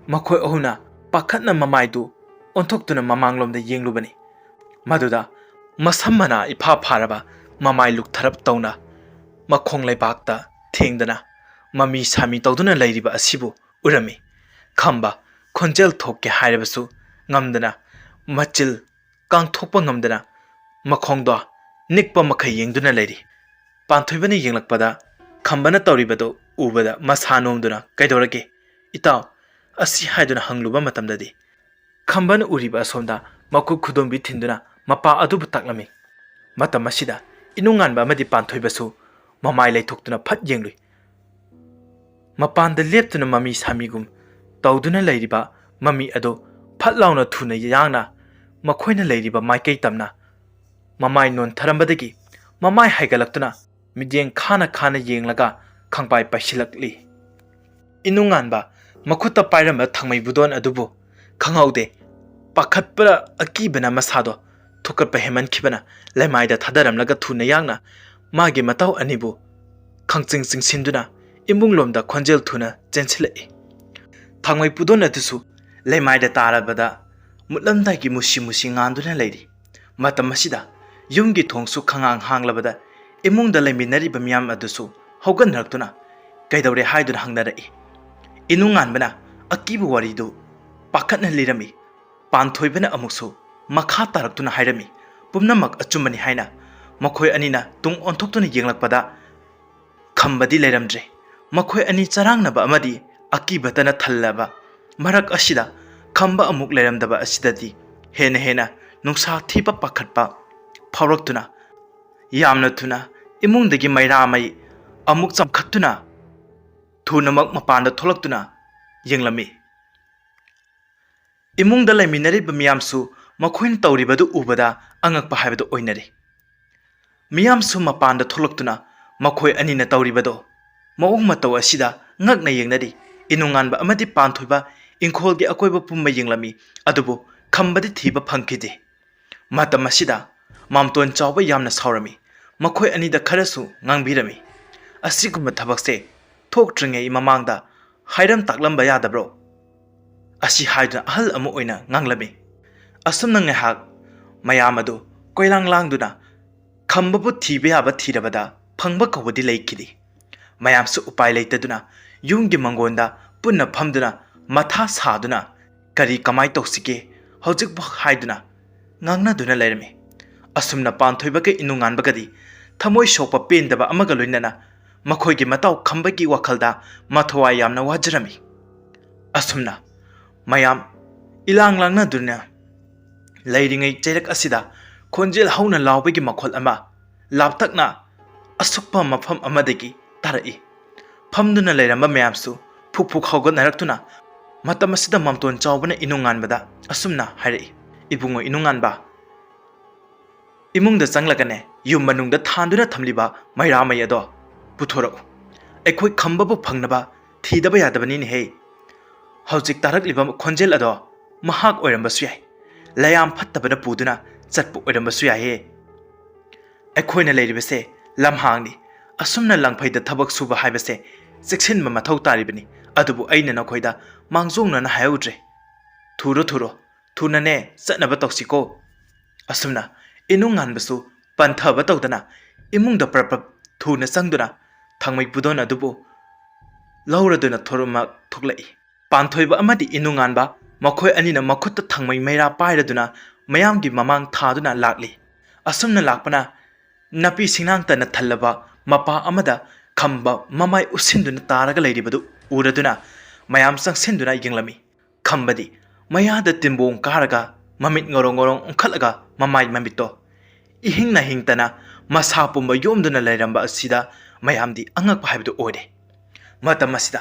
ꯃꯈꯣꯏ ꯑꯍꯨꯝꯅ ꯄꯥꯈꯠꯅ ꯃꯃꯥꯏꯗꯨ ꯑꯣꯟꯊꯣꯛꯇꯨꯅ ꯃꯃꯥꯡꯂꯣꯝꯗ ꯌꯦꯡꯂꯨꯕꯅꯤ꯫ ꯃꯗꯨꯗ ꯃꯁꯝ ꯃꯅꯥ ꯏꯐꯥ ꯐꯥꯔꯕ, ꯃꯃꯥꯏ ꯂꯨꯛꯊꯔꯞ ꯇꯧꯅ, ꯃꯈꯣꯡ ꯂꯩꯕꯥꯛꯇ ꯊꯦꯡꯗꯅ ꯃꯃꯤ ꯁꯥꯃꯤ ꯇꯧꯗꯨꯅ ꯂꯩꯔꯤꯕ ꯑꯁꯤꯕꯨ ꯎꯔꯝꯃꯤ꯫ ꯈꯝꯕ ꯈꯣꯟꯖꯦꯜ ꯊꯣꯛꯀꯦ ꯍꯥꯏꯔꯕꯁꯨ ꯉꯝꯗꯅ, ꯃꯆꯤꯜ ꯀꯥꯡꯊꯣꯛꯄ ꯉꯝꯗꯅ ꯃꯈꯣꯡꯗꯣ ꯅꯤꯛꯄ ꯃꯈꯩ ꯌꯦꯡꯗꯨꯅ ꯂꯩꯔꯤ꯫ ꯄꯥꯟꯊꯣꯏꯕꯅ ꯌꯦꯡꯂꯛꯄꯗ ꯈꯝꯕꯅ ꯇꯧꯔꯤꯕꯗꯨ ꯎꯕꯗ ꯃꯁꯥ ꯅꯣꯝꯗꯨꯅ, "ꯀꯩꯗꯧꯔꯒꯦ, ꯏꯇꯥꯎ? ꯑꯁꯤ?" ꯍꯥꯏꯗꯨꯅ ꯍꯪꯂꯨꯕ ꯃꯇꯝꯗꯗꯤ, ꯈꯝꯕꯅ ꯎꯔꯤꯕ ꯑꯁꯣꯝꯗ ꯃꯈꯨꯠ ꯈꯨꯗꯣꯝꯕꯤ ꯊꯤꯟꯗꯨꯅ ꯃꯄꯥ ꯑꯗꯨꯕꯨ ꯇꯥꯛꯂꯝꯃꯤ꯫ ꯃꯇꯝ ꯑꯁꯤꯗ ꯏꯅꯨꯡꯉꯥꯟꯕ ꯑꯃꯗꯤ ꯄꯥꯟꯊꯣꯏꯕꯁꯨ ꯃꯃꯥꯏ ꯂꯩꯊꯣꯛꯇꯨꯅ ꯐꯠ ꯌꯦꯡꯂꯨꯏ꯫ ꯃꯄꯥꯟꯗ ꯂꯦꯞꯇꯨꯅ ꯃꯃꯤ ꯁꯥꯃꯤꯒꯨꯝ ꯇꯧꯗꯨꯅ ꯂꯩꯔꯤꯕ ꯃꯃꯤ ꯑꯗꯨ ꯐꯠ ꯂꯥꯎꯅ ꯊꯨꯅ ꯌꯥꯡꯅ ꯃꯈꯣꯏꯅ ꯂꯩꯔꯤꯕ ꯃꯥꯏꯀꯩ ꯇꯝꯅ ꯃꯃꯥꯏ ꯅꯣꯟꯊꯔꯝꯕꯗꯒꯤ ꯃꯃꯥꯏ ꯍꯥꯏꯒꯠꯂꯛꯇꯨꯅ ꯃꯤꯠꯌꯦꯡ ꯈꯥꯅ ꯈꯥꯅ ꯌꯦꯡꯂꯒ ꯈꯪꯄꯥꯏ ꯄꯥꯏꯁꯤꯜꯂꯛꯂꯤ꯫ ꯏꯅꯨꯡꯉꯥꯟꯕ ꯃꯈꯨꯠꯇ ꯄꯥꯏꯔꯝꯕ ꯊꯥꯡꯃꯩ ꯕꯨꯗꯣꯟ ꯑꯗꯨꯕꯨ ꯈꯪꯍꯧꯗꯦ꯫ ꯄꯥꯈꯠꯄ ꯑꯀꯤꯕꯅ ꯃꯁꯥꯗꯣ ꯊꯨꯛꯀꯠꯄ ꯍꯦꯟꯃꯟꯈꯤꯕꯅ ꯂꯩꯃꯥꯏꯗ ꯊꯥꯗꯔꯝꯂꯒ ꯊꯨꯅ ꯌꯥꯡꯅ ꯃꯥꯒꯤ ꯃꯇꯧ ꯑꯅꯤꯕꯨ ꯈꯪꯆꯤꯡ ꯆꯤꯡꯁꯤꯟꯗꯨꯅ ꯏꯃꯨꯡꯂꯣꯝꯗ ꯈꯣꯟꯖꯦꯜ ꯊꯨꯅ ꯆꯦꯟꯁꯤꯜꯂꯛꯏ꯫ ꯊꯥꯡꯃꯩ ꯄꯨꯗꯣꯟ ꯑꯗꯨꯁꯨ ꯂꯩꯃꯥꯏꯗ ꯇꯥꯔꯕꯗ ꯃꯨꯠꯂꯝꯗꯥꯏꯒꯤ ꯃꯨꯁꯤ ꯃꯨꯁꯤ ꯉꯥꯟꯗꯨꯅ ꯂꯩꯔꯤ꯫ ꯃꯇꯝ ꯑꯁꯤꯗ ꯌꯨꯝꯒꯤ ꯊꯣꯡꯁꯨ ꯈꯪꯍꯥꯡ ꯍꯥꯡꯂꯕꯗ ꯏꯃꯨꯡꯗ ꯂꯩꯃꯤꯟꯅꯔꯤꯕ ꯃꯤꯌꯥꯝ ꯑꯗꯨꯁꯨ ꯍꯧꯒꯠꯅꯔꯛꯇꯨꯅ ꯀꯩꯗꯧꯔꯦ ꯍꯥꯏꯗꯨꯅ ꯍꯪꯅꯔꯛꯏ꯫ ꯏꯅꯨꯡꯉꯥꯟꯕꯅ ꯑꯀꯤꯕ ꯋꯥꯔꯤꯗꯨ ꯄꯥꯈꯠꯅ ꯂꯤꯔꯝꯃꯤ꯫ ꯄꯥꯟꯊꯣꯏꯕꯅ ꯑꯃꯨꯛꯁꯨ ꯃꯈꯥ ꯇꯥꯔꯛꯇꯨꯅ ꯍꯥꯏꯔꯝꯃꯤ, ꯄꯨꯝꯅꯃꯛ ꯑꯆꯨꯝꯕꯅꯤ ꯍꯥꯏꯅ꯫ ꯃꯈꯣꯏ ꯑꯅꯤꯅ ꯇꯨꯡ ꯑꯣꯟꯊꯣꯛꯇꯨꯅ ꯌꯦꯡꯂꯛꯄꯗ ꯈꯝꯕꯗꯤ ꯂꯩꯔꯝꯗ꯭ꯔꯦ꯫ ꯃꯈꯣꯏ ꯑꯅꯤ ꯆꯔꯥꯡꯅꯕ ꯑꯃꯗꯤ ꯑꯀꯤꯕꯇꯅ ꯊꯜꯂꯕ ꯃꯔꯛ ꯑꯁꯤꯗ ꯈꯝꯕ ꯑꯃꯨꯛ ꯂꯩꯔꯝꯗꯕ ꯑꯁꯤꯗꯗꯤ ꯍꯦꯟꯅ ꯍꯦꯟꯅ ꯅꯨꯡꯁꯥ ꯊꯤꯕ ꯄꯥꯈꯠꯄ ꯐꯥꯎꯔꯛꯇꯨꯅ ꯌꯥꯝꯅ ꯊꯨꯅ ꯏꯃꯨꯡꯗꯒꯤ ꯃꯩꯔꯥ ꯃꯩ ꯑꯃꯨꯛ ꯆꯝꯈꯠꯇꯨꯅ ꯊꯨꯅꯃꯛ ꯃꯄꯥꯟꯗ ꯊꯣꯛꯂꯛꯇꯨꯅ ꯌꯦꯡꯂꯝꯃꯤ꯫ ꯏꯃꯨꯡꯗ ꯂꯩꯃꯤꯟꯅꯔꯤꯕ ꯃꯤꯌꯥꯝꯁꯨ ꯃꯈꯣꯏꯅ ꯇꯧꯔꯤꯕꯗꯨ ꯎꯕꯗ ꯑꯉꯛꯄ ꯍꯥꯏꯕꯗꯨ ꯑꯣꯏꯅꯔꯦ꯫ ꯃꯤꯌꯥꯝꯁꯨ ꯃꯄꯥꯟꯗ ꯊꯣꯛꯂꯛꯇꯨꯅ ꯃꯈꯣꯏ ꯑꯅꯤꯅ ꯇꯧꯔꯤꯕꯗꯣ ꯃꯑꯣꯡ ꯃꯇꯧ ꯑꯁꯤꯗ ꯉꯛꯅ ꯌꯦꯡꯅꯔꯤ꯫ ꯏꯅꯨꯡꯉꯥꯟꯕ ꯑꯃꯗꯤ ꯄꯥꯟꯊꯣꯏꯕ ꯏꯪꯈꯣꯜꯒꯤ ꯑꯀꯣꯏꯕ ꯄꯨꯝꯕ ꯌꯦꯡꯂꯝꯃꯤ, ꯑꯗꯨꯕꯨ ꯈꯝꯕꯗꯤ ꯊꯤꯕ ꯐꯪꯈꯤꯗꯦ꯫ ꯃꯇꯝ ꯑꯁꯤꯗ ꯃꯥꯝꯇꯣꯟ ꯆꯥꯎꯕ ꯌꯥꯝꯅ ꯁꯥꯎꯔꯝꯃꯤ꯫ ꯃꯈꯣꯏ ꯑꯅꯤꯗ ꯈꯔꯁꯨ ꯉꯥꯡꯕꯤꯔꯝꯃꯤ꯫ "ꯑꯁꯤꯒꯨꯝꯕ ꯊꯕꯛꯁꯦ ꯊꯣꯛꯇ꯭ꯔꯤꯉꯩ ꯃꯃꯥꯡꯗ ꯍꯥꯏꯔꯝ ꯇꯥꯛꯂꯝꯕ ꯌꯥꯗꯕ꯭ꯔꯣ?" ꯑꯁꯤ ꯍꯥꯏꯗꯨꯅ ꯑꯍꯜ ꯑꯃ ꯑꯣꯏꯅ ꯉꯥꯡꯂꯝꯃꯤ꯫ ꯑꯁꯨꯝꯅ ꯉꯥꯏꯍꯥꯛ ꯃꯌꯥꯝ ꯑꯗꯨ ꯀꯣꯏꯂꯥꯡ ꯂꯥꯡꯗꯨꯅ ꯈꯝꯕꯕꯨ ꯊꯤꯕ ꯌꯥꯕ ꯊꯤꯔꯕꯗ ꯐꯪꯕ ꯀꯧꯕꯗꯤ ꯂꯩꯈꯤꯗꯦ꯫ ꯃꯌꯥꯝꯁꯨ ꯎꯄꯥꯏ ꯂꯩꯇꯗꯨꯅ ꯌꯨꯝꯒꯤ ꯃꯪꯒꯣꯟꯗ ꯄꯨꯟꯅ ꯐꯝꯗꯨꯅ ꯃꯊꯥ ꯁꯥꯗꯨꯅ ꯀꯔꯤ ꯀꯃꯥꯏ ꯇꯧꯁꯤꯒꯦ ꯍꯧꯖꯤꯛꯐꯥꯎ ꯍꯥꯏꯗꯨꯅ ꯉꯥꯡꯅꯗꯨꯅ ꯂꯩꯔꯝꯃꯤ꯫ ꯑꯁꯨꯝꯅ ꯄꯥꯟꯊꯣꯏꯕꯒ ꯏꯅꯨꯉꯥꯟꯕꯒꯗꯤ ꯊꯃꯣꯏ ꯁꯣꯛꯄ ꯄꯦꯟꯗꯕ ꯑꯃꯒ ꯂꯣꯏꯅꯅ ꯃꯈꯣꯏꯒꯤ ꯃꯇꯥꯎ ꯈꯝꯕꯒꯤ ꯋꯥꯈꯜꯗ ꯃꯊꯋꯥꯏ ꯌꯥꯝꯅ ꯋꯥꯖꯔꯝꯃꯤ꯫ ꯑꯁꯨꯝꯅ ꯃꯌꯥꯝ ꯏꯂꯥꯡ ꯂꯥꯡꯅꯗꯨꯅ ꯂꯩꯔꯤꯉꯩ ꯆꯩꯔꯛ ꯑꯁꯤꯗ ꯈꯣꯟꯖꯦꯜ ꯍꯧꯅ ꯂꯥꯎꯕꯒꯤ ꯃꯈꯣꯜ ꯑꯃ ꯂꯥꯞꯇꯛꯅ ꯑꯁꯨꯛꯄ ꯃꯐꯝ ꯑꯃꯗꯒꯤ ꯇꯥꯔꯛꯏ꯫ ꯐꯝꯗꯨꯅ ꯂꯩꯔꯝꯕ ꯃꯌꯥꯝꯁꯨ ꯐꯨꯛ ꯐꯨꯛ ꯍꯧꯒꯠꯅꯔꯛꯇꯨꯅ ꯃꯇꯝ ꯑꯁꯤꯗ ꯃꯥꯝꯇꯣꯟ ꯆꯥꯎꯕꯅ ꯏꯅꯨꯉꯥꯟꯕꯗ ꯑꯁꯨꯝꯅ ꯍꯥꯏꯔꯛꯏ, "ꯏꯕꯨꯡꯉꯣ ꯏꯅꯨꯉꯥꯟꯕ, ꯏꯃꯨꯡꯗ ꯆꯪꯂꯒꯅꯦ ꯌꯨꯝ ꯃꯅꯨꯡꯗ ꯊꯥꯟꯗꯨꯅ ꯊꯝꯂꯤꯕ ꯃꯩꯔꯥ ꯃꯩ ꯑꯗꯣ ꯄꯨꯊꯣꯔꯛꯎ꯫ ꯑꯩꯈꯣꯏ ꯈꯝꯕꯕꯨ ꯐꯪꯅꯕ ꯊꯤꯗꯕ ꯌꯥꯗꯕꯅꯤꯅꯦꯍꯦ꯫ ꯍꯧꯖꯤꯛ ꯇꯥꯔꯛꯂꯤꯕ ꯈꯣꯟꯖꯦꯜ ꯑꯗꯣ ꯃꯍꯥꯛ ꯑꯣꯏꯔꯝꯕꯁꯨ ꯌꯥꯏ꯫ ꯂꯌꯥꯝ ꯐꯠꯇꯕꯅ ꯄꯨꯗꯨꯅ ꯆꯠꯄ ꯑꯣꯏꯔꯝꯕꯁꯨ ꯌꯥꯏꯍꯦ꯫ ꯑꯩꯈꯣꯏꯅ ꯂꯩꯔꯤꯕꯁꯦ ꯂꯝꯍꯥꯡꯅꯤ꯫ ꯑꯁꯨꯝꯅ ꯂꯪꯐꯩꯗ ꯊꯕꯛ ꯁꯨꯕ ꯍꯥꯏꯕꯁꯦ ꯆꯦꯛꯁꯤꯟꯕ ꯃꯊꯧ ꯇꯥꯔꯤꯕꯅꯤ꯫ ꯑꯗꯨꯕꯨ ꯑꯩꯅ ꯅꯈꯣꯏꯗ ꯃꯥꯡꯖꯧꯅꯅ ꯍꯥꯏꯍꯧꯗ꯭ꯔꯦ꯫ ꯊꯨꯔꯣ ꯊꯨꯔꯣ, ꯊꯨꯅꯅꯦ ꯆꯠꯅꯕ ꯇꯧꯁꯤꯀꯣ꯫" ꯑꯁꯨꯝꯅ ꯏꯅꯨꯡꯉꯥꯟꯕꯁꯨ ꯄꯟꯊꯕ ꯇꯧꯗꯅ ꯏꯃꯨꯡꯗ ꯄ꯭ꯔꯞ ꯄ꯭ꯔꯞ ꯊꯨꯅ ꯆꯪꯗꯨꯅ ꯊꯥꯡꯃꯩ ꯄꯨꯗꯣꯟ ꯑꯗꯨꯕꯨ ꯂꯧꯔꯗꯨꯅ ꯊꯣꯔꯃꯛ ꯊꯣꯛꯂꯛꯏ꯫ ꯄꯥꯟꯊꯣꯏꯕ ꯑꯃꯗꯤ ꯏꯅꯨꯡꯉꯥꯟꯕ ꯃꯈꯣꯏ ꯑꯅꯤꯅ ꯃꯈꯨꯠꯇ ꯊꯥꯡꯃꯩ ꯃꯩꯔꯥ ꯄꯥꯏꯔꯗꯨꯅ ꯃꯌꯥꯝꯒꯤ ꯃꯃꯥꯡ ꯊꯥꯗꯨꯅ ꯂꯥꯛꯂꯤ꯫ ꯑꯁꯨꯝꯅ ꯂꯥꯛꯄꯅ ꯅꯥꯄꯤ ꯁꯤꯡꯅꯥꯡꯇꯅ ꯊꯜꯂꯕ ꯃꯄꯥ ꯑꯃꯗ ꯈꯝꯕ ꯃꯃꯥꯏ ꯎꯞꯁꯤꯟꯗꯨꯅ ꯇꯥꯔꯒ ꯂꯩꯔꯤꯕꯗꯨ ꯎꯔꯗꯨꯅ ꯃꯌꯥꯝ ꯆꯪꯁꯤꯟꯗꯨꯅ ꯌꯦꯡꯂꯝꯃꯤ꯫ ꯈꯝꯕꯗꯤ ꯃꯌꯥꯗ ꯇꯤꯟꯕꯣꯡ ꯀꯥꯔꯒ ꯃꯃꯤꯠ ꯉꯧꯔꯣꯡ ꯉꯧꯔꯣꯡ ꯎꯪꯈꯠꯂꯒ ꯃꯃꯥꯏ ꯃꯃꯤꯠꯇꯣ ꯏꯍꯤꯡ ꯅꯥꯍꯤꯡꯇꯅ ꯃꯁꯥ ꯄꯨꯝꯕ ꯌꯣꯝꯗꯨꯅ ꯂꯩꯔꯝꯕ ꯑꯁꯤꯗ ꯃꯌꯥꯝꯗꯤ ꯑꯉꯛꯄ ꯍꯥꯏꯕꯗꯨ ꯑꯣꯏꯔꯦ꯫ ꯃꯇꯝ ꯑꯁꯤꯗ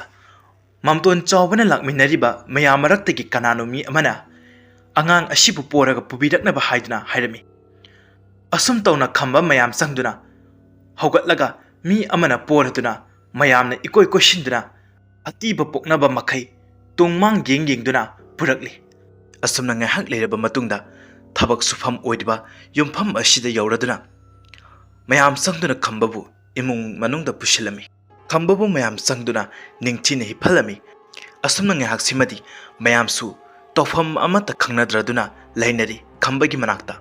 ꯃꯥꯝꯇꯣꯟ ꯆꯥꯎꯕꯅ ꯂꯥꯛꯃꯤꯟꯅꯔꯤꯕ ꯃꯌꯥꯝ ꯃꯔꯛꯇꯒꯤ ꯀꯅꯥꯅꯣ ꯃꯤ ꯑꯃꯅ ꯑꯉꯥꯡ ꯑꯁꯤꯕꯨ ꯄꯣꯔꯒ ꯄꯨꯕꯤꯔꯛꯅꯕ ꯍꯥꯏꯗꯨꯅ ꯍꯥꯏꯔꯝꯃꯤ꯫ ꯑꯁꯨꯝ ꯇꯧꯅ ꯈꯝꯕ ꯃꯌꯥꯝ ꯆꯪꯗꯨꯅ ꯍꯧꯒꯠꯂꯒ ꯃꯤ ꯑꯃꯅ ꯄꯣꯔꯗꯨꯅ ꯃꯌꯥꯝꯅ ꯏꯀꯣꯏ ꯀꯣꯏꯁꯤꯟꯗꯨꯅ ꯑꯇꯤꯕ ꯄꯣꯛꯅꯕ ꯃꯈꯩ ꯇꯨꯡ ꯃꯥꯡ ꯌꯦꯡ ꯌꯦꯡꯗꯨꯅ ꯄꯨꯔꯛꯂꯤ꯫ ꯑꯁꯨꯝꯅ ꯉꯥꯏꯍꯥꯛ ꯂꯩꯔꯕ ꯃꯇꯨꯡꯗ ꯊꯕꯛ ꯁꯨꯐꯝ ꯑꯣꯏꯔꯤꯕ ꯌꯨꯝꯐꯝ ꯑꯁꯤꯗ ꯌꯧꯔꯗꯨꯅ ꯃꯌꯥꯝ ꯆꯪꯗꯨꯅ ꯈꯝꯕꯕꯨ ꯏꯃꯨꯡ ꯃꯅꯨꯡꯗ ꯄꯨꯁꯤꯜꯂꯝꯃꯤ꯫ ꯈꯝꯕꯕꯨ ꯃꯌꯥꯝ ꯆꯪꯗꯨꯅ ꯅꯤꯡꯊꯤꯅ ꯍꯤꯞꯍꯜꯂꯝꯃꯤ꯫ ꯑꯁꯨꯝꯅ ꯉꯥꯏꯍꯥꯛꯁꯤꯃꯗꯤ ꯃꯌꯥꯝꯁꯨ ꯇꯧꯐꯝ ꯑꯃꯠꯇ ꯈꯪꯅꯗ꯭ꯔꯗꯨꯅ ꯂꯩꯅꯔꯤ ꯈꯝꯕꯒꯤ ꯃꯅꯥꯛꯇ꯫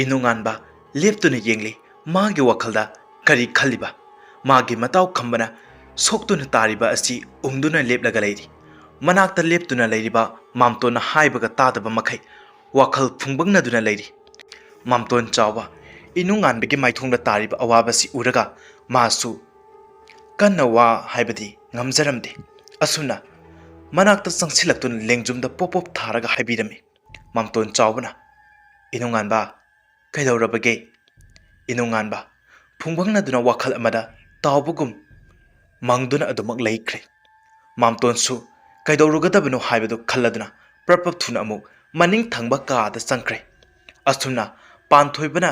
ꯏꯅꯨꯉꯥꯟꯕ ꯂꯦꯞꯇꯨꯅ ꯌꯦꯡꯂꯤ꯫ ꯃꯥꯒꯤ ꯋꯥꯈꯜꯗ ꯀꯔꯤ ꯈꯜꯂꯤꯕ? ꯃꯥꯒꯤ ꯃꯇꯥꯎ ꯈꯝꯕꯅ ꯁꯣꯛꯇꯨꯅ ꯇꯥꯔꯤꯕ ꯑꯁꯤ ꯎꯪꯗꯨꯅ ꯂꯦꯞꯂꯒ ꯂꯩꯔꯤ꯫ ꯃꯅꯥꯛꯇ ꯂꯦꯞꯇꯨꯅ ꯂꯩꯔꯤꯕ ꯃꯥꯝꯇꯣꯟꯅ ꯍꯥꯏꯕꯒ ꯇꯥꯗꯕ ꯃꯈꯩ ꯋꯥꯈꯜ ꯐꯨꯡꯕꯪꯅꯗꯨꯅ ꯂꯩꯔꯤ꯫ ꯃꯥꯝꯇꯣꯟ ꯆꯥꯎꯕ ꯏꯅꯨꯉꯥꯟꯕꯒꯤ ꯃꯥꯏꯊꯣꯡꯗ ꯇꯥꯔꯤꯕ ꯑꯋꯥꯕꯁꯤ ꯎꯔꯒ ꯃꯥꯁꯨ ꯀꯟꯅ ꯋꯥ ꯍꯥꯏꯕꯗꯤ ꯉꯝꯖꯔꯝꯗꯦ꯫ ꯑꯁꯨꯝꯅ ꯃꯅꯥꯛꯇ ꯆꯪꯁꯤꯜꯂꯛꯇꯨꯅ ꯂꯦꯡꯖꯨꯝꯗ ꯄꯣꯞ ꯄꯣꯞ ꯊꯥꯔꯒ ꯍꯥꯏꯕꯤꯔꯝꯃꯤ꯫ ꯃꯥꯝꯇꯣꯟ ꯆꯥꯎꯕꯅ, "ꯏꯅꯨꯉꯥꯟꯕ, ꯀꯩꯗꯧꯔꯕꯒꯦ?" ꯏꯅꯨꯉꯥꯟꯕ ꯐꯨꯡꯕꯪꯅꯗꯨꯅ ꯋꯥꯈꯜ ꯑꯃꯗ ꯇꯥꯎꯕꯒꯨꯝ ꯃꯪꯗꯨꯅ ꯑꯗꯨꯃꯛ ꯂꯩꯈ꯭ꯔꯦ꯫ ꯃꯥꯝꯇꯣꯟꯁꯨ ꯀꯩꯗꯧꯔꯨꯒꯗꯕꯅꯣ ꯍꯥꯏꯕꯗꯨ ꯈꯜꯂꯗꯨꯅ ꯄ꯭ꯔꯞ ꯄ꯭ꯔꯞ ꯊꯨꯅ ꯑꯃꯨꯛ ꯃꯅꯤꯡ ꯊꯪꯕ ꯀꯥꯗ ꯆꯪꯈ꯭ꯔꯦ꯫ ꯑꯁꯨꯝꯅ ꯄꯥꯟꯊꯣꯏꯕꯅ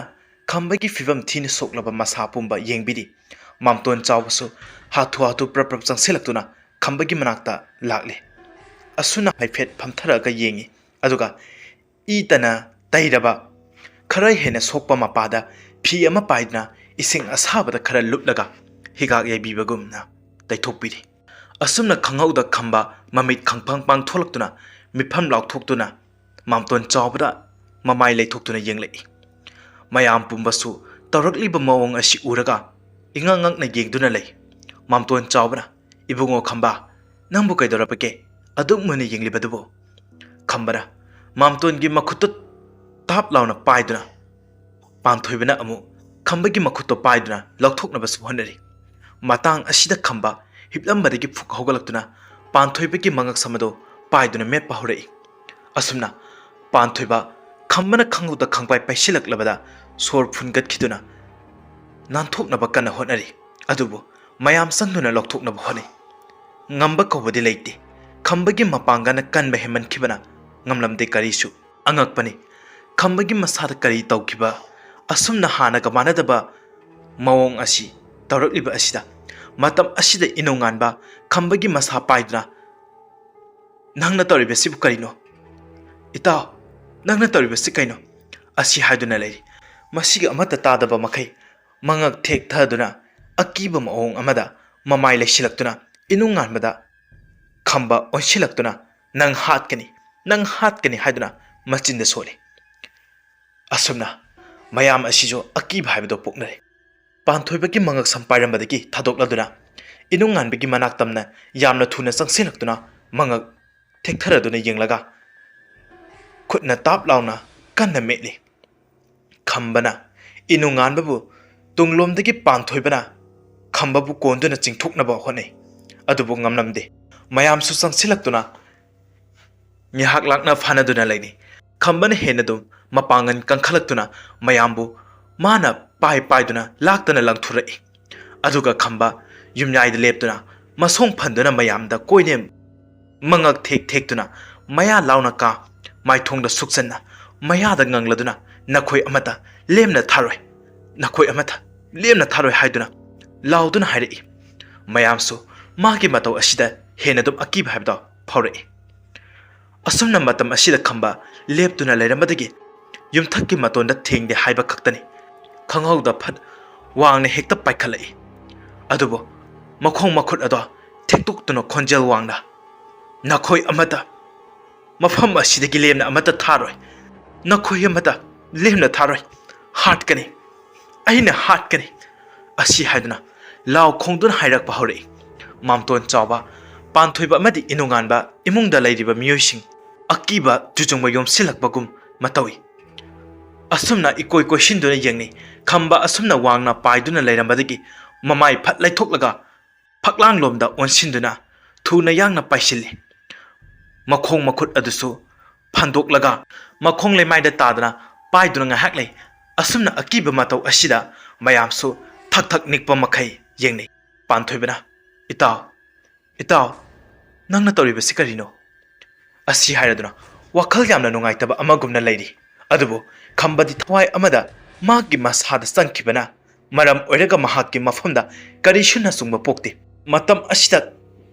ꯈꯝꯕꯒꯤ ꯐꯤꯕꯝ ꯊꯤꯅ ꯁꯣꯛꯂꯕ ꯃꯁꯥ ꯄꯨꯝꯕ ꯌꯦꯡꯕꯤꯔꯤ꯫ ꯃꯥꯝꯇꯣꯟ ꯆꯥꯎꯕꯁꯨ ꯍꯥꯊꯨ ꯍꯥꯊꯨ ꯄ꯭ꯔꯞ ꯄ꯭ꯔꯞ ꯆꯪꯁꯤꯜꯂꯛꯇꯨꯅ ꯈꯝꯕꯒꯤ ꯃꯅꯥꯛꯇ ꯂꯥꯛꯂꯦ꯫ ꯑꯁꯨꯝꯅ ꯍꯥꯏꯐꯦꯠ ꯐꯝꯊꯔꯛꯑꯒ ꯌꯦꯡꯉꯤ꯫ ꯑꯗꯨꯒ ꯏ ꯇꯅ ꯇꯩꯔꯕ ꯈꯔ ꯍꯦꯟꯅ ꯁꯣꯛꯄ ꯃꯄꯥꯗ ꯐꯤ ꯑꯃ ꯄꯥꯏꯗꯨꯅ ꯏꯁꯤꯡ ꯑꯁꯥꯕꯗ ꯈꯔ ꯂꯨꯞꯂꯒ ꯍꯤꯒꯥꯛ ꯌꯩꯕꯤꯕꯒꯨꯝꯅ ꯇꯩꯊꯣꯛꯄꯤꯔꯤ꯫ ꯑꯁꯨꯝꯅ ꯈꯪꯍꯧꯗ ꯈꯝꯕ ꯃꯃꯤꯠ ꯈꯪꯐꯥꯡ ꯄꯥꯡꯊꯣꯛꯂꯛꯇꯨꯅ ꯃꯤꯐꯝ ꯂꯥꯎꯊꯣꯛꯇꯨꯅ ꯃꯥꯝꯇꯣꯟ ꯆꯥꯎꯕꯗ ꯃꯃꯥꯏ ꯂꯩꯊꯣꯛꯇꯨꯅ ꯌꯦꯡꯂꯛꯏ꯫ ꯃꯌꯥꯝ ꯄꯨꯝꯕꯁꯨ ꯇꯧꯔꯛꯂꯤꯕ ꯃꯑꯣꯡ ꯑꯁꯤ ꯎꯔꯒ ꯏꯉꯛ ꯉꯛꯅ ꯌꯦꯡꯗꯨꯅ ꯂꯩ꯫ ꯃꯥꯝꯇꯣꯟ ꯆꯥꯎꯕꯅ, "ꯏꯕꯨꯡꯉꯣ ꯈꯝꯕ, ꯅꯪꯕꯨ ꯀꯩꯗꯧꯔꯕꯒꯦ? ꯑꯗꯨꯛ ꯃꯨꯟꯅ ꯌꯦꯡꯂꯤꯕꯗꯨꯕꯨ?" ꯈꯝꯕꯅ ꯃꯥꯝꯇꯣꯟꯒꯤ ꯃꯈꯨꯠꯇꯨ ꯇꯥꯞ ꯂꯥꯎꯅ ꯄꯥꯏꯗꯨꯅ ꯄꯥꯟꯊꯣꯏꯕꯅ ꯑꯃꯨꯛ ꯈꯝꯕꯒꯤ ꯃꯈꯨꯠꯇꯣ ꯄꯥꯏꯗꯨꯅ ꯂꯧꯊꯣꯛꯅꯕꯁꯨ ꯍꯣꯠꯅꯔꯤ꯫ ꯃꯇꯥꯡ ꯑꯁꯤꯗ ꯈꯝꯕ ꯍꯤꯞꯂꯝꯕꯗꯒꯤ ꯐꯨꯛ ꯍꯧꯒꯠꯂꯛꯇꯨꯅ ꯄꯥꯟꯊꯣꯏꯕꯒꯤ ꯃꯉꯛꯁꯝ ꯑꯗꯨ ꯄꯥꯏꯗꯨꯅ ꯃꯦꯠꯄ ꯍꯧꯔꯛꯏ꯫ ꯑꯁꯨꯝꯅ ꯄꯥꯟꯊꯣꯏꯕ ꯈꯝꯕꯅ ꯈꯪꯍꯧꯗ ꯈꯪꯄꯥꯏ ꯄꯥꯏꯁꯤꯜꯂꯛꯂꯕꯗ ꯁꯣꯔ ꯐꯨꯟꯒꯠꯈꯤꯗꯨꯅ ꯅꯥꯟꯊꯣꯛꯅꯕ ꯀꯟꯅ ꯍꯣꯠꯅꯔꯤ꯫ ꯑꯗꯨꯕꯨ ꯃꯌꯥꯝ ꯆꯪꯗꯨꯅ ꯂꯧꯊꯣꯛꯅꯕ ꯍꯣꯠꯅꯩ꯫ ꯉꯝꯕ ꯀꯧꯕꯗꯤ ꯂꯩꯇꯦ꯫ ꯈꯝꯕꯒꯤ ꯃꯄꯥꯡꯒꯜꯅ ꯀꯟꯕ ꯍꯦꯟꯃꯟꯈꯤꯕꯅ ꯉꯝꯂꯝꯗꯦ ꯀꯔꯤꯁꯨ꯫ ꯑꯉꯛꯄꯅꯤ, ꯈꯝꯕꯒꯤ ꯃꯁꯥꯗ ꯀꯔꯤ ꯇꯧꯈꯤꯕ? ꯑꯁꯨꯝꯅ ꯍꯥꯟꯅꯒ ꯃꯥꯟꯅꯗꯕ ꯃꯑꯣꯡ ꯑꯁꯤ ꯇꯧꯔꯛꯂꯤꯕ ꯑꯁꯤꯗ, ꯃꯇꯝ ꯑꯁꯤꯗ ꯏꯅꯧꯉꯥꯟꯕ ꯈꯝꯕꯒꯤ ꯃꯁꯥ ꯄꯥꯏꯗꯨꯅ, "ꯅꯪꯅ ꯇꯧꯔꯤꯕꯁꯤꯕꯨ ꯀꯔꯤꯅꯣ? ꯏꯇꯥꯎ, ꯅꯪꯅ ꯇꯧꯔꯤꯕꯁꯤ ꯀꯩꯅꯣ?" ꯑꯁꯤ ꯍꯥꯏꯗꯨꯅ ꯂꯩꯔꯤ꯫ ꯃꯁꯤꯒꯤ ꯑꯃꯠꯇ ꯇꯥꯗꯕ ꯃꯈꯩ ꯃꯉꯛ ꯊꯦꯛꯊꯗꯨꯅ ꯑꯀꯤꯕ ꯃꯑꯣꯡ ꯑꯃꯗ ꯃꯃꯥꯏ ꯂꯩꯁꯤꯜꯂꯛꯇꯨꯅ ꯏꯅꯨꯡꯉꯥꯟꯕꯗ ꯈꯝꯕ ꯑꯣꯟꯁꯤꯜꯂꯛꯇꯨꯅ, "ꯅꯪ ꯍꯥꯠꯀꯅꯤ, ꯅꯪ ꯍꯥꯠꯀꯅꯤ" ꯍꯥꯏꯗꯨꯅ ꯃꯆꯤꯟꯗ ꯁꯣꯜꯂꯤ꯫ ꯑꯁꯨꯝꯅ ꯃꯌꯥꯝ ꯑꯁꯤꯁꯨ ꯑꯀꯤꯕ ꯍꯥꯏꯕꯗꯣ ꯄꯣꯛꯅꯔꯦ꯫ ꯄꯥꯟꯊꯣꯏꯕꯒꯤ ꯃꯉꯛ ꯁꯝ ꯄꯥꯏꯔꯝꯕꯗꯒꯤ ꯊꯥꯗꯣꯛꯂꯗꯨꯅ ꯏꯅꯨꯡꯉꯥꯟꯕꯒꯤ ꯃꯅꯥꯛ ꯇꯝꯅ ꯌꯥꯝꯅ ꯊꯨꯅ ꯆꯪꯁꯤꯜꯂꯛꯇꯨꯅ ꯃꯉꯛ ꯊꯦꯛꯊꯔꯗꯨꯅ ꯌꯦꯡꯂꯒ ꯈꯨꯠꯅ ꯇꯥꯞ ꯂꯥꯎꯅ ꯀꯟꯅ ꯃꯦꯠꯂꯤ꯫ ꯈꯝꯕꯅ ꯏꯅꯨꯡꯉꯥꯟꯕꯕꯨ ꯇꯨꯡꯂꯣꯝꯗꯒꯤ ꯄꯥꯟꯊꯣꯏꯕꯅ ꯈꯝꯕꯕꯨ ꯀꯣꯟꯗꯨꯅ ꯆꯤꯡꯊꯣꯛꯅꯕ ꯍꯣꯠꯅꯩ, ꯑꯗꯨꯕꯨ ꯉꯝꯂꯝꯗꯦ꯫ ꯃꯌꯥꯝꯁꯨ ꯆꯪꯁꯤꯜꯂꯛꯇꯨꯅ ꯉꯥꯏꯍꯥꯛ ꯂꯥꯛꯅ ꯐꯥꯅꯗꯨꯅ ꯂꯩꯅꯤ꯫ ꯈꯝꯕꯅ ꯍꯦꯟꯅ ꯑꯗꯨꯝ ꯃꯄꯥꯡꯒꯜ ꯀꯟꯈꯠꯂꯛꯇꯨꯅ ꯃꯌꯥꯝꯕꯨ ꯃꯥꯅ ꯄꯥꯏ ꯄꯥꯏꯗꯨꯅ ꯂꯥꯛꯇꯅ ꯂꯪꯊꯣꯔꯛꯏ꯫ ꯑꯗꯨꯒ ꯈꯝꯕ ꯌꯨꯝꯌꯥꯏꯗ ꯂꯦꯞꯇꯨꯅ ꯃꯁꯣꯡ ꯐꯟꯗꯨꯅ ꯃꯌꯥꯝꯗ ꯀꯣꯏꯅꯦꯝ ꯃꯉꯛ ꯊꯦꯛ ꯊꯦꯛꯇꯨꯅ ꯃꯌꯥ ꯂꯥꯎꯅ ꯀꯥ ꯃꯥꯏꯊꯣꯡꯗ ꯁꯨꯛꯆꯟꯅ ꯃꯌꯥꯗ ꯉꯪꯂꯗꯨꯅ, "ꯅꯈꯣꯏ ꯑꯃꯠꯇ ꯂꯦꯝꯅ ꯊꯥꯔꯣꯏ, ꯅꯈꯣꯏ ꯑꯃꯠꯇ ꯂꯦꯝꯅ ꯊꯥꯔꯣꯏ" ꯍꯥꯏꯗꯨꯅ ꯂꯥꯎꯗꯨꯅ ꯍꯥꯏꯔꯛꯏ꯫ ꯃꯌꯥꯝꯁꯨ ꯃꯥꯒꯤ ꯃꯇꯧ ꯑꯁꯤꯗ ꯍꯦꯟꯅ ꯑꯗꯨꯝ ꯑꯀꯤꯕ ꯍꯥꯏꯕꯗꯣ ꯐꯥꯎꯔꯛꯏ꯫ ꯑꯁꯨꯝꯅ ꯃꯇꯝ ꯑꯁꯤꯗ ꯈꯝꯕ ꯂꯦꯞꯇꯨꯅ ꯂꯩꯔꯝꯕꯗꯒꯤ ꯌꯨꯝꯊꯛꯀꯤ ꯃꯇꯣꯟꯗ ꯊꯦꯡꯗꯦ ꯍꯥꯏꯕ ꯈꯛꯇꯅꯤ꯫ ꯈꯪꯍꯧꯗ ꯐꯠ ꯋꯥꯡꯅ ꯍꯦꯛꯇ ꯄꯥꯏꯈꯠꯂꯛꯏ꯫ ꯑꯗꯨꯕꯨ ꯃꯈꯣꯡ ꯃꯈꯨꯠ ꯑꯗꯣ ꯊꯦꯛꯇꯣꯛꯇꯨꯅ ꯈꯣꯟꯖꯦꯜ ꯋꯥꯡꯅ, "ꯅꯈꯣꯏ ꯑꯃꯠꯇ ꯃꯐꯝ ꯑꯁꯤꯗꯒꯤ ꯂꯦꯝꯅ ꯑꯃꯠꯇ ꯊꯥꯔꯣꯏ꯫ ꯅꯈꯣꯏ ꯑꯃꯠꯇ ꯂꯦꯝꯅ ꯊꯥꯔꯣꯏ꯫ ꯍꯥꯠꯀꯅꯤ꯫ ꯑꯩꯅ ꯍꯥꯠꯀꯅꯤ" ꯑꯁꯤ ꯍꯥꯏꯗꯨꯅ ꯂꯥꯎ ꯈꯣꯡꯗꯨꯅ ꯍꯥꯏꯔꯛꯄ ꯍꯧꯔꯛꯏ꯫ ꯃꯥꯝꯇꯣꯟ ꯆꯥꯎꯕ, ꯄꯥꯟꯊꯣꯏꯕ ꯑꯃꯗꯤ ꯏꯅꯨꯡꯉꯥꯟꯕ ꯏꯃꯨꯡꯗ ꯂꯩꯔꯤꯕ ꯃꯤꯑꯣꯏꯁꯤꯡ ꯑꯀꯤꯕ ꯇꯨꯖꯨꯡꯕ ꯌꯣꯝꯁꯤꯜꯂꯛꯄꯒꯨꯝ ꯃꯇꯧꯏ꯫ ꯑꯁꯨꯝꯅ ꯏꯀꯣꯏ ꯀꯣꯏꯁꯤꯟꯗꯨꯅ ꯌꯦꯡꯅꯩ꯫ ꯈꯝꯕ ꯑꯁꯨꯝꯅ ꯋꯥꯡꯅ ꯄꯥꯏꯗꯨꯅ ꯂꯩꯔꯝꯕꯗꯒꯤ ꯃꯃꯥꯏ ꯐꯠ ꯂꯩꯊꯣꯛꯂꯒ ꯐꯛꯂꯥꯡꯂꯣꯝꯗ ꯑꯣꯟꯁꯤꯟꯗꯨꯅ ꯊꯨꯅ ꯌꯥꯡꯅ ꯄꯥꯏꯁꯤꯜꯂꯤ꯫ ꯃꯈꯣꯡ ꯃꯈꯨꯠ ꯑꯗꯨꯁꯨ ꯐꯟꯗꯣꯛꯂꯒ ꯃꯈꯣꯡ ꯂꯩꯃꯥꯏꯗ ꯇꯥꯗꯨꯅ ꯄꯥꯏꯗꯨꯅ ꯉꯥꯏꯍꯥꯛ ꯂꯩ꯫ ꯑꯁꯨꯝꯅ ꯑꯀꯤꯕ ꯃꯇꯧ ꯑꯁꯤꯗ ꯃꯌꯥꯝꯁꯨ ꯊꯛ ꯊꯛ ꯅꯤꯛꯄ ꯃꯈꯩ ꯌꯦꯡꯅꯩ꯫ ꯄꯥꯟꯊꯣꯏꯕꯅ, "ꯏꯇꯥꯎ, ꯏꯇꯥꯎ, ꯅꯪꯅ ꯇꯧꯔꯤꯕꯁꯤ ꯀꯔꯤꯅꯣ?" ꯑꯁꯤ ꯍꯥꯏꯔꯗꯨꯅ ꯋꯥꯈꯜ ꯌꯥꯝꯅ ꯅꯨꯡꯉꯥꯏꯇꯕ ꯑꯃꯒꯨꯝꯅ ꯂꯩꯔꯤ꯫ ꯑꯗꯨꯕꯨ ꯈꯝꯕꯗꯤ ꯊꯋꯥꯏ ꯑꯃꯗ ꯃꯥꯒꯤ ꯃꯁꯥꯗ ꯆꯪꯈꯤꯕꯅ ꯃꯔꯝ ꯑꯣꯏꯔꯒ ꯃꯍꯥꯛꯀꯤ ꯃꯐꯝꯗ ꯀꯔꯤꯁꯨ ꯅꯆꯨꯡꯕ ꯄꯣꯛꯇꯦ꯫ ꯃꯇꯝ ꯑꯁꯤꯗ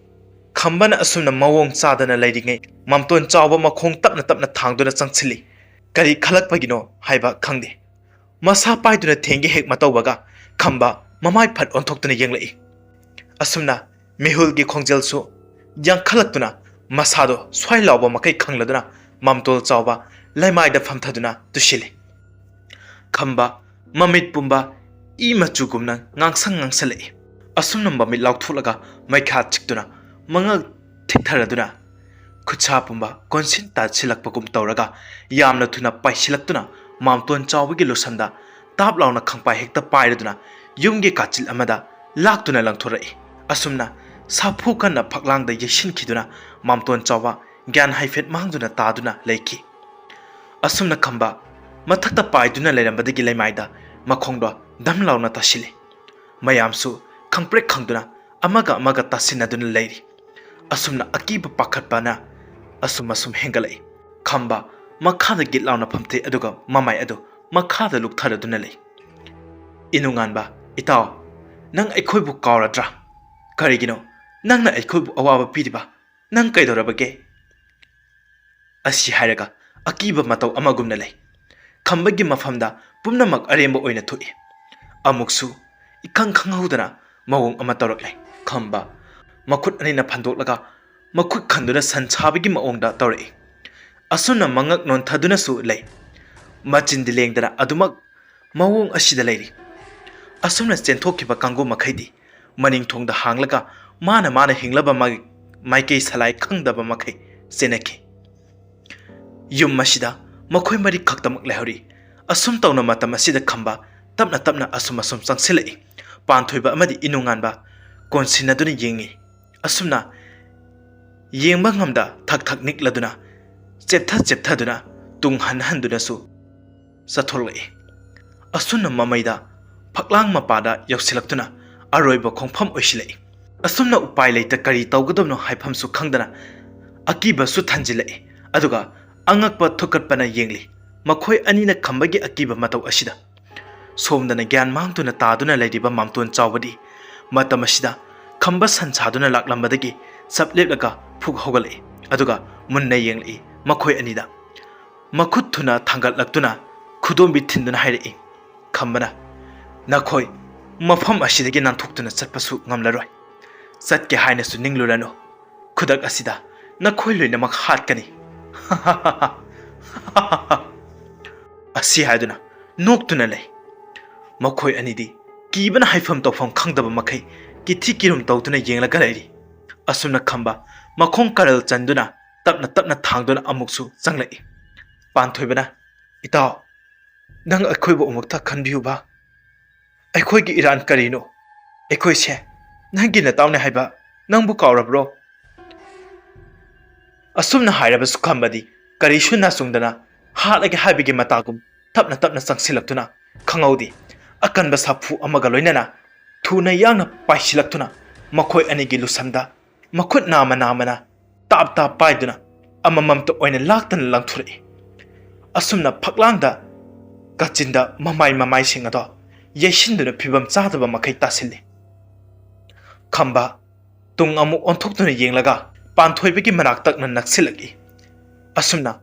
ꯈꯝꯕꯅ ꯑꯁꯨꯝꯅ ꯃꯑꯣꯡ ꯆꯥꯗꯅ ꯂꯩꯔꯤꯉꯩ ꯃꯥꯝꯇꯣꯟ ꯆꯥꯎꯕ ꯃꯈꯣꯡ ꯇꯞꯅ ꯇꯞꯅ ꯊꯥꯡꯗꯨꯅ ꯆꯪꯁꯤꯜꯂꯤ꯫ ꯀꯔꯤ ꯈꯜꯂꯛꯄꯒꯤꯅꯣ ꯍꯥꯏꯕ ꯈꯪꯗꯦ꯫ ꯃꯁꯥ ꯄꯥꯏꯗꯨꯅ ꯊꯦꯡꯒꯦ ꯍꯦꯛ ꯃꯇꯧꯕꯒ ꯈꯝꯕ ꯃꯃꯥꯏ ꯐꯠ ꯑꯣꯟꯊꯣꯛꯇꯨꯅ ꯌꯦꯡꯂꯛꯏ꯫ ꯑꯁꯨꯝꯅ ꯃꯤꯍꯨꯜꯒꯤ ꯈꯣꯡꯖꯦꯜꯁꯨ ꯌꯥꯡꯈꯠꯂꯛꯇꯨꯅ ꯃꯁꯥꯗꯣ ꯁ꯭ꯋꯥꯏ ꯂꯥꯎꯕ ꯃꯈꯩ ꯈꯪꯂꯗꯨꯅ ꯃꯥꯝꯇꯣꯟ ꯆꯥꯎꯕ ꯂꯩꯃꯥꯏꯗ ꯐꯝꯊꯗꯨꯅ ꯇꯨꯁꯤꯜꯂꯤ꯫ ꯈꯝꯕ ꯃꯃꯤꯠ ꯄꯨꯝꯕ ꯏ ꯃꯆꯨꯒꯨꯝꯅ ꯉꯥꯡꯁꯪ ꯉꯥꯡꯁꯜꯂꯛꯏ꯫ ꯑꯁꯨꯝꯅ ꯃꯃꯤꯠ ꯂꯥꯎꯊꯣꯛꯂꯒ ꯃꯩꯈꯥ ꯆꯤꯛꯇꯨꯅ ꯃꯉꯛ ꯊꯤꯛꯊꯔꯗꯨꯅ ꯈꯨꯠꯁꯥ ꯄꯨꯝꯕ ꯀꯣꯟꯁꯤꯟ ꯇꯥꯁꯤꯜꯂꯛꯄꯒꯨꯝ ꯇꯧꯔꯒ ꯌꯥꯝꯅ ꯊꯨꯅ ꯄꯥꯏꯁꯤꯜꯂꯛꯇꯨꯅ ꯃꯥꯝꯇꯣꯟ ꯆꯥꯎꯕꯒꯤ ꯂꯨꯁꯝꯗ ꯇꯥꯞ ꯂꯥꯎꯅ ꯈꯪꯄꯥꯏ ꯍꯦꯛꯇ ꯄꯥꯏꯔꯗꯨꯅ ꯌꯨꯝꯒꯤ ꯀꯥꯆꯤꯜ ꯑꯃꯗ ꯂꯥꯛꯇꯨꯅ ꯂꯪꯊꯣꯔꯛꯏ꯫ ꯑꯁꯨꯝꯅ ꯁꯥꯐꯨ ꯀꯟꯅ ꯐꯛꯂꯥꯡꯗ ꯌꯩꯁꯤꯟꯈꯤꯗꯨꯅ ꯃꯥꯝꯇꯣꯟ ꯆꯥꯎꯕ ꯒ꯭ꯌꯥꯟ ꯍꯥꯏꯐꯦꯠ ꯃꯥꯡꯗꯨꯅ ꯇꯥꯗꯨꯅ ꯂꯩꯈꯤ꯫ ꯑꯁꯨꯝꯅ ꯈꯝꯕ ꯃꯊꯛꯇ ꯄꯥꯏꯗꯨꯅ ꯂꯩꯔꯝꯕꯗꯒꯤ ꯂꯩꯃꯥꯏꯗ ꯃꯈꯣꯡꯗꯣ ꯙꯝ ꯂꯥꯎꯅ ꯇꯥꯁꯤꯜꯂꯤ꯫ ꯃꯌꯥꯝꯁꯨ ꯈꯪꯄ꯭ꯔꯦꯛ ꯈꯪꯗꯨꯅ ꯑꯃꯒ ꯑꯃꯒ ꯇꯥꯁꯤꯟꯅꯗꯨꯅ ꯂꯩꯔꯤ꯫ ꯑꯁꯨꯝꯅ ꯑꯀꯤꯕ ꯄꯥꯈꯠꯄꯅ ꯑꯁꯨꯝ ꯑꯁꯨꯝ ꯍꯦꯟꯒꯠꯂꯛꯏ꯫ ꯈꯝꯕ ꯃꯈꯥꯗ ꯒꯤꯠ ꯂꯥꯎꯅ ꯐꯝꯊꯩ, ꯑꯗꯨꯒ ꯃꯃꯥꯏ ꯑꯗꯨ ꯃꯈꯥꯗ ꯂꯨꯛꯊꯔꯗꯨꯅ ꯂꯩ꯫ ꯏꯅꯨꯉꯥꯟꯕ, "ꯏꯇꯥꯎ, ꯅꯪ ꯑꯩꯈꯣꯏꯕꯨ ꯀꯥꯎꯔꯗ꯭ꯔꯥ? ꯀꯔꯤꯒꯤꯅꯣ ꯅꯪꯅ ꯑꯩꯈꯣꯏꯕꯨ ꯑꯋꯥꯕ ꯄꯤꯔꯤꯕ? ꯅꯪ ꯀꯩꯗꯧꯔꯕꯒꯦ?" ꯑꯁꯤ ꯍꯥꯏꯔꯒ ꯑꯀꯤꯕ ꯃꯇꯧ ꯑꯃꯒꯨꯝꯅ ꯂꯩ꯫ ꯈꯝꯕꯒꯤ ꯃꯐꯝꯗ ꯄꯨꯝꯅꯃꯛ ꯑꯔꯦꯝꯕ ꯑꯣꯏꯅ ꯊꯣꯛꯏ꯫ ꯑꯃꯨꯛꯁꯨ ꯏꯈꯪ ꯈꯪꯍꯧꯗꯅ ꯃꯑꯣꯡ ꯑꯃ ꯇꯧꯔꯛꯂꯦ꯫ ꯈꯝꯕ ꯃꯈꯨꯠ ꯑꯅꯤꯅ ꯐꯟꯗꯣꯛꯂꯒ ꯃꯈꯨꯠ ꯈꯟꯗꯨꯅ ꯁꯟ ꯁꯥꯕꯒꯤ ꯃꯑꯣꯡꯗ ꯇꯧꯔꯛꯏ꯫ ꯑꯁꯨꯝꯅ ꯃꯉꯛ ꯅꯣꯟꯊꯗꯨꯅꯁꯨ ꯂꯩ꯫ ꯃꯆꯤꯟꯗꯤ ꯂꯦꯡꯗꯅ ꯑꯗꯨꯃꯛ ꯃꯑꯣꯡ ꯑꯁꯤꯗ ꯂꯩꯔꯤ꯫ ꯑꯁꯨꯝꯅ ꯆꯦꯟꯊꯣꯛꯈꯤꯕ ꯀꯥꯡꯕꯨ ꯃꯈꯩꯗꯤ ꯃꯅꯤꯡ ꯊꯣꯡꯗ ꯍꯥꯡꯂꯒ ꯃꯥꯅ ꯃꯥꯅ ꯍꯤꯡꯂꯕ ꯃꯥꯒꯤ ꯃꯥꯏꯀꯩ ꯁꯂꯥꯏ ꯈꯪꯗꯕ ꯃꯈꯩ ꯆꯦꯟꯅꯈꯤ꯫ ꯌꯨꯝ ꯑꯁꯤꯗ ꯃꯈꯣꯏ ꯃꯔꯤ ꯈꯛꯇꯃꯛ ꯂꯩꯍꯧꯔꯤ꯫ ꯑꯁꯨꯝ ꯇꯧꯅ ꯃꯇꯝ ꯑꯁꯤꯗ ꯈꯝꯕ ꯇꯞꯅ ꯇꯞꯅ ꯑꯁꯨꯝ ꯑꯁꯨꯝ ꯆꯪꯁꯤꯜꯂꯛꯏ꯫ ꯄꯥꯟꯊꯣꯏꯕ ꯑꯃꯗꯤ ꯏꯅꯨꯉꯥꯟꯕ ꯀꯣꯟꯁꯤꯟꯅꯗꯨꯅ ꯌꯦꯡꯉꯤ꯫ ꯑꯁꯨꯝꯅ ꯌꯦꯡꯕ ꯉꯝꯗ ꯊꯛ ꯊꯛ ꯅꯤꯛꯂꯗꯨꯅ ꯆꯦꯞꯊ ꯆꯦꯞꯊꯗꯨꯅ ꯇꯨꯡ ꯍꯟ ꯍꯟꯗꯨꯅꯁꯨ ꯆꯠꯊꯣꯛꯂꯛꯏ꯫ ꯑꯁꯨꯝꯅ ꯃꯃꯩꯗ ꯐꯛꯂꯥꯡ ꯃꯄꯥꯗ ꯌꯧꯁꯤꯜꯂꯛꯇꯨꯅ ꯑꯔꯣꯏꯕ ꯈꯣꯡꯐꯝ ꯑꯣꯏꯁꯤꯜꯂꯛꯏ꯫ ꯑꯁꯨꯝꯅ ꯎꯄꯥꯏ ꯂꯩꯇ ꯀꯔꯤ ꯇꯧꯒꯗꯕꯅꯣ ꯍꯥꯏꯐꯝꯁꯨ ꯈꯪꯗꯅ ꯑꯀꯤꯕꯁꯨ ꯊꯟꯖꯤꯜꯂꯛꯏ꯫ ꯑꯗꯨꯒ ꯑꯉꯛꯄ ꯊꯨꯀꯠꯄꯅ ꯌꯦꯡꯂꯤ꯫ ꯃꯈꯣꯏ ꯑꯅꯤꯅ ꯈꯝꯕꯒꯤ ꯑꯀꯤꯕ ꯃꯇꯧ ꯑꯁꯤꯗ ꯁꯣꯝꯗꯅ ꯒ꯭ꯌꯥꯟ ꯃꯥꯡꯗꯨꯅ ꯇꯥꯗꯨꯅ ꯂꯩꯔꯤꯕ ꯃꯥꯝꯇꯣꯟ ꯆꯥꯎꯕꯗꯤ ꯃꯇꯝ ꯑꯁꯤꯗ ꯈꯝꯕ ꯁꯟ ꯁꯥꯗꯨꯅ ꯂꯥꯛꯂꯝꯕꯗꯒꯤ ꯆꯞ ꯂꯦꯞꯂꯒ ꯐꯨꯛ ꯍꯧꯒꯠꯂꯛꯏ꯫ ꯑꯗꯨꯒ ꯃꯨꯟꯅ ꯌꯦꯡꯂꯛꯏ ꯃꯈꯣꯏ ꯑꯅꯤꯗ꯫ ꯃꯈꯨꯠ ꯊꯨꯅ ꯊꯥꯡꯒꯠꯂꯛꯇꯨꯅ ꯈꯨꯗꯣꯝꯕꯤ ꯊꯤꯟꯗꯨꯅ ꯍꯥꯏꯔꯛꯏ꯫ ꯈꯝꯕꯅ, "ꯅꯈꯣꯏ ꯃꯐꯝ ꯑꯁꯤꯗꯒꯤ ꯅꯥꯟꯊꯣꯛꯇꯨꯅ ꯆꯠꯄꯁꯨ ꯉꯝꯂꯔꯣꯏ꯫ ꯆꯠꯀꯦ ꯍꯥꯏꯅꯁꯨ ꯅꯤꯡꯂꯨꯔꯅꯨ꯫ ꯈꯨꯗꯛ ꯑꯁꯤꯗ ꯅꯈꯣꯏ ꯂꯣꯏꯅꯃꯛ ꯍꯥꯠꯀꯅꯤ꯫ ꯑꯁꯤ ꯍꯥꯏꯗꯨꯅ ꯅꯣꯛꯇꯨꯅ ꯂꯩ꯫ ꯃꯈꯣꯏ ꯑꯅꯤꯗꯤ ꯀꯤꯕꯅ ꯍꯥꯏꯐꯝ ꯇꯧꯐꯝ ꯈꯪꯗꯕ ꯃꯈꯩ ꯀꯤꯊꯤ ꯀꯤꯔꯨꯝ ꯇꯧꯗꯨꯅ ꯌꯦꯡꯂꯒ ꯂꯩꯔꯤ꯫ ꯑꯁꯨꯝꯅ ꯈꯝꯕ ꯃꯈꯣꯡ ꯀꯔꯜ ꯆꯟꯗꯨꯅ ꯇꯞꯅ ꯇꯞꯅ ꯊꯥꯡꯗꯨꯅ ꯑꯃꯨꯛꯁꯨ ꯆꯪꯂꯛꯏ꯫ ꯄꯥꯟꯊꯣꯏꯕꯅ, "ꯏꯇꯥꯎ, ꯅꯪ ꯑꯩꯈꯣꯏꯕꯨ ꯑꯃꯨꯛꯇ ꯈꯟꯕꯤꯌꯨꯕ꯫ ꯑꯩꯈꯣꯏꯒꯤ ꯏꯔꯥꯟ ꯀꯔꯤꯅꯣ? ꯑꯩꯈꯣꯏꯁꯦ ꯅꯪꯒꯤ ꯅꯇꯥꯎꯅꯦ ꯍꯥꯏꯕ ꯅꯪꯕꯨ ꯀꯥꯎꯔꯕ꯭ꯔꯣ?" ꯑꯁꯨꯝꯅ ꯍꯥꯏꯔꯕꯁꯨ ꯈꯝꯕꯗꯤ ꯀꯔꯤꯁꯨ ꯅꯥꯆꯨꯡꯗꯅ ꯍꯥꯠꯂꯒꯦ ꯍꯥꯏꯕꯒꯤ ꯃꯇꯥꯒꯨꯝ ꯇꯞꯅ ꯇꯞꯅ ꯆꯪꯁꯤꯜꯂꯛꯇꯨꯅ ꯈꯪꯍꯧꯗꯦ ꯑꯀꯟꯕ ꯁꯥꯐꯨ ꯑꯃꯒ ꯂꯣꯏꯅꯅ ꯊꯨꯅ ꯌꯥꯡꯅ ꯄꯥꯏꯁꯤꯜꯂꯛꯇꯨꯅ ꯃꯈꯣꯏ ꯑꯅꯤꯒꯤ ꯂꯨꯁꯝꯗ ꯃꯈꯨꯠ ꯅꯥꯝꯃ ꯅꯥꯝꯃꯅ ꯇꯥꯞ ꯇꯥꯞ ꯄꯥꯏꯗꯨꯅ ꯑꯃꯃꯝꯇ ꯑꯣꯏꯅ ꯂꯥꯛꯇꯅ ꯂꯪꯊꯣꯔꯛꯏ꯫ ꯑꯁꯨꯝꯅ ꯐꯛꯂꯥꯡꯗ ꯀꯥꯆꯤꯟꯗ ꯃꯃꯥꯏ ꯃꯃꯥꯏꯁꯤꯡ ꯑꯗꯣ ꯌꯩꯁꯤꯟꯗꯨꯅ ꯐꯤꯕꯝ ꯆꯥꯗꯕ ꯃꯈꯩ ꯇꯥꯁꯤꯜꯂꯤ꯫ ꯈꯝꯕ ꯇꯨꯡ ꯑꯃꯨꯛ ꯑꯣꯟꯊꯣꯛꯇꯨꯅ ꯌꯦꯡꯂꯒ ꯄꯥꯟꯊꯣꯏꯕꯒꯤ ꯃꯅꯥꯛ ꯇꯛꯅ ꯅꯛꯁꯤꯜꯂꯛꯏ꯫ ꯑꯁꯨꯝꯅ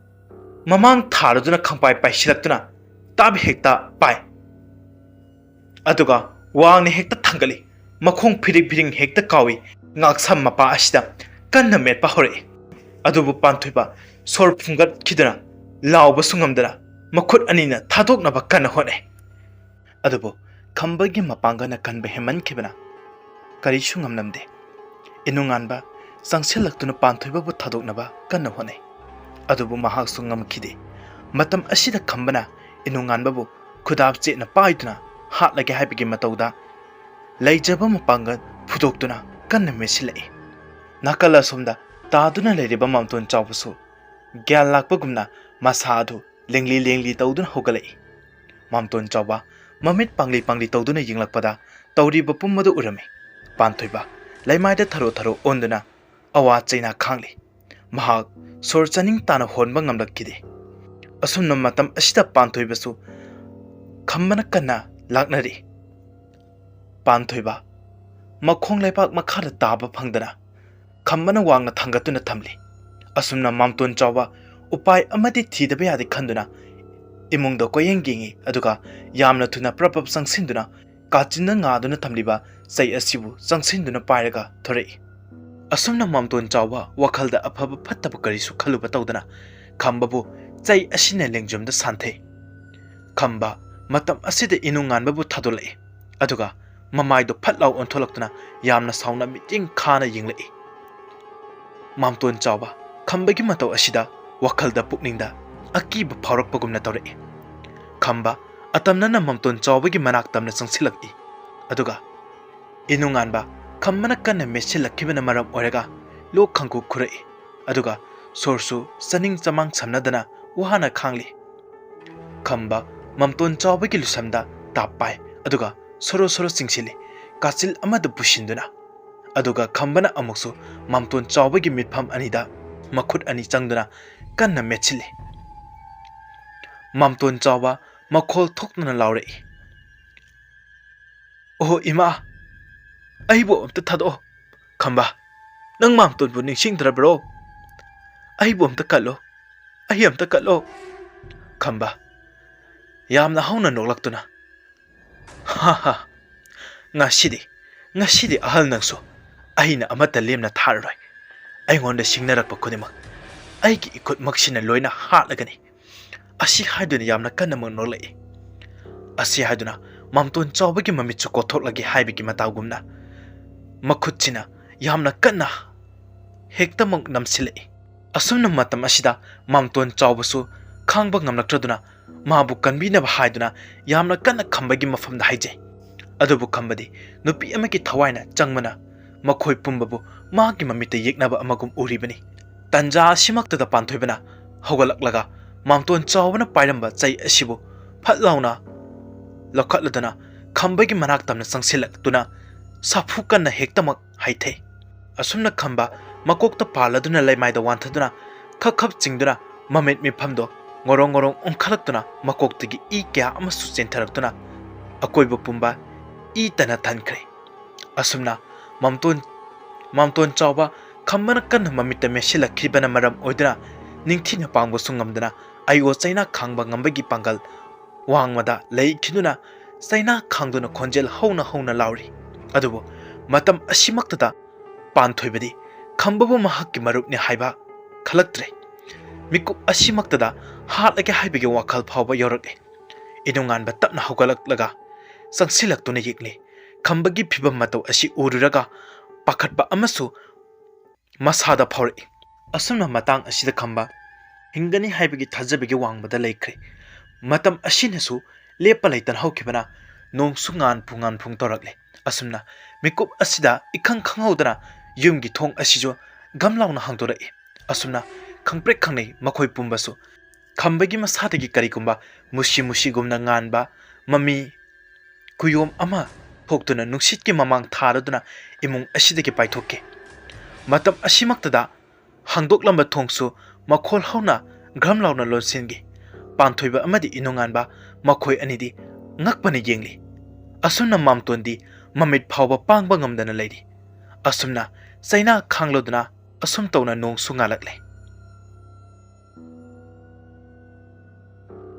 ꯃꯃꯥꯡ ꯊꯥꯔꯗꯨꯅ ꯈꯪꯄꯥꯏ ꯄꯥꯏꯁꯤꯜꯂꯛꯇꯨꯅ ꯇꯥꯞ ꯍꯦꯛꯇ ꯄꯥꯏ꯫ ꯑꯗꯨꯒ ꯋꯥꯡꯅ ꯍꯦꯛꯇ ꯊꯥꯡꯒꯠꯂꯤ꯫ ꯃꯈꯣꯡ ꯐꯤꯔꯤꯛ ꯐꯤꯔꯤꯡ ꯍꯦꯛꯇ ꯀꯥꯎꯏ꯫ ꯉꯥꯛꯁꯝ ꯃꯄꯥ ꯑꯁꯤꯗ ꯀꯟꯅ ꯃꯦꯠꯄ ꯍꯧꯔꯛꯏ꯫ ꯑꯗꯨꯕꯨ ꯄꯥꯟꯊꯣꯏꯕ ꯁꯣꯔ ꯐꯨꯡꯒꯠꯈꯤꯗꯨꯅ ꯂꯥꯎꯕꯁꯨ ꯉꯝꯗꯅ ꯃꯈꯨꯠ ꯑꯅꯤꯅ ꯊꯥꯗꯣꯛꯅꯕ ꯀꯟꯅ ꯍꯣꯠꯅꯩ꯫ ꯑꯗꯨꯕꯨ ꯈꯝꯕꯒꯤ ꯃꯄꯥꯡꯒꯜꯅ ꯀꯟꯕ ꯍꯦꯟꯃꯟꯈꯤꯕꯅ ꯀꯔꯤꯁꯨ ꯉꯝꯂꯝꯗꯦ꯫ ꯏꯅꯨꯡꯉꯥꯟꯕ ꯆꯪꯁꯤꯜꯂꯛꯇꯨꯅ ꯄꯥꯟꯊꯣꯏꯕꯕꯨ ꯊꯥꯗꯣꯛꯅꯕ ꯀꯟꯅ ꯍꯣꯠꯅꯩ꯫ ꯑꯗꯨꯕꯨ ꯃꯍꯥꯛꯁꯨ ꯉꯝꯈꯤꯗꯦ꯫ ꯃꯇꯝ ꯑꯁꯤꯗ ꯈꯝꯕꯅ ꯏꯅꯨꯡꯉꯥꯟꯕꯕꯨ ꯈꯨꯗꯥꯞ ꯆꯦꯠꯅ ꯄꯥꯏꯗꯨꯅ ꯍꯥꯠꯂꯒꯦ ꯍꯥꯏꯕꯒꯤ ꯃꯇꯧꯗ ꯂꯩꯖꯕ ꯃꯄꯥꯡꯒꯜ ꯐꯨꯗꯣꯛꯇꯨꯅ ꯀꯟꯅ ꯃꯦꯠꯁꯤꯜꯂꯛꯏ꯫ ꯅꯥꯀꯜ ꯑꯁꯣꯝꯗ ꯇꯥꯗꯨꯅ ꯂꯩꯔꯤꯕ ꯃꯥꯝꯇꯣꯟ ꯆꯥꯎꯕꯁꯨ ꯒ꯭ꯌꯥꯟ ꯂꯥꯛꯄꯒꯨꯝꯅ ꯃꯁꯥ ꯑꯗꯨ ꯂꯦꯡꯂꯤ ꯂꯦꯡꯂꯤ ꯇꯧꯗꯨꯅ ꯍꯧꯒꯠꯂꯛꯏ꯫ ꯃꯥꯝꯇꯣꯟ ꯆꯥꯎꯕ ꯃꯃꯤꯠ ꯄꯥꯡꯂꯤ ꯄꯥꯡꯂꯤ ꯇꯧꯗꯨꯅ ꯌꯦꯡꯂꯛꯄꯗ ꯇꯧꯔꯤꯕ ꯄꯨꯝꯕꯗꯨ ꯎꯔꯝꯃꯤ꯫ ꯄꯥꯟꯊꯣꯏꯕ ꯂꯩꯃꯥꯏꯗ ꯊꯔꯣ ꯊꯔꯣ ꯑꯣꯟꯗꯨꯅ ꯑꯋꯥ ꯆꯩꯅꯥ ꯈꯥꯡꯂꯤ꯫ ꯃꯍꯥꯛ ꯁꯣꯔ ꯆꯥꯅꯤꯡ ꯇꯥꯅ ꯍꯣꯟꯕ ꯉꯝꯂꯛꯈꯤꯗꯦ꯫ ꯑꯁꯨꯝꯅ ꯃꯇꯝ ꯑꯁꯤꯗ ꯄꯥꯟꯊꯣꯏꯕꯁꯨ ꯈꯝꯕꯅ ꯀꯟꯅ ꯂꯥꯛꯅꯔꯤ꯫ ꯄꯥꯟꯊꯣꯏꯕ ꯃꯈꯣꯡ ꯂꯩꯕꯥꯛ ꯃꯈꯥꯗ ꯇꯥꯕ ꯐꯪꯗꯅ ꯈꯝꯕꯅ ꯋꯥꯡꯅ ꯊꯥꯡꯒꯠꯇꯨꯅ ꯊꯝꯂꯤ꯫ ꯑꯁꯨꯝꯅ ꯃꯥꯝꯇꯣꯟ ꯆꯥꯎꯕ ꯎꯄꯥꯏ ꯑꯃꯗꯤ ꯊꯤꯗꯕ ꯌꯥꯗꯦ ꯈꯟꯗꯨꯅ ꯏꯃꯨꯡꯗ ꯀꯣꯏꯌꯦꯡ ꯌꯦꯡꯉꯤ, ꯑꯗꯨꯒ ꯌꯥꯝꯅ ꯊꯨꯅ ꯄ꯭ꯔꯞ ꯄ꯭ꯔꯞ ꯆꯪꯁꯤꯟꯗꯨꯅ ꯀꯥꯆꯤꯟꯗ ꯉꯥꯗꯨꯅ ꯊꯝꯂꯤꯕ ꯆꯩ ꯑꯁꯤꯕꯨ ꯆꯪꯁꯤꯟꯗꯨꯅ ꯄꯥꯏꯔꯒ ꯊꯣꯔꯛꯏ꯫ ꯑꯁꯨꯝꯅ ꯃꯥꯝꯇꯣꯟ ꯆꯥꯎꯕ ꯋꯥꯈꯜꯗ ꯑꯐꯕ ꯐꯠꯇꯕ ꯀꯔꯤꯁꯨ ꯈꯜꯂꯨꯕ ꯇꯧꯗꯅ ꯈꯝꯕꯕꯨ ꯆꯩ ꯑꯁꯤꯅ ꯂꯦꯡꯖꯨꯝꯗ ꯁꯥꯟꯊꯩ꯫ ꯈꯝꯕ ꯃꯇꯝ ꯑꯁꯤꯗ ꯏꯅꯨꯡ ꯉꯥꯟꯕꯕꯨ ꯊꯥꯗꯣꯂꯛꯏ꯫ ꯑꯗꯨꯒ ꯃꯃꯥꯏꯗꯣ ꯐꯠ ꯂꯥꯎ ꯑꯣꯟꯊꯣꯂꯛꯇꯨꯅ ꯌꯥꯝꯅ ꯁꯥꯎꯅ ꯃꯤꯠꯌꯦꯡ ꯈꯥꯅ ꯌꯦꯡꯂꯛꯏ꯫ ꯃꯥꯝꯇꯣꯟ ꯆꯥꯎꯕ ꯈꯝꯕꯒꯤ ꯃꯇꯧ ꯑꯁꯤꯗ ꯋꯥꯈꯜꯗ ꯄꯨꯛꯅꯤꯡꯗ ꯑꯀꯤꯕ ꯐꯥꯎꯔꯛꯄꯒꯨꯝꯅ ꯇꯧꯔꯛꯏ꯫ ꯈꯝꯕ ꯑꯇꯝꯅꯅ ꯃꯥꯝꯇꯣꯟ ꯆꯥꯎꯕꯒꯤ ꯃꯅꯥꯛ ꯇꯝꯅ ꯆꯪꯁꯤꯜꯂꯛꯏ꯫ ꯑꯗꯨꯒ ꯏꯅꯨꯡꯉꯥꯟꯕ ꯈꯝꯕꯅ ꯀꯟꯅ ꯃꯦꯠꯁꯤꯜꯂꯛꯈꯤꯕꯅ ꯃꯔꯝ ꯑꯣꯏꯔꯒ ꯂꯣꯛ ꯈꯪꯈꯨ ꯈꯨꯔꯛꯏ꯫ ꯑꯗꯨꯒ ꯁꯣꯔꯁꯨ ꯆꯅꯤꯡ ꯆꯃꯥꯡ ꯁꯝꯅꯗꯅ ꯋꯥꯅ ꯈꯥꯡꯂꯤ꯫ ꯈꯝꯕ ꯃꯥꯝꯇꯣꯟ ꯆꯥꯎꯕꯒꯤ ꯂꯨꯁꯝꯗ ꯇꯥꯞ ꯄꯥꯏ꯫ ꯑꯗꯨꯒ ꯁꯣꯔꯣ ꯁꯣꯔꯣ ꯆꯤꯡꯁꯤꯜꯂꯤ, ꯀꯥꯆꯤꯜ ꯑꯃꯗ ꯄꯨꯁꯤꯟꯗꯨꯅ꯫ ꯑꯗꯨꯒ ꯈꯝꯕꯅ ꯑꯃꯨꯛꯁꯨ ꯃꯥꯝꯇꯣꯟ ꯆꯥꯎꯕꯒꯤ ꯃꯤꯠꯐꯝ ꯑꯅꯤꯗ ꯃꯈꯨꯠ ꯑꯅꯤ ꯆꯪꯗꯨꯅ ꯀꯟꯅ ꯃꯦꯠꯁꯤꯜꯂꯤ꯫ ꯃꯥꯝꯇꯣꯟ ꯆꯥꯎꯕ ꯃꯈꯣꯜ ꯊꯣꯛꯇꯨꯅ ꯂꯥꯎꯔꯛꯏ, "ꯑꯣꯍꯣ ꯏꯃꯥ, ꯑꯩꯕꯨ ꯑꯝꯇ ꯊꯥꯗꯣꯛꯑꯣ꯫ ꯈꯝꯕ, ꯅꯪ ꯃꯥꯝꯇꯣꯟꯕꯨ ꯅꯤꯡꯁꯤꯡꯗ꯭ꯔꯕ꯭ꯔꯣ? ꯑꯩꯕꯨ ꯑꯝꯇ ꯀꯜꯂꯣ, ꯑꯩ ꯑꯝꯇ ꯀꯜꯂꯣ꯫" ꯈꯝꯕ ꯌꯥꯝꯅ ꯍꯧꯅ ꯅꯣꯛꯂꯛꯇꯨꯅ, "ꯍꯥ ꯍꯥ, ꯉꯁꯤꯗꯤ, ꯉꯁꯤꯗꯤ ꯑꯍꯜ ꯅꯪꯁꯨ ꯑꯩꯅ ꯑꯃꯠꯇ ꯂꯦꯝꯅ ꯊꯥꯔꯔꯣꯏ꯫ ꯑꯩꯉꯣꯟꯗ ꯁꯤꯡꯅꯔꯛꯄ ꯈꯨꯗꯤꯡꯃꯛ ꯑꯩꯒꯤ ꯏꯈꯨꯠꯃꯛꯁꯤꯅ ꯂꯣꯏꯅ ꯍꯥꯠꯂꯒꯅꯤ꯫" ꯑꯁꯤ ꯍꯥꯏꯗꯨꯅ ꯌꯥꯝꯅ ꯀꯟꯅ ꯑꯃꯨꯛ ꯅꯣꯛꯂꯛꯏ꯫ ꯑꯁꯤ ꯍꯥꯏꯗꯨꯅ ꯃꯥꯝꯇꯣꯟ ꯆꯥꯎꯕꯒꯤ ꯃꯃꯤꯠꯁꯨ ꯀꯣꯊꯣꯛꯂꯒꯦ ꯍꯥꯏꯕꯒꯤ ꯃꯇꯥꯎꯒꯨꯝꯅ ꯃꯈꯨꯠꯁꯤꯅ ꯌꯥꯝꯅ ꯀꯟꯅ ꯍꯦꯛꯇꯃꯛ ꯅꯝꯁꯤꯜꯂꯛꯏ꯫ ꯑꯁꯨꯝꯅ ꯃꯇꯝ ꯑꯁꯤꯗ ꯃꯥꯝꯇꯣꯟ ꯆꯥꯎꯕꯁꯨ ꯈꯥꯡꯕ ꯉꯝꯂꯛꯇ꯭ꯔꯗꯨꯅ ꯃꯥꯕꯨ ꯀꯟꯕꯤꯅꯕ ꯍꯥꯏꯗꯨꯅ ꯌꯥꯝꯅ ꯀꯟꯅ ꯈꯝꯕꯒꯤ ꯃꯐꯝꯗ ꯍꯥꯏꯖꯩ꯫ ꯑꯗꯨꯕꯨ ꯈꯝꯕꯗꯤ ꯅꯨꯄꯤ ꯑꯃꯒꯤ ꯊꯋꯥꯏꯅ ꯆꯪꯕꯅ ꯃꯈꯣꯏ ꯄꯨꯝꯕꯕꯨ ꯃꯥꯒꯤ ꯃꯃꯤꯠꯇ ꯌꯦꯛꯅꯕ ꯑꯃꯒꯨꯝ ꯎꯔꯤꯕꯅꯤ꯫ ꯇꯟꯖꯥ ꯑꯁꯤꯃꯛꯇꯗ ꯄꯥꯟꯊꯣꯏꯕꯅ ꯍꯧꯒꯠꯂꯛꯂꯒ ꯃꯥꯝꯇꯣꯟ ꯆꯥꯎꯕꯅ ꯄꯥꯏꯔꯝꯕ ꯆꯩ ꯑꯁꯤꯕꯨ ꯐꯠ ꯂꯥꯎꯅ ꯂꯧꯈꯠꯂꯗꯨꯅ ꯈꯝꯕꯒꯤ ꯃꯅꯥꯛ ꯇꯝꯅ ꯆꯪꯁꯤꯜꯂꯛꯇꯨꯅ ꯁꯥꯐꯨ ꯀꯟꯅ ꯍꯦꯛꯇꯃꯛ ꯍꯩꯊꯩ꯫ ꯑꯁꯨꯝꯅ ꯈꯝꯕ ꯃꯀꯣꯛꯇ ꯄꯥꯜꯂꯗꯨꯅ ꯂꯩꯃꯥꯏꯗ ꯋꯥꯟꯊꯗꯨꯅ ꯈꯞ ꯈꯞ ꯆꯤꯡꯗꯨꯅ ꯃꯃꯤꯠ ꯃꯤꯐꯝꯗꯣ ꯉꯣꯔꯣꯡ ꯉꯣꯔꯣꯡ ꯑꯣꯟꯈꯠꯂꯛꯇꯨꯅ ꯃꯀꯣꯛꯇꯒꯤ ꯏ ꯀꯌꯥ ꯑꯃꯁꯨ ꯆꯦꯟꯊꯔꯛꯇꯨꯅ ꯑꯀꯣꯏꯕ ꯄꯨꯝꯕ ꯏ ꯇꯅ ꯊꯟꯈ꯭ꯔꯦ꯫ ꯑꯁꯨꯝꯅ ꯃꯥꯝꯇꯣꯟ, ꯃꯥꯝꯇꯣꯟ ꯆꯥꯎꯕ ꯈꯝꯕꯅ ꯀꯟꯅ ꯃꯃꯤꯠꯇ ꯃꯦꯠꯁꯤꯜꯂꯛꯈꯤꯕꯅ ꯃꯔꯝ ꯑꯣꯏꯗꯨꯅ ꯅꯤꯡꯊꯤꯅ ꯄꯥꯡꯕꯁꯨ ꯉꯝꯗꯅ ꯑꯌꯣ ꯆꯩꯅꯥ ꯈꯥꯡꯕ ꯉꯝꯕꯒꯤ ꯄꯥꯡꯒꯜ ꯋꯥꯡꯃꯗ ꯂꯩꯈꯤꯗꯨꯅ ꯆꯩꯅꯥ ꯈꯥꯡꯗꯨꯅ ꯈꯣꯟꯖꯦꯜ ꯍꯧꯅ ꯍꯧꯅ ꯂꯥꯎꯔꯤ꯫ ꯑꯗꯨꯕꯨ ꯃꯇꯝ ꯑꯁꯤꯃꯛꯇꯗ ꯄꯥꯟꯊꯣꯏꯕꯗꯤ ꯈꯝꯕꯕꯨ ꯃꯍꯥꯛꯀꯤ ꯃꯔꯨꯞꯅꯤ ꯍꯥꯏꯕ ꯈꯜꯂꯛꯇ꯭ꯔꯦ꯫ ꯃꯤꯀꯨꯞ ꯑꯁꯤꯃꯛꯇꯗ ꯍꯥꯠꯂꯒꯦ ꯍꯥꯏꯕꯒꯤ ꯋꯥꯈꯜ ꯐꯥꯎꯕ ꯌꯧꯔꯛꯂꯦ꯫ ꯏꯅꯨꯡꯉꯥꯟꯕ ꯇꯞꯅ ꯍꯧꯒꯠꯂꯛꯂꯒ ꯆꯪꯁꯤꯜꯂꯛꯇꯨꯅ ꯌꯦꯡꯂꯤ꯫ ꯈꯝꯕꯒꯤ ꯐꯤꯕꯝ ꯃꯇꯧ ꯑꯁꯤ ꯎꯔꯨꯔꯒ ꯄꯥꯈꯠꯄ ꯑꯃꯁꯨ ꯃꯁꯥꯗ ꯐꯥꯎꯔꯛꯏ꯫ ꯑꯁꯨꯝꯅ ꯃꯇꯥꯡ ꯑꯁꯤꯗ ꯈꯝꯕ ꯍꯤꯡꯒꯅꯤ ꯍꯥꯏꯕꯒꯤ ꯊꯥꯖꯕꯒꯤ ꯋꯥꯡꯃꯗ ꯂꯩꯈ꯭ꯔꯦ꯫ ꯃꯇꯝ ꯑꯁꯤꯅꯁꯨ ꯂꯦꯞꯄ ꯂꯩꯇꯅ ꯍꯧꯈꯤꯕꯅ ꯅꯣꯡꯁꯨ ꯉꯥꯟꯐꯨ ꯉꯥꯟꯐꯨ ꯇꯧꯔꯛꯂꯦ꯫ ꯑꯁꯨꯝꯅ ꯃꯤꯀꯨꯞ ꯑꯁꯤꯗ ꯏꯈꯪ ꯈꯪꯍꯧꯗꯅ ꯌꯨꯝꯒꯤ ꯊꯣꯡ ꯑꯁꯤꯁꯨ ꯒꯝ ꯂꯥꯎꯅ ꯍꯥꯡꯗꯣꯔꯛꯏ꯫ ꯑꯁꯨꯝꯅ ꯈꯪꯄ꯭ꯔꯦꯛ ꯈꯪꯅꯩ ꯃꯈꯣꯏ ꯄꯨꯝꯕꯁꯨ꯫ ꯈꯝꯕꯒꯤ ꯃꯁꯥꯗꯒꯤ ꯀꯔꯤꯒꯨꯝꯕ ꯃꯨꯁꯤ ꯃꯨꯁꯤꯒꯨꯝꯅ ꯉꯥꯟꯕ ꯃꯃꯤ ꯀꯨꯌꯣꯝ ꯑꯃ ꯊꯣꯛꯇꯨꯅ ꯅꯨꯡꯁꯤꯠꯀꯤ ꯃꯃꯥꯡ ꯊꯥꯔꯗꯨꯅ ꯏꯃꯨꯡ ꯑꯁꯤꯗꯒꯤ ꯄꯥꯏꯊꯣꯛꯈꯤ꯫ ꯃꯇꯝ ꯑꯁꯤꯃꯛꯇꯗ ꯍꯥꯡꯗꯣꯛꯂꯝꯕ ꯊꯣꯡꯁꯨ ꯃꯈꯣꯜ ꯍꯧꯅ ꯘ꯭ꯔꯝ ꯂꯥꯎꯅ ꯂꯣꯟꯁꯤꯟꯈꯤ꯫ ꯄꯥꯟꯊꯣꯏꯕ ꯑꯃꯗꯤ ꯏꯅꯨꯡꯉꯥꯟꯕ ꯃꯈꯣꯏ ꯑꯅꯤꯗꯤ ꯉꯛꯄꯅ ꯌꯦꯡꯂꯤ꯫ ꯑꯁꯨꯝꯅ ꯃꯥꯝꯇꯣꯟꯗꯤ ꯃꯃꯤꯠ ꯐꯥꯎꯕ ꯄꯥꯡꯕ ꯉꯝꯗꯅ ꯂꯩꯔꯤ꯫ ꯑꯁꯨꯝꯅ ꯆꯩꯅꯥ ꯈꯥꯡꯂꯗꯨꯅ ꯑꯁꯨꯝ ꯇꯧꯅ ꯅꯣꯡꯁꯨ ꯉꯥꯜꯂꯛꯂꯦ꯫